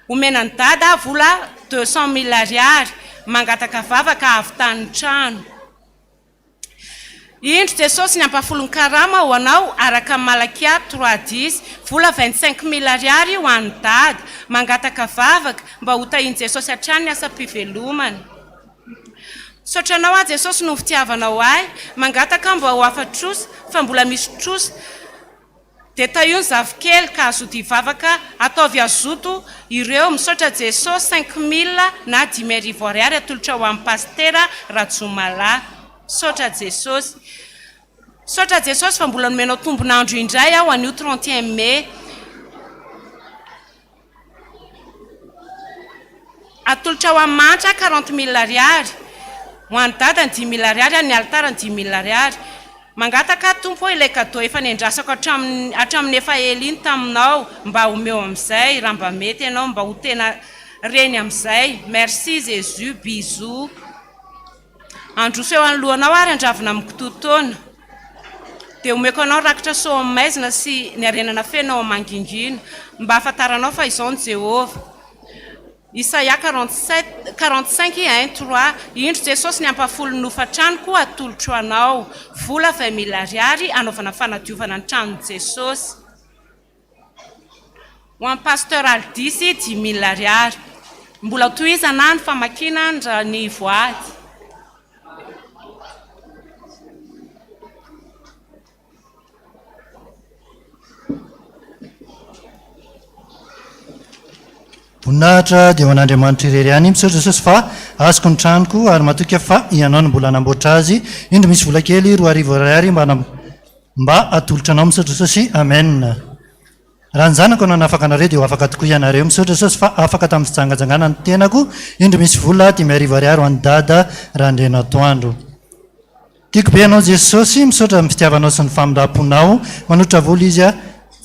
Omena an'i Dada vola 200 000 ariary. Mangataka vavaka hahavitany trano. Indro Jesosy ny ampahafolon-karama ho anao araka ny Malakia trois dix, vola 25 000 ariary ho an'i Dada, mangataka vavaka mba ho tahian'i Jesosy hatrany ny asam-pivelomana. Misaotra anao aho Jesosy noho ny fitiavanao ahy, mangataka aho mba ho afa-trosa fa mbola misy trosa, Dia tahio ny zafikely ka hazoto hivavaka, ataovy hazoto ireo, misaotra Jesosy, 5000 na 5000 ariary atolotra ho an'i Pasitera Rajomalahy. Misaotra Jesosy. Misaotra Jesosy fa mbola nomenao tombon'andro indray aho anio 31 mai. Atolotra ho an'i Mantra 40 000 ariary, ho an'i Dada ny 5000 ariary ary ny alitara ny 5000 ariary. Mangataka aho Tompo ô ilay cadeau efa nendrasako hatramin'ny hatramin'ny efa ela iny taminao mba omeo amin'izay raha mba mety ianao mba ho tena reny amin'izay. Merci Jésus bisous. Handroso eo anoloanao ary handravona amin'ny kitoatoana. Dia homeko anao rakitra soa ao amin'ny maizina sy ny harena nafenina ao amin'ny mangingina, mba hahafantaranao fa Izaho no Jehovah. Isaia 47, 45, un, trois, Indro Jesosy ny ampahafolon'ny hofan-tranoko atolotro anao, vola 20 000 ariary hanaovana fanadiovana ny tranon'i Jesosy. Ho an'i Pasteur Aldis, 5000 ariary. Mbola tohizana ny famakiana ny voady. Voninahitra dia ho an'Andriamanitra irery ihany. Misaotra Jesosy fa azoko ny tranoko ary matoky aho fa Ianao no mbola hanamboatra azy. Indro misy vola kely 2000 ariary mba Mba atolotra anao misaotra Jesosy Amen Raha ny zanako no hanafaka anareo dia ho afaka tokoa ianareo misaotra Jesosy fa afaka tamin'ny fijangajangana ny tenako indro misy vola 5000 ariary ho an'i dada Randrianatoandro Tiako be ianao Jesosy misaotra amin'ny fitiavanao sy ny famindram-ponao manotra vola izy a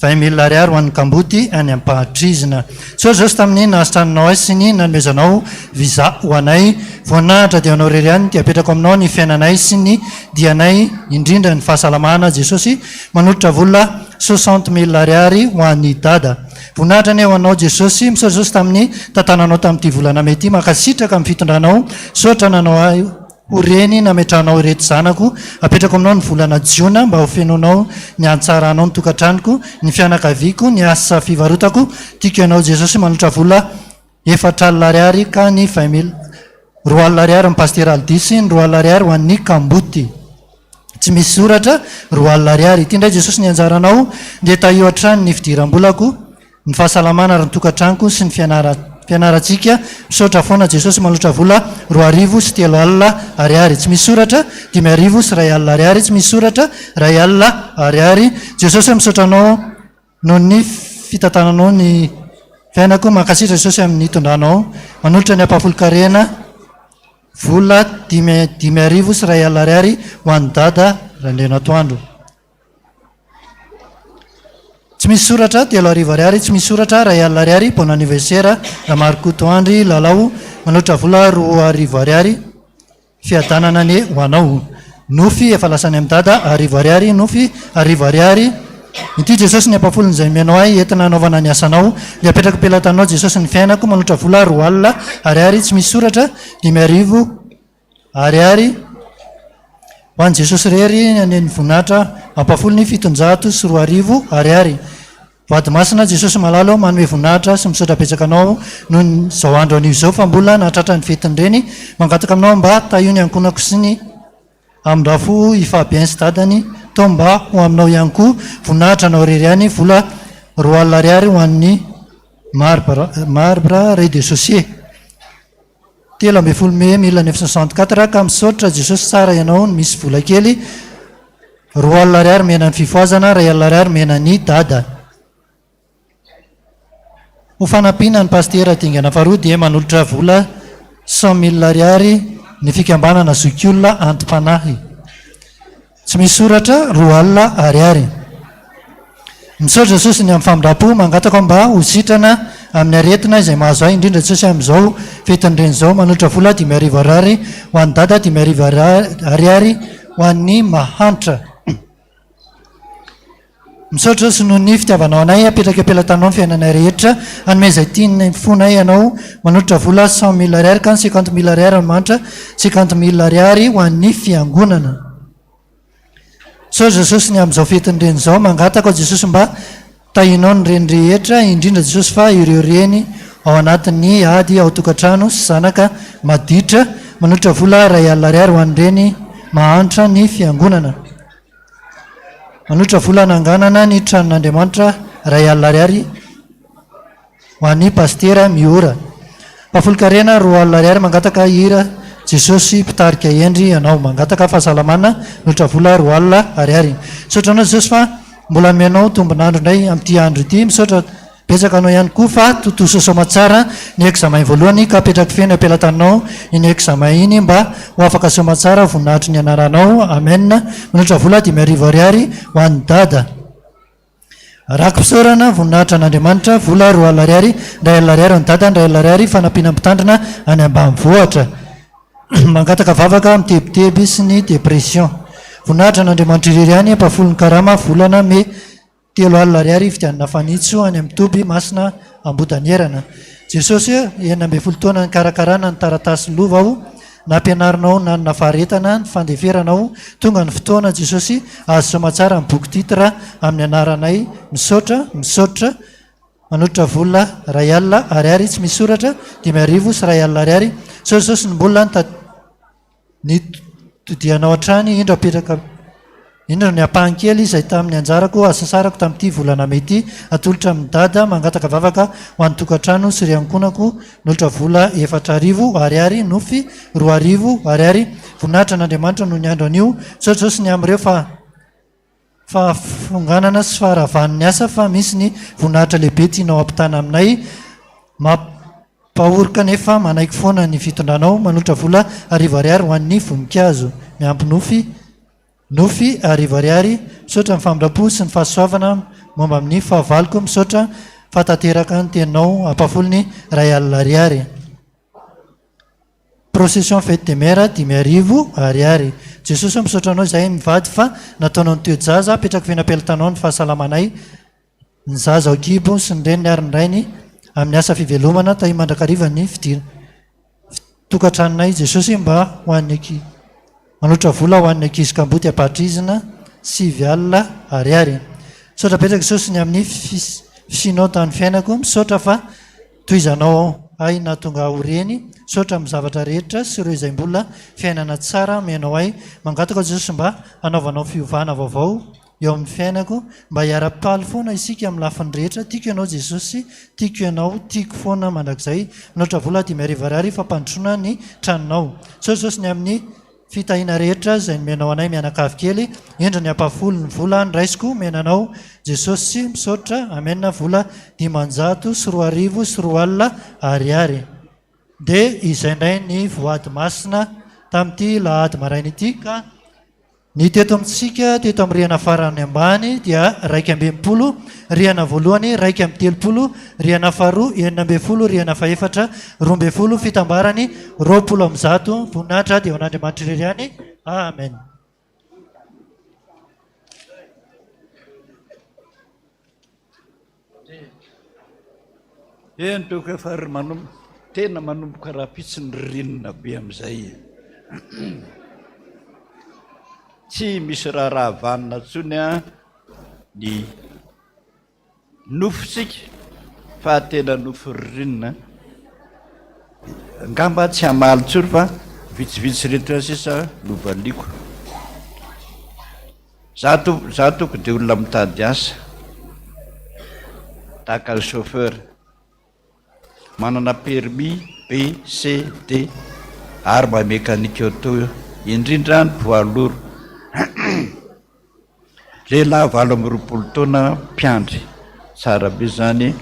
20 000 ariary ho an'ny kamboty any Ampahatrizina. Misaotra Jesosy tamin'ny nahasitrananao ahy sy ny nanomezanao visa ho anay. Voninahitra dia anao irery ihany dia apetrako aminao ny fiainanay sy ny dianay indrindra ny fahasalamana Jesosy manolotra vola 60 000 ariary ho an'i Dada. Voninahitra anie ho anao Jesosy. Misaotra Jesosy tamin'ny tantananao tamin'ity volana mey ity. Mankasitraka amin'ny fitondranao. Misaotra nanao ahy. Ho reny nametrahanao ireto zanako, apetrako aminao ny volana jiona mba ho fenoinao ny hantsaranao ny tokantranoko, ny fianakaviako, ny asa fivarotako, tiako ianao Jesosy manolotra vola efatr'alina ariary ka ny vingt mille roa alina ariary ny Pasitera Aldis, ny roa alina ariary ho an'ny kamboty. Tsy misy soratra, 2000 ariary. Ity indray Jesosy ny anjaranao, ndeha tahio hatrany ny fidiram-bolako, ny fahasalamana ary ny tokantranoko sy ny fianarantsika. Misaotra foana Jesosy manolotra vola 3002 ariary. Tsy misy soratra, 1105 ariary. Tsy misy soratra, 1000 ariary. Jesosy ô misaotra anao noho ny fitantananao ny fiainako. Mankasitraka Jesosy amin'ny nitondranao manolotra ny ampahafolon-karena. Vola 1055 ariary ho an'i Dada Randrianatoandro. Tsy misy soratra, 3000 ariary, tsy misy soratra, 1000 ariary, bon anniversaire Ramarikoto Andry Lalao, manolotra vola 2000 ariary, fiadanana anie ho anao. Nofy efa lasa any amin'i Dada, arivo ariary, nofy, arivo ariary. Inty Jesosy ny ampafolony izay nomenao ahy entina hanaovana ny asanao. Dia apetrako am-pelatanao Jesosy ny fiainako, manotra vola 20 ariary tsy misy soratra, 5000 ariary. Ho an'i Jesosy irery anie ny voninahitra, ampafolony 2700 ariary. Voady masina Jesosy malala ô, manome voninahitra sy misaotra betsaka anao noho ny izao andro anio izao fa mbola nahatratra ny fetin'ny reny. Mangataka aminao mba tahio ny ankohonako sy ny Amindrafo i Fabien sy dadany to mba ho aminao ihany koa voninahitra anao irery ihany vola 20 ariary ho an'ny marbre marbre rez de chaussée 13 mai 1964 ka misaotra Jesosy tsara ianao no misy vola kely 20 ariary mena ny fifohazana 1000 ariary mena ny dada. Ho fanampiana ny Pasitera dingana faharoa dia manolotra vola 100 mille ariary ny fikambanana zokiolona anti-panahy. Tsy misy soratra, 20 ariary. Misaotra Jesosy ny amin'ny famindram-po, mangataka aho mba ho sitrana amin'ny aretina izay mahazo ahy, indrindra Jesosy amin'izao fetin'ny reny izao, manolotra vola 5000 ariary ho an'i Dada, 5000 ariary ho an'ny mahantra. Misaotra Jesosy noho ny fitiavanao anay, apetraka eo am-pelatananao ny fiainanay rehetra, hanome izay tian'ny fonay Ianao, manolotra vola 100 mille ariary ka ny 50 mille ariary ny mahantra, 50 mille ariary ho an'ny fiangonana. Misaotra Jesosy ny amin'izao fetin'ny reny izao, mangataka aho Jesosy mba tahinao ny reny rehetra, indrindra Jesosy fa ireo reny ao anatin'ny ady ao tokantrano sy zanaka maditra, manolotra vola 1000 ariary ho an'ny reny mahantra ny fiangonana. Manolotra vola hananganana ny tranon'Andriamanitra 1000 ariary ho an'i Pasitera Miora. Mpahafolon-karena 20 ariary mangataka hira Jesosy mpitarika hendry ianao. Mangataka fahasalamana manolotra vola 20 ariary. Misaotra anao Jesosy fa mbola nomenao tombon'andro indray amin'ity andro ity. Misaotra Betsaka anao ihany koa fa tontosa soamatsara ny examen voalohany ka apetrako feno eo am-pelatananao iny examen iny mba ho afaka soamatsara voninahitry ny anaranao Amen Manolotra vola 5000 ariary ho an'i Dada Raki-pisaorana voninahitra an'Andriamanitra vola 20 ariary 1000 ariary ho an'i Dada 1000 ariary fanampiana mpitandrina any ambanivohitra Mangataka vavaka amin'ny tebiteby sy ny dépression Voninahitra an'Andriamanitra irery ihany ampahafolon'ny karama volana mey 30 ariary hividianana fanitso any amin'ny toby masina Ambodanierana. Jesosy ô, 16 taona nikarakarana ny taratasy lova aho, nampianarinao nanana faharetana ny fandeferana aho, tonga ny fotoana Jesosy, azo soamatsara ny boky titre amin'ny anaranay, misaotra, misaotra, manolotra vola 1000 ariary tsy misy soratra, 1051 ariary, misaotra Jesosy ny mbola Nitodianao hatrany, indro apetraka, indro ny ampahany kely izay tamin'ny anjarako hasasarako tamin'ity volana mey ity, atolotra amin'i Dada, mangataka vavaka ho an'ny tokantrano sy ry ankohonako, nolotra vola 4000 ariary, nofy 2000 ariary, voninahitra an'Andriamanitra noho ny andro anio, misaotra Jesosy ny amin'ireo fa. Fahafonganana sy faharavan'ny asa fa misy ny voninahitra lehibe tianao hampitana aminay. Mampahory kanefa manaiky foana ny fitondranao manolotra vola arivo ariary ho an'ny voninkazo. Miampy nofy nofy arivo ariary. Misaotra ny famindram-po sy ny fahasoavana momba amin'ny fahavaloko. Misaotra fa tanteraka ny teninao ampahafolony 1000 ariary. Procession fête des mères 5000 ariary. Jesosy ô misaotra anao izahay mivady fa nataonao ny toe-jaza, apetrako feno am-pelatanao ny fahasalamanay, ny zaza ao kibo sy ny reniny ary ny rainy amin'ny asa fivelomana, tahio mandrakariva ny fidirana tokantranonay Jesosy mba ho an'ny ankizy. Manotra vola ho an'ny ankizy kamboty Ampatrizina, 90 ariary. Misaotra betsaka Jesosy ny amin'ny fisianao tamin'ny fiainako. Misaotra fa tohizanao ahy nahatonga ahy ho reny. Misaotra amin'ny zavatra rehetra sy ireo izay mbola fiainana tsara omenao ahy. Mangataka aho Jesosy mba hanaovanao fiovana vaovao eo amin'ny fiainako. Mba hiara-paly foana isika amin'ny lafiny rehetra. Tiako ianao Jesosy, tiako ianao, tiako foana mandrakizay. Misaotra vola 5000 ariary fampandrosoana ny tranonao. Misaotra Jesosy ny amin'ny Fitahiana rehetra izay nomenao anay mianakavy kely, indro ny ampahafolo ny vola noraisiko omena anao Jesosy misaotra Amen vola 2500 ariary. Dia izay indray ny voady masina tamin'ity lahady maraina ity ka ny teto amintsika teto amin'ny rihana farany ambany dia 61, rihana voalohany 31, rihana faharoa 16, rihana fahefatra 12, fitambarany 120, voninahitra dia ho an'Andriamanitra irery ihany. Amen. Eny toky efa ry manomboka tena manomboka rahampitso ny ririnina be amin'izay e. Tsy misy raharaha vanona intsony an ny nofontsika fa tena nofo ririnina. Angamba tsy hamaly intsony fa vitsivitsy ireto ihany sisa no valiako. Za to za toko dia olona mitady asa tahaka ny chauffeur, manana permis B, C, D ary mahay mécanique auto indrindra ny poids lourd. Lehilahy 28 taona mpiandry, tsara be zany,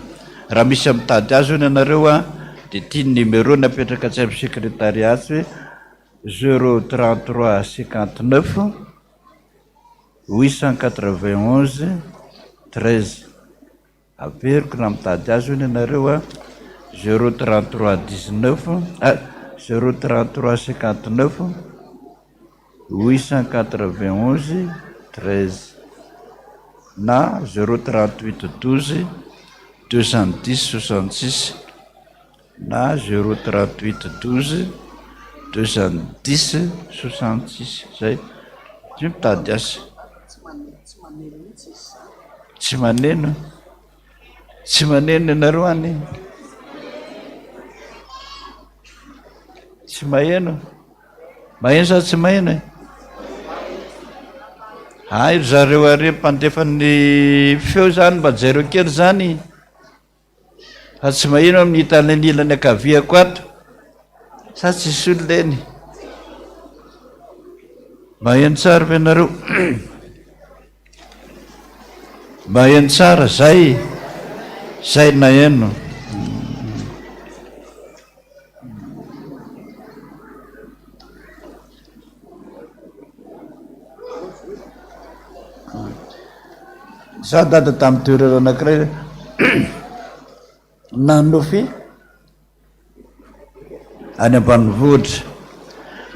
raha misy mitady azy hono ianareo an dia ity ny numéro-ny apetraka atsy amin'ny secrétariat atsy hoe zéro 33 59 891 13 Averiko raha mitady azy hono ianareo a, zéro 33 19 ah zéro 33 59 891 13 na zéro 38 12 210 66 na zéro 38 12 210 66 zay tsy mitady asa tsy maneno tsy maneno ianareo any tsy maheno maheno sa tsy maheno e hay ry zareo ary mpandefa ny feo zany mba jereo kely zany Fa tsy maheno amin'ny hita any anilany ankaviako ato sa tsisy olona eny? Maheno tsara ve nareo? Maheno tsara zay zay naheno. Za dada tamin'ny toerana anankiray nanofy any ambanivohitra,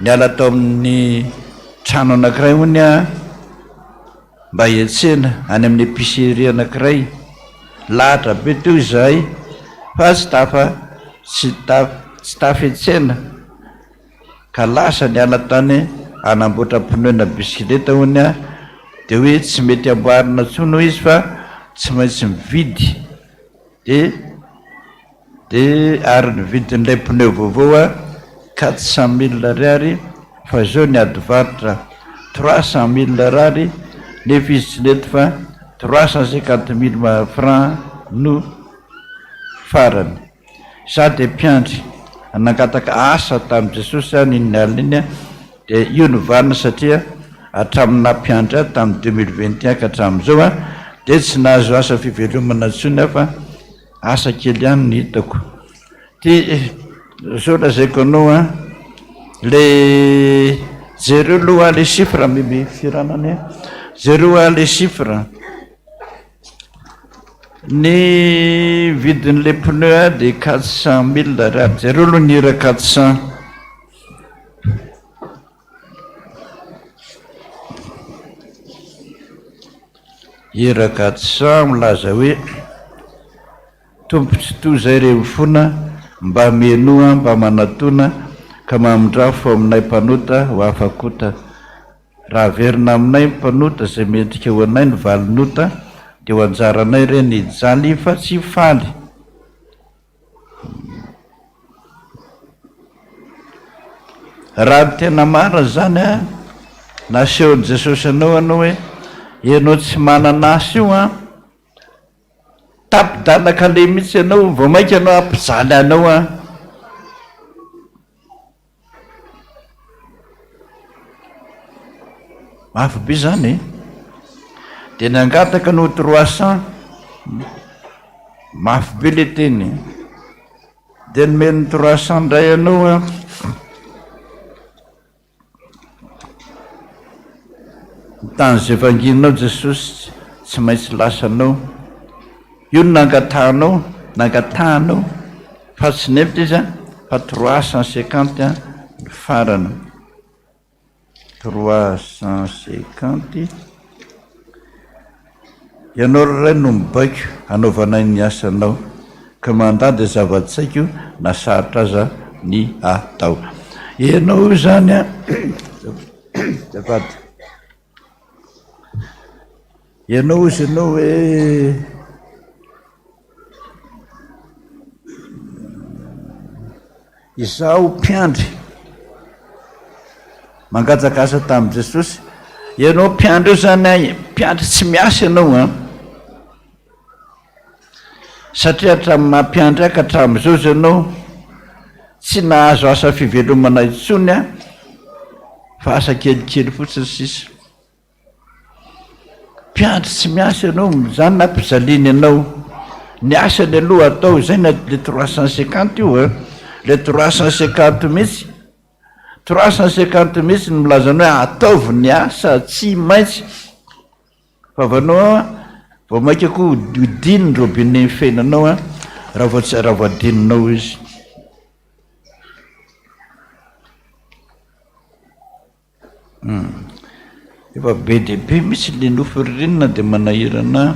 niala tao amin'ny trano anankiray hono aho mba hiantsena any amin'ny épicerie anankiray, lahatra be teo izahay fa tsy tafa tsy tafa tsy tafiantsena. Ka lasa niala tany hanamboatra pneu na bisikileta hono aho dia hoe tsy mety amboarina intsony hoy izy fa tsy maintsy mividy dia dia ary ny vidin'ilay pneu vaovao a quatre cent mille ariary fa izao ny ady varotra trois cent mille ariary nefa izy tsy nety fa trois cent cinquante mille francs no farany. Izaho dia mpiandry. Nangataka asa tamin'i Jesosy aho iny alina iny dia io no valiny satria hatramin'ny naha mpiandry ahy tamin'ny 2021 ka hatramin'izao aho dia tsy nahazo asa fivelomana intsony aho fa asa kely ihany no hitako. Ty zao lazaiko anao an, le jereo aloha le chiffre Mimi Firanana e, jereo aho le chiffre. Ny vidin'ilay pneu dia 400 mille ariary. Jereo aloha ny hira 400. Hira 400 milaza hoe Tompo Tsitoha izay re mifona, mba mienoa, mba manatona, ka mamindrafo aminay mpanota ho afa-kota. Raha averina aminay ny mpanota izay mendrika ho anay ny valin'ota dia ho anjaranay re ny hijaly fa tsy hifaly. Raha ny tena marina izany an, nasehon'i Jesosy anao ianao hoe ianao tsy manana asa io an, tapi-dalan-kaleha mihitsy ianao, vao mainka ianao hampijaly anao an. Mafy be zany e! Dia nangataka ny ho 300, mafy be le teny e! Dia nomeny 300 indray ianao an! Ny tany izay vangianao Jesosy tsy maintsy lasanao. Io no nangatahanao, nangatahanao fa tsy nentitra izy an, fa 350 ny farany. 350. Ianao ry Ray no mibaiko hanaovanay ny asanao, ka mandà dia zava-tsaiko na sarotra aza ny atao. Ianao io izany an, azafady. Ianao hozy ianao hoe izaho mpiandry mangataka asa tamin'i Jesosy. Ianao mpiandry io zany an, mpiandry tsy miasa ianao an. Satria hatramin'ny maha mpiandry ahy ka hatramin'izao izao ianao tsy nahazo asa fivelomana intsony an, fa asa kelikely fotsiny sisa. Mpiandry tsy miasa ianao, izany no ampijaliany anao. Ny asany aloha atao, izay na le 350 io an, le 350 mihitsy, 350 mihitsy no milaza anao hoe ataovy ny asa tsy maintsy. Fa vao anao vao mainka koa hodino ny robinet ny fiainanao an, raha vao tsy raha vao adinonao izy. Hum. Efa be dia be mihitsy le nofy ririnina dia manahirana ahy.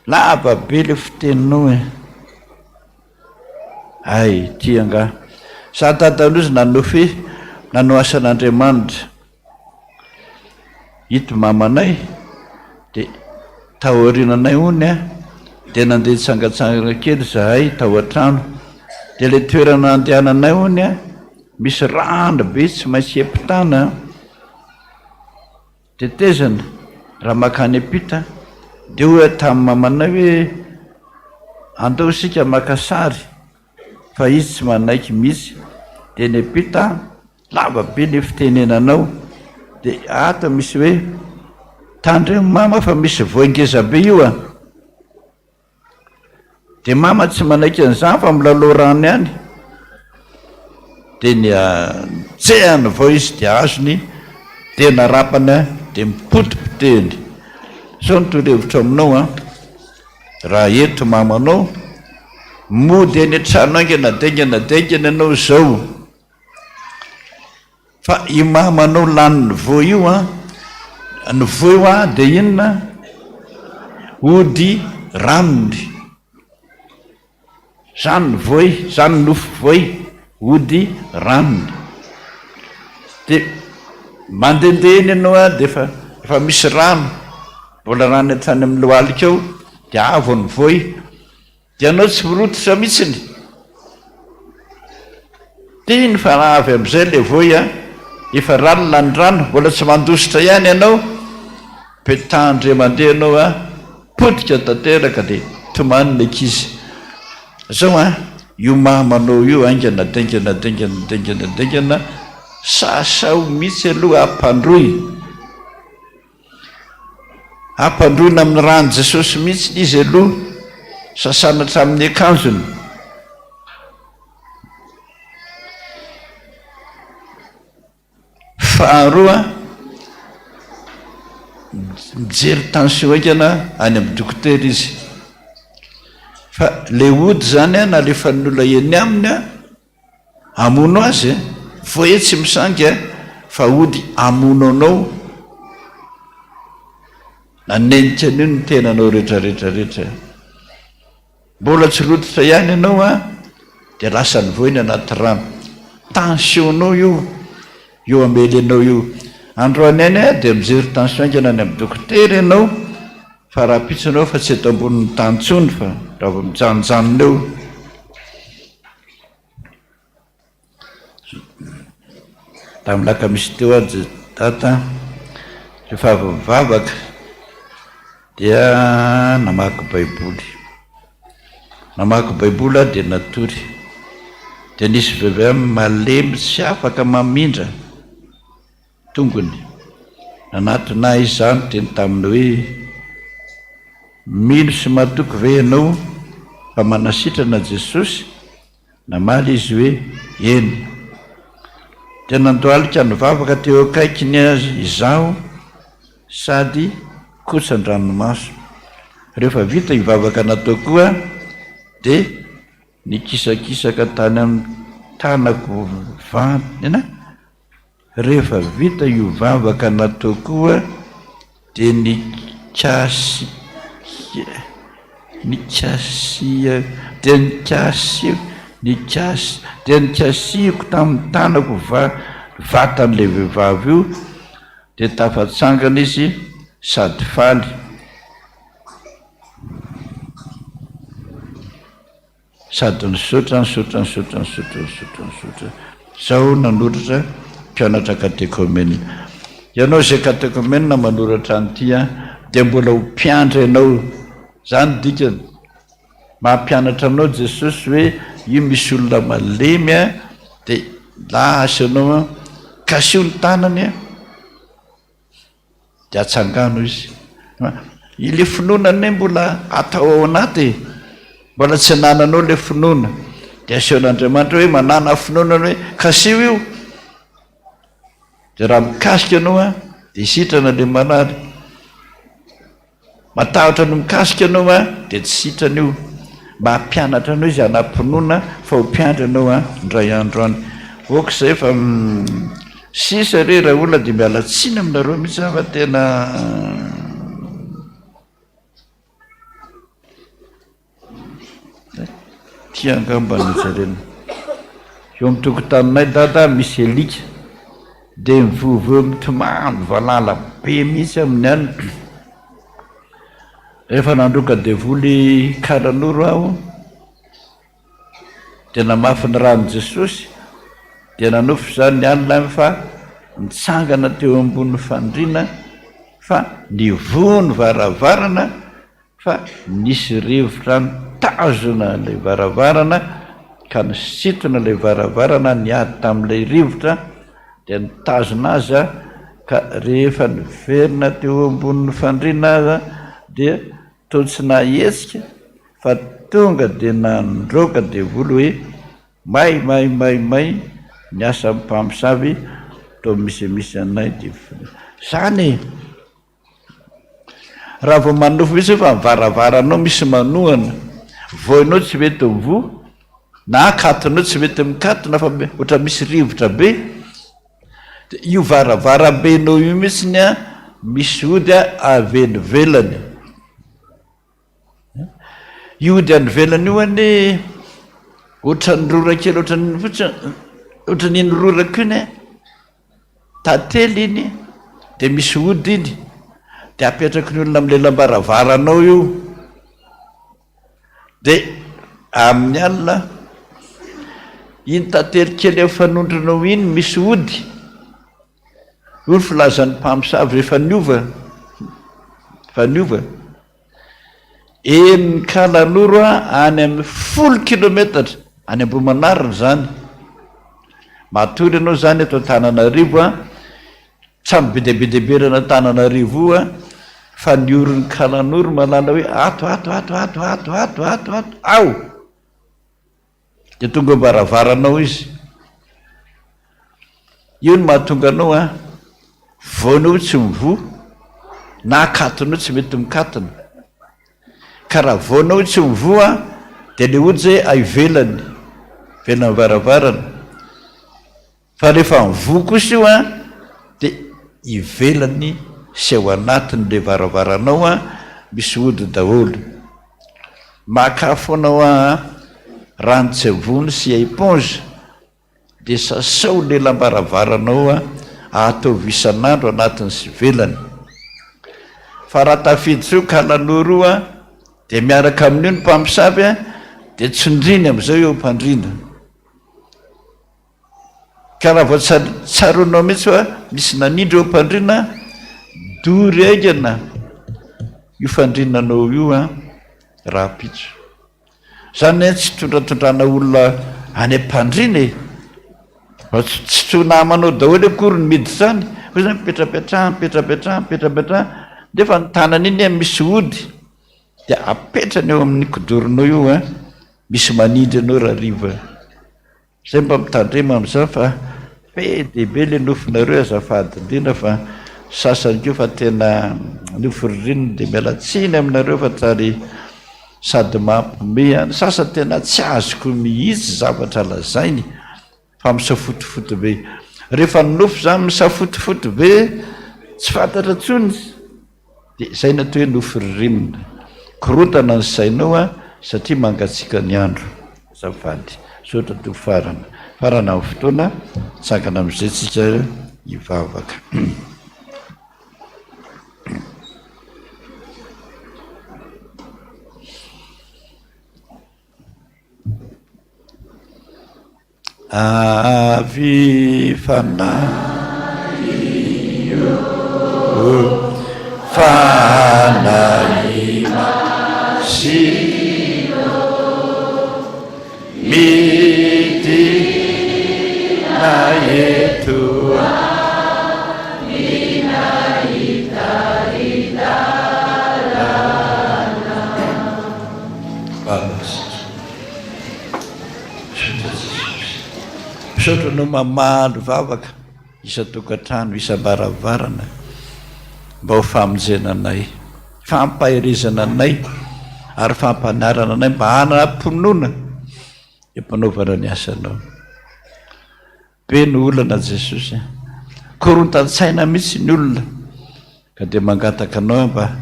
Lava be le fiteninao e. Hay, ty angaha. Za dadan'ozy nanofy nanao asan'Andriamanitra. Ito mamanay dia taoriananay hono a, dia nandeha nitsangatsangana kely izahay tao an-trano. Dia ilay toerana nandehananay hono a, misy rano be tsy maintsy hiampitana tetezana raha mankany am-pita. Dia hoy aho tamin'ny mamanay hoe andao isika maka sary fa izy tsy manaiky mihitsy. Dia niampita aho. Lava be le fitenenanao de ato misy hoe tandremo mama fa misy voay ngeza be io a! De mama tsy manaiky an'izany fa milalao rano ihany de ny nitsehany vao izy de azony de narapany de mipotipotehiny. Zao ny torohevitro aminao an, raha eto mamanao, mody any an-trano haingana dingana dingana ianao zao. Fa i mamanao lanin'ny voa io an, ny voa io an dia inona? Ody ranony. Zany ny voay, zany ny nofo voay, ody ranony. Dia mandehandeha eny ianao an dia efa efa misy rano, mbola rano hatrany amin'ny lohalika ao, dia avo ny voay. Dia anao tsy mirototra mihitsiny. Tiany fa raha avy amizay le voy a, efa ralina ny rano, mbola tsy mandositra ihany ianao, petahndre mandeha ianao a, potika tanteraka dia tomany ny ankizy. Zao an, io mamanao io haingana dingana dingana dingana dingana, sasao mihitsy aloha ampandroy. Ampandroina amin'ny ràn'i Jesosy mihitsy izy aloha, sasana hatramin'ny akanjony. Faharoa, mijery tension haingana any amin'ny dokotera izy. Fa ilay ody izany nalefan'ny olona eny aminy Hamono azy e! Foyer tsy misangy a! Fa hody hamono anao nanenika an'io ny tenanao retraretra retra. Mbola tsy rototra ihany ianao a! Dia lasa nivoy ny anaty rano. Tension-nao io, io hamely anao io. Androany any a, dia mijery tension haingana any amin'ny dokotera ianao, fa rahampitso ianao efa tsy eto ambonin'ny tany intsony fa raha vao mijanonjanona eo. Tamin'ny lakamisy teo aho dia dada rehefa avy nivavaka dia namaky baiboly. Namaky baiboly aho dia natory. Dia nisy vehivavy malemy tsy afaka mamindra tongony. Nanatona ahy izy aho niteny taminy hoe, Mino sy matoky ve ianao fa manasitrana Jesosy? Namaly izy hoe, Eny. Dia nandohalika nivavaka teo akaikiny izaho sady kotsan-dranomaso. Rehefa vita io vavaka nataoko io dia nikisakisaka tany amin'ny tanako vanona. Rehefa vita io vavaka nataoko io dia nikasika, nikasia, dia nikasi, nikasi, dia nikasihiko tamin'ny tanako va vatan'ilay vehivavy io dia tafatsangana izy sady faly. Sady nisaotra, nisaotra, nisaotra, nisaotra, nisaotra, nisaotra. Izaho nanoratra mpianatra katekomena. Ianao izay katekomena manoratra an'ity an, dia mbola ho mpiandry ianao. Izany no dikany. Mampianatra anao Jesosy hoe io misy olona malemy an, dia lasa ianao an, kasiho ny tanany an. Dia atsangano izy. Ilay finoana anie mbola atao ao anaty e. Mbola tsy anananao ilay finoana. Dia asehon'Andriamanitra hoe manana finoana hoe kasiho io. Dia raha mikasika ianao an, dia sitrana ilay marary. Matahotra ny mikasika anao an, dia tsy sitrana io. Mba hampianatra anao izy hanam-pinoana fa ho mpiandry anao an, indray andro any. Ok izay fa sisa re raha olona dia miala tsiny aminareo mihitsy aho fa tena. Ty angamba no jerena. Eo amin'ny tokotaninay dada misy alika dia mivovoa mitomany valala be mihitsy amin'ny alina. Rehefa nandroaka devoly karanoro aho dia namafy ny ran'i Jesosy dia nanofy izany ny alina fa nitsangana teo ambony fandriana fa nivoha ny varavarana fa nisy rivotra nitazona ilay varavarana ka nisintona ilay varavarana niady tamin'ilay rivotra dia nitazona azy aho ka rehefa niverina teo ambonin'ny fandriana aza dia toa tsy nahetsika fa tonga dia nandroaka devoly hoe may may may may ny asan'ny mpamosavy toa misimisy anay dia zany e! Raha vao manonofy mihitsy fa ny varavaranao misy manohana, voinao tsy mety mivoha, na akatonao tsy mety mikatona fa ohatra misy rivotra be, dia io varavarambenao io mihitsy an misy ody avy eny ivelany. Io ody any ivelany io anie ohatran'ny rora kely ohatran'ny fotsiny, ohatran'iny roraka iny an. Tantely iny dia misy ody iny dia apetraky ny olona amin'ny lelam-baravaranao io dia amin'ny alina iny tantely kely amin'ny fanondronao iny misy ody, io ny filazan'ny mpamosavy efa niova, efa niova. Eny Kalanoro any amin'ny folo kilometatra, any Ambohimanarina izany. Matory ianao izany eto Antananarivo an, trano be dia be dia be eran'Antananarivo io an, fa ny oron'i Kalanoro mahalala hoe ato, ato, ato, ato, ato, ato, ato, ato, ao! Dia tonga eo am-baravaranao izy. Io no mahatonga anao an, voanao tsy mivoa, na akatonao tsy mety mikatona. Ka raha voanao tsy mivoa dia le ody zay ivelany, ivelan'ny varavarana. Fa rehefa mivoa kosa io an, dia ivelany sy ao anatiny le varavaranao an, misy ody daholo. Makà foana hoa an! Ranon-tsavony sy éponge dia sasao ny lambaravaranao ataovy isan'andro anatiny sy ivelany. Fa raha tafiditra io kalanoro io dia miaraka amin'io ny mpamosavy dia tsindriny amin'izao eo am-pandriana. Ka raha vao tsaroanao mihitsy hoe misy nanindry eo am-pandriana, dory haingana io fandrinanao io rahampitso. Zany anie tsy tondratondrana olona any am-pandriana e! Fa tsy tsy ho namanao daholo akory ny miditra any, fa zany mipetrapetraha, mipetrapetraha, mipetrapetraha, nefa ny tanany iny an misy ody dia apetrany eo amin'ny kodoronao io an, misy manindry anao rahariva. Zay mba mitandrema amzany fa be dia be le nofinareo azafady indrindra fa sasany koa fa tena nofy ririnina dia miala tsiny aminareo fa tsary sady mampime an, ny sasany tena tsy azoko mihitsy zavatra lazainy fa misafotofoto be, rehefa ny nofy zany misafotofoto be tsy fantatra intsony. Dia izay no atao hoe nofy ririnina. Korontana ny sainao an, satria mangatsiaka ny andro. Azafady. Misaotra Tompo farana. Farana ny fotoana, mitsangana amin'izay tsika hivavaka. Avy fanahy io, fanahy masina midina eto aminay hitari-dalana. Misaotra Jesosy. Misaotra Anao mamaly vavaka isan-tokantrano, isam-baravarana mba ho famonjena anay, fampaherezana anay ary fampanarana anay mba hanam-pinoana eo am-panaovana ny asanao. Be ny olana Jesosy a! Korontan-tsaina mihitsy ny olona ka dia mangataka Anao aho mba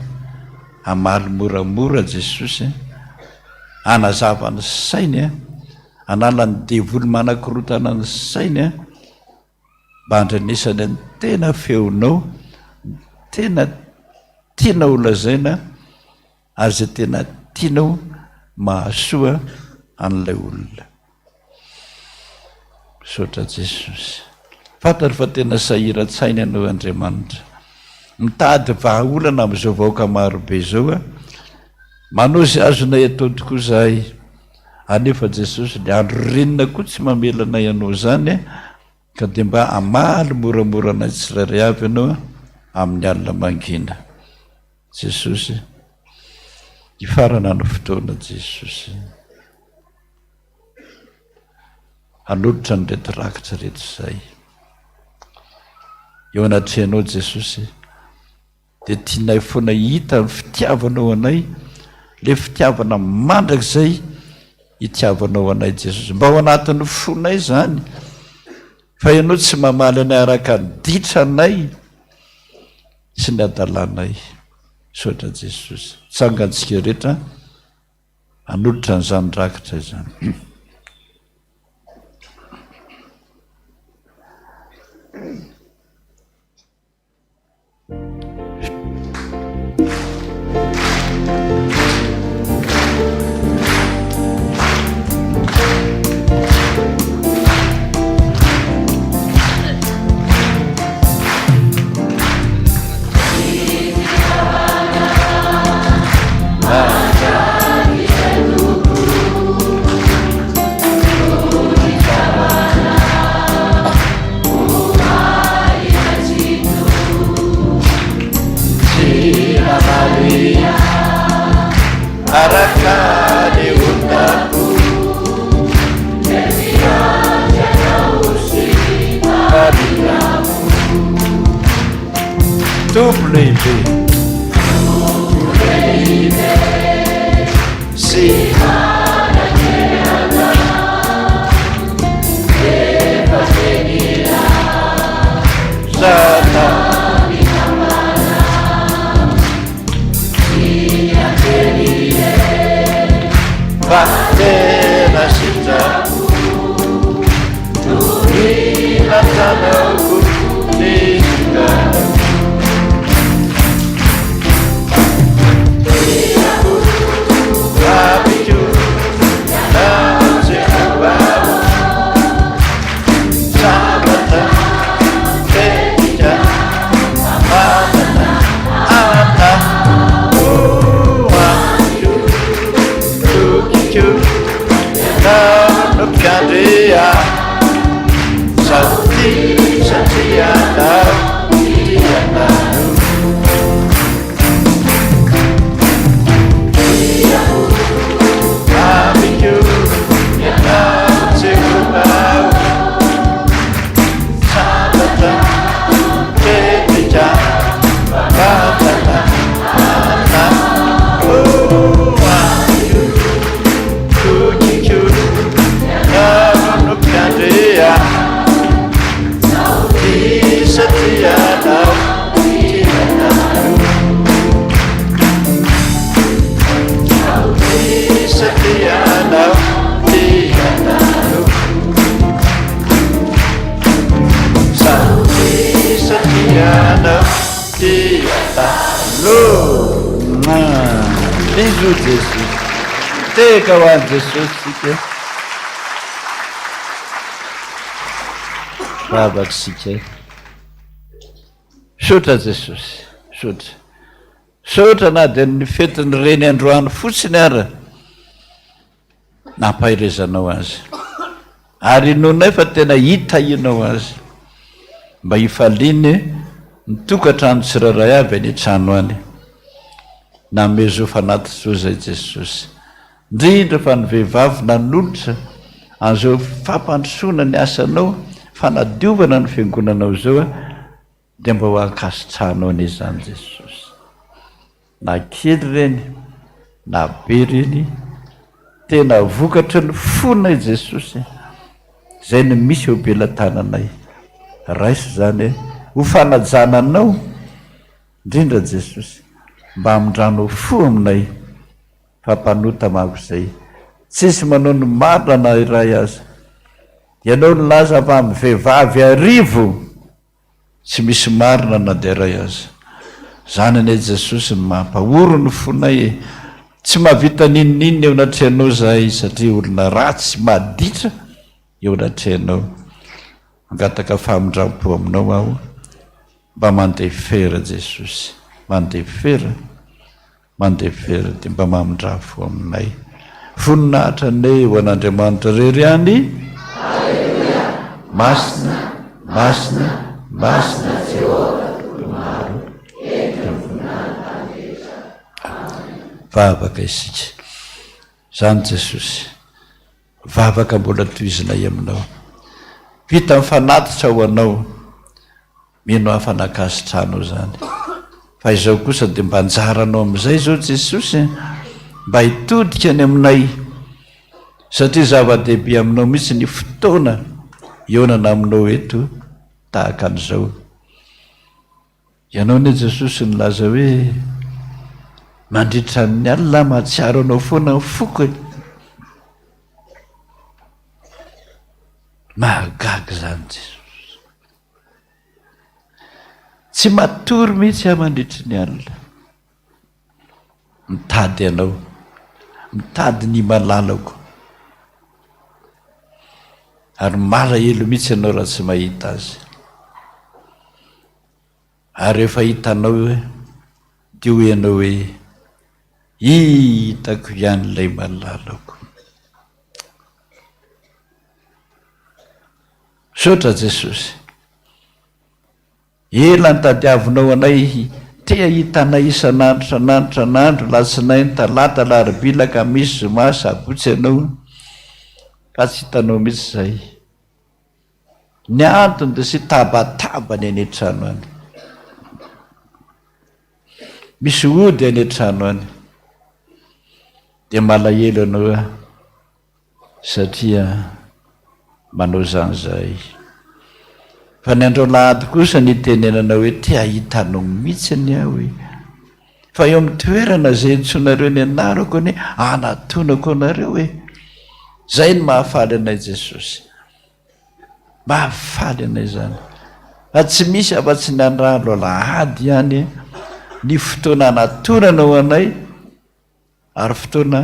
hamaly moramora Jesosy a! Hanazava ny sainy a! Hanala ny devoly manakorontana ny sainy a! Mba handrenesany ny tena feonao, ny tena tianao holazaina ary izay tena tianao mahasoa an'ilay olona. Misaotra Jesosy. Fantatro fa tena sahiran-tsaina ianao Andriamanitra. Mitady vahaolana amin'izao vahoaka marobe izao aho. Manao izay azonay atao tokoa izahay. Anefa Jesosy, ny andro ririnina koa tsy mamela anay hanao izany, ka dia mba hamaly moramora anay tsirairay avy ianao amin'ny alina mangina. Jesosy, hifarana ny fotoana Jesosy. Hanolotra an'ireto rakitra ireto izahay. Eo anatrehanao Jesosy, dia tianay foana hita ny fitiavanao anay, ilay fitiavana mandrakizay itiavanao anay Jesosy. Mba ao anatin'ny fonay izany, fa Ianao tsy mamaly anay araka ny ditranay sy ny hadalanay. Misaotra Jesosy. Tsangantsika rehetra. Hanolotra an'izany rakitra izany. Tompo lehibe sy Fa tena sy. ianao koa ny zioganao. Tiako, mamiko, ianao Jehovah ô. Sabata, tetika, manana, ana, oh, amiko, tokiko, ianao no mpiandry ahy. Satria, satria ianao tia anao. Tiako, mamiko, ianao Jehovah ô. Sabata, tetika, manana, ana, oh, amiko, tokiko, ianao no mpiandry ahy. Satria ianao tia anao. Satria ianao tia anao. Satria ianao tia anao. Bisous Jesosy. Tehaka ho an'i Jesosy tsika. Vavaka isika. Misaotra Jesosy, misaotra. Misaotra na dia ny fetin'ny reny androany fotsiny ara nampaherezanao azy. Ary inoanay fa tena hitahianao azy mba hifaliany ny tokantrano tsirairay avy any an-trano any. Nanome zo fanatitra izay Jesosy. Indrindra fa ny vehivavy nanolotra an'izao fampandrosoana ny asanao, fanadiovana ny fiangonanao izao dia mba ho ankasitrahanao anie izany Jesosy. Na kely ireny na be ireny, tena vokatry ny fonay Jesosy, izay no misy eo am-pelatananay. Raiso izany ho fanajana Anao indrindra Jesosy, mba hamindranao fo aminay. Fa mpanota manko izay. Tsisy manao ny marina na iray aza. Ianao nilaza fa amin'ny vehivavy arivo tsy misy marina na dia iray aza. Zany anie Jesosy no mampahory ny fonay e. Tsy mahavita n'inon'inona eo anatrehanao zahay satria olona ratsy maditra eo anatrehanao. Mangataka famindrampo aminao aho mba mandefera Jesosy. Mandefera. Mandefera dia mba mamindrà fo aminay. Voninahitra anie ho an'Andriamanitra irery ihany. Aleloia. Masina, masina, masina Jehovah Tompon'ny maro. Ento ny voninahiny tany rehetra. Vavaka isika. Izany Jesosy. Vavaka mbola tohizinay aminao. Vita ny fanatitra ho anao. Mino aho fa nankasitranao izany. Fa izao kosa dia mba anjaranao amin'izay izao Jesosy e, mba hitodika any aminay. Satria zava-dehibe aminao mihitsy ny fotoana hihaonana aminao eto tahaka an'izao. Ianao anie Jesosy nilaza hoe mandritra ny alina aho mahatsiaro anao foana ny foko e. Mahagaga izany Jesosy. Tsy matory mihitsy aho mandritry ny alina. Mitady anao. Mitady ny malalako. Ary malahelo mihitsy ianao raha tsy mahita azy. Ary rehefa hitanao hoe, dia hoy ianao hoe, Hitako ihany ilay malalako. Misaotra Jesosy. Ela nitadiavinao anay te hahita anay isan'andro isan'andro isan'andro, alatsinainy, talata, alarobia, alakamisy, zoma, sabotsy ianao fa tsy hitanao mihitsy izay. Ny antony dia sy tabataba ny any an-trano any. Misy ody any an-trano any. Dia malahelo ianao hoe satria manao izany izahay. Fa ny andro alahady kosa ny itenenana hoe te hahita anao mihitsy anie aho e. Fa eo amin'ny toerana izay antsoinareo ny anarako anie anatonako anareo e. Izay no mahafaly anay Jesosy. Mahafaly anay izany. Fa tsy misy afa-tsy ny andro alahady ihany ny fotoana anatonanao anay ary fotoana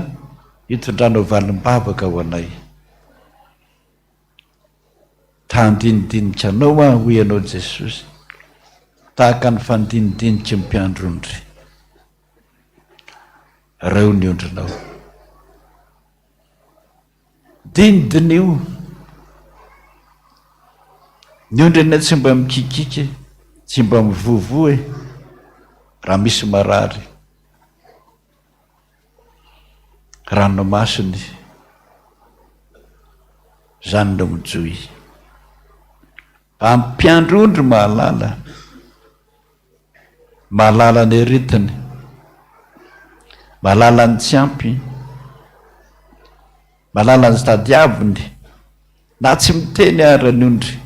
hitondranao valim-bavaka ho anay. Ta handinidinika anao aho, hoy ianao Jesosy, tahaka ny fandinidiniky ny mpiandry ondry. Reo ny ondrinao. Dinidiniho. Ny ondry anie tsy mba mikikiky e, tsy mba mivovoa e, raha misy marary. Ranomasony, izany no mijohy. Mpiandry ondry mahalala. Mahalala ny aretiny, mahalala ny tsy ampy, mahalala ny tadiaviny, na tsy miteny ara ny ondry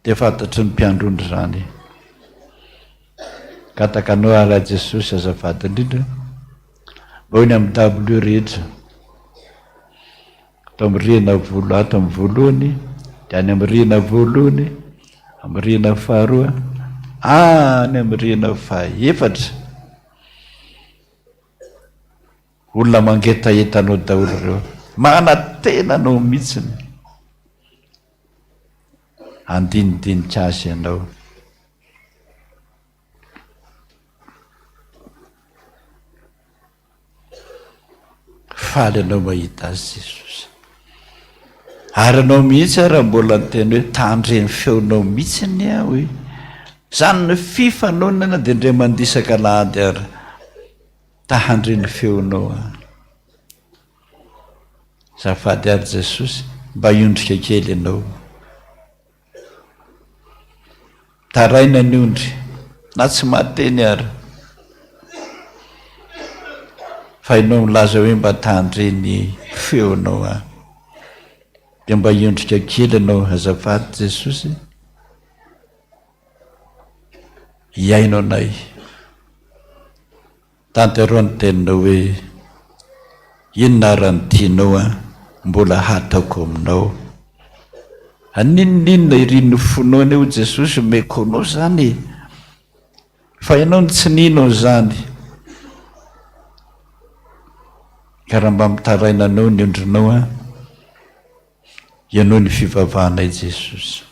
dia fantatry ny mpiandry ondry izany. Gataka anao ary Jesosy azafady indrindra mba ho eny amin'ny W rehetra. Ato amin'ny rihana voalo, ato amin'ny voalohany, dia any amin'ny rihana voalohany, amin'ny rihana faharoa, any amin'ny rihana fahefatra. Olona mangetaheta anao daholo ireo. Manantena anao mihitsy. Andinidinika azy ianao. Faly anao mahita azy Jesosy. Ary anao mihitsy ary mbola niteny hoe tandreny feonao mihitsy anie aho e. Zany ny fifanonana dia ndray mandisaka alahady ary ta handre ny feonao aho. Zafady ary Jesosy mba hiondrika kely ianao. Taraina ny ondry, na tsy mahateny ary. Fa ianao milaza hoe mba tandre ny feonao aho. Dia mba hiondrika kely ianao azafady Jesosy. Hihaino anay. Tanteraho ny teninao hoe, Inona ara no tianao an mbola hataoko aminao? N'inon'inona irin'ny fonao anie hoy Jesosy omeko anao izany e! Fa ianao no tsy nino an'izany. Ka raha mba mitaraina anao ny ondrinao an, ianao ny fivavahanay Jesosy.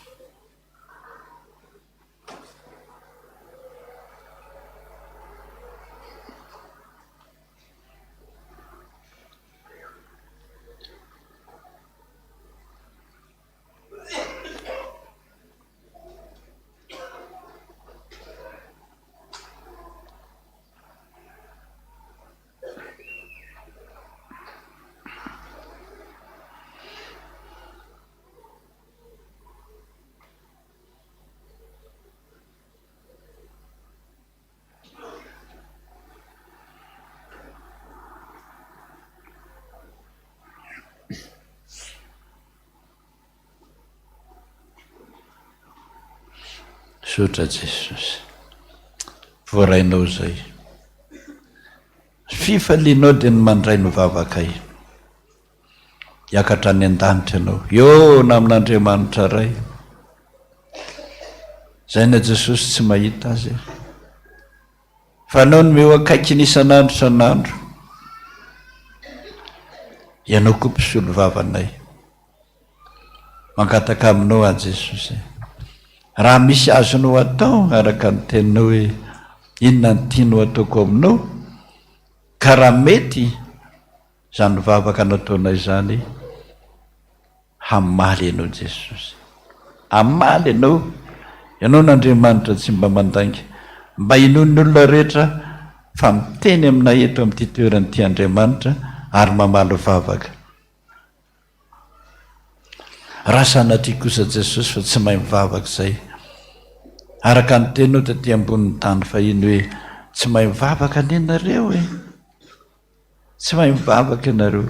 Misaotra Jesosy. Voarainao izay. Fifalianao dia ny mandray ny vavakay. Hiakatra any an-danitra ianao. Hihaona amin'Andriamanitra Ray. Izay na Jesosy tsy mahita azy. Fa anao no eo akaikiny isan'andro isan'andro. Ianao koa mpisolo vavanay. Mangataka aminao aho Jesosy. Raha misy azonao atao araka ny teninao hoe inona ny tianao ataoko aminao, ka raha mety Izany vavaka nataonay izany, hamaly Ianao Jesosy. Hamaly Ianao. Ianao no Andriamanitra tsy mba mandainga. Mba hinoan'ny olona rehetra fa miteny aminay eto amin'ity toerana ity Andriamanitra ary mamaly vavaka. Raha sanatria kosa Jesosy fa tsy mahay mivavaka izay. Araka ny teninao taty ambonin'ny tany fahiny hoe tsy mahay mivavaka anie nareo e. Tsy mahay mivavaka ianareo.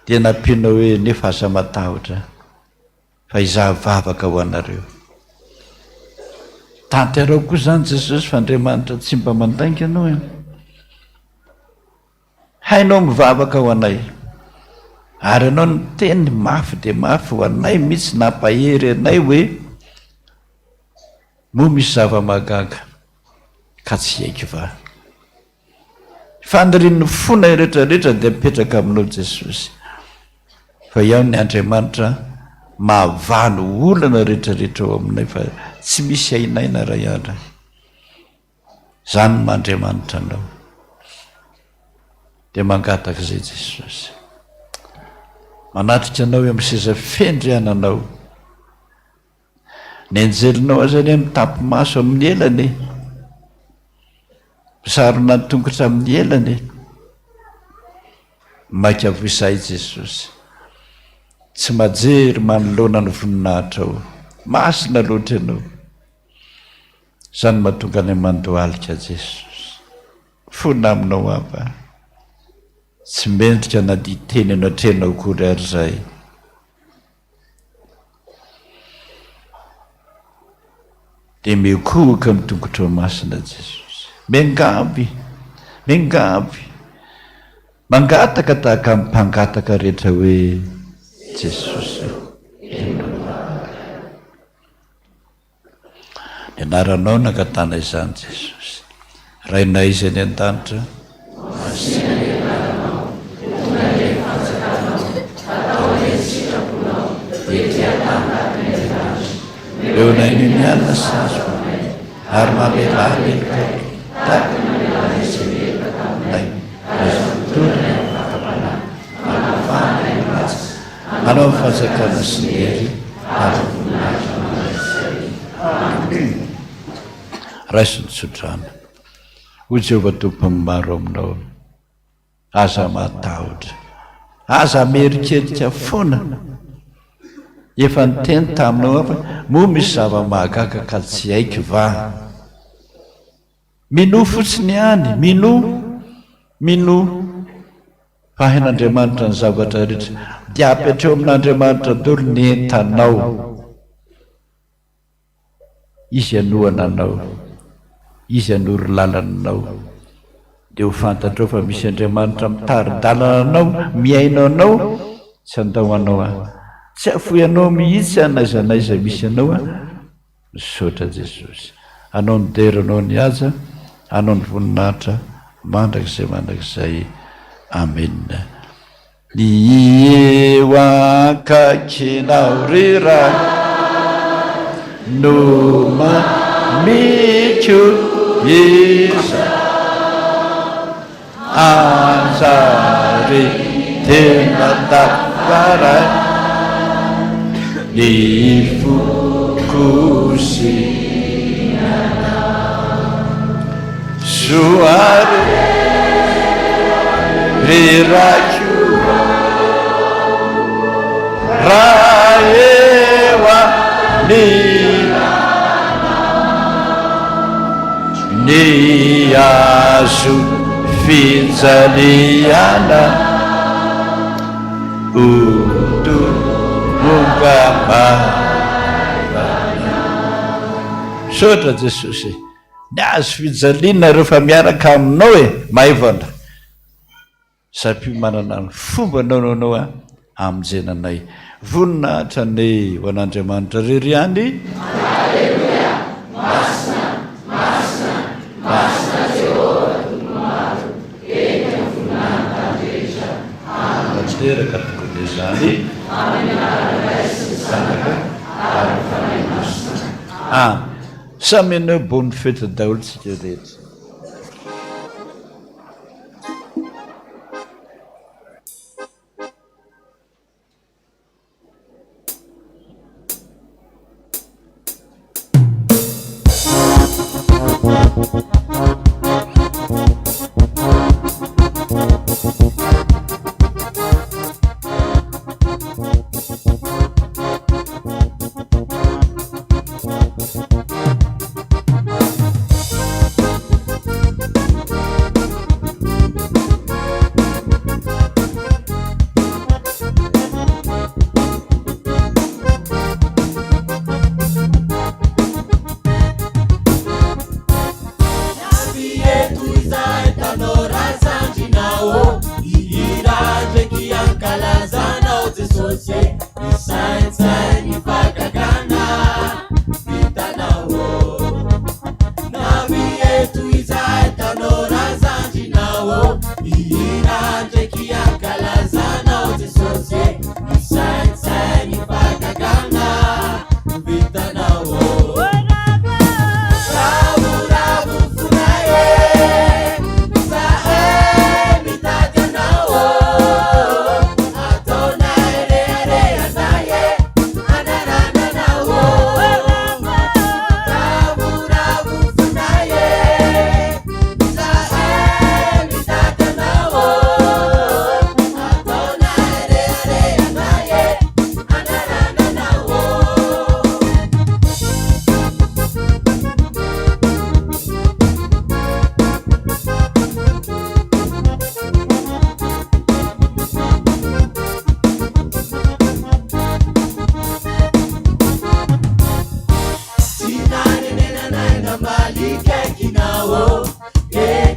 Dia nampianao hoe nefa aza matahotra fa izaho vavaka ho anareo. Tanteraho koa izany Jesosy fa Andriamanitra tsy mba mandainga ianao e. Hainao mivavaka ho anay. Ary Ianao niteny mafy dia mafy ho anay mihitsy nampahery anay hoe, Moa misy zava-mahagaga ka tsy haiko va? Fanirian'ny fonay rehetra rehetra dia mipetraka aminao Jesosy. Fa ianao ny Andriamanitra mahavaha ny olana rehetra rehetra ao aminay fa tsy misy ainaina ray andra. Zany no maha Andriamanitra anao. Dia mangataka izay Jesosy. Manatrika anao eo amin'ny seza fendriananao. Ny anjelinao aza anie mitapy-maso amin'ny elany e! Misarona ny tongotra amin'ny elany e! Maika avoa izahay Jesosy. Tsy majery manoloana ny voninahitrao. Masina loatra Ianao. Izany mahatonga anay mandohalika Jesosy. Fona aminao Aba. Tsy mendrika na dia hiteny anatrehanao akory ary izahay. Dia mikohoka amin'ny tongotrao masina Jesosy. Miangavy, miangavy, mangataka tahaka ny mpangataka rehetra hoe, Jesosy ô, henoy ahy. Ny anaranao nangatahana izany Jesosy. Rainay izay any an-danitra, masina ny anaranao, ho tonga anie ny fanjakanao, atao anie ny sitraponao, ety an-tany tahaka ny any an-danitra. Omeo anay ny mialona sy ny azo anay, ary mamelà ny helokay, tahaka ny namelanay izay meloka taminay, ary aza mitondra ny amin'ny fakam-panahy, fa ampahafahana ny ratsy. Anao ny fanjakana sy ny hery ary ny voninahitra mandrakizay. Amena. Raiso ny tsodrano. Hoy Jehovah Tompon'ny maro aminao, Aza matahotra. Aza mieritreritra foana. Efa niteny taminao aho fa moa misy zava-mahagaga ka tsy haiko va? Minoa fotsiny ihany, minoa, minoa fa hain'Andriamanitra ny zavatra rehetra. Dia apetreo amin'Andriamanitra daholo ny entanao. Izy hanohana anao, Izy hanoro lalana anao. Dia ho fantatrao fa misy Andriamanitra mitari-dalana anao, mihaino anao, tsy handao anao aho. Tsy hahafoy anao mihitsy aho n'aiza n'aiza misy anao aho. Misaotra Jesosy. Anao ny dera anao ny haja anao ny voninahitra mandrakizay mandrakizay Amen. Ny eo akaikinao ry Ray no mamiko izao. Anjary tena tafaray ny foko sy Soa re ry Raiko Raha eo anilanao Ny hazo fijaliana ho tonga maivana. Misaotra Jesosy e. Ny hazo fijaliana rehefa miaraka aminao e, maivana. Satria manana ny fomba nanaonao ahy hamonjena anay. Voninahitra anie ho an'Andriamanitra irery ihany. Aleloia! Masina, masina, masina Jehovah Tompo maro, henika ny voninahiny tany rehetra. Amen. Tanteraka tokoa dia izany. Amin'ny anaran'ny Ray sy ny Zanaka ary ny Fanahy Masina. Amen. Samy hanao bonne fête daholo tsika rehetra. ô.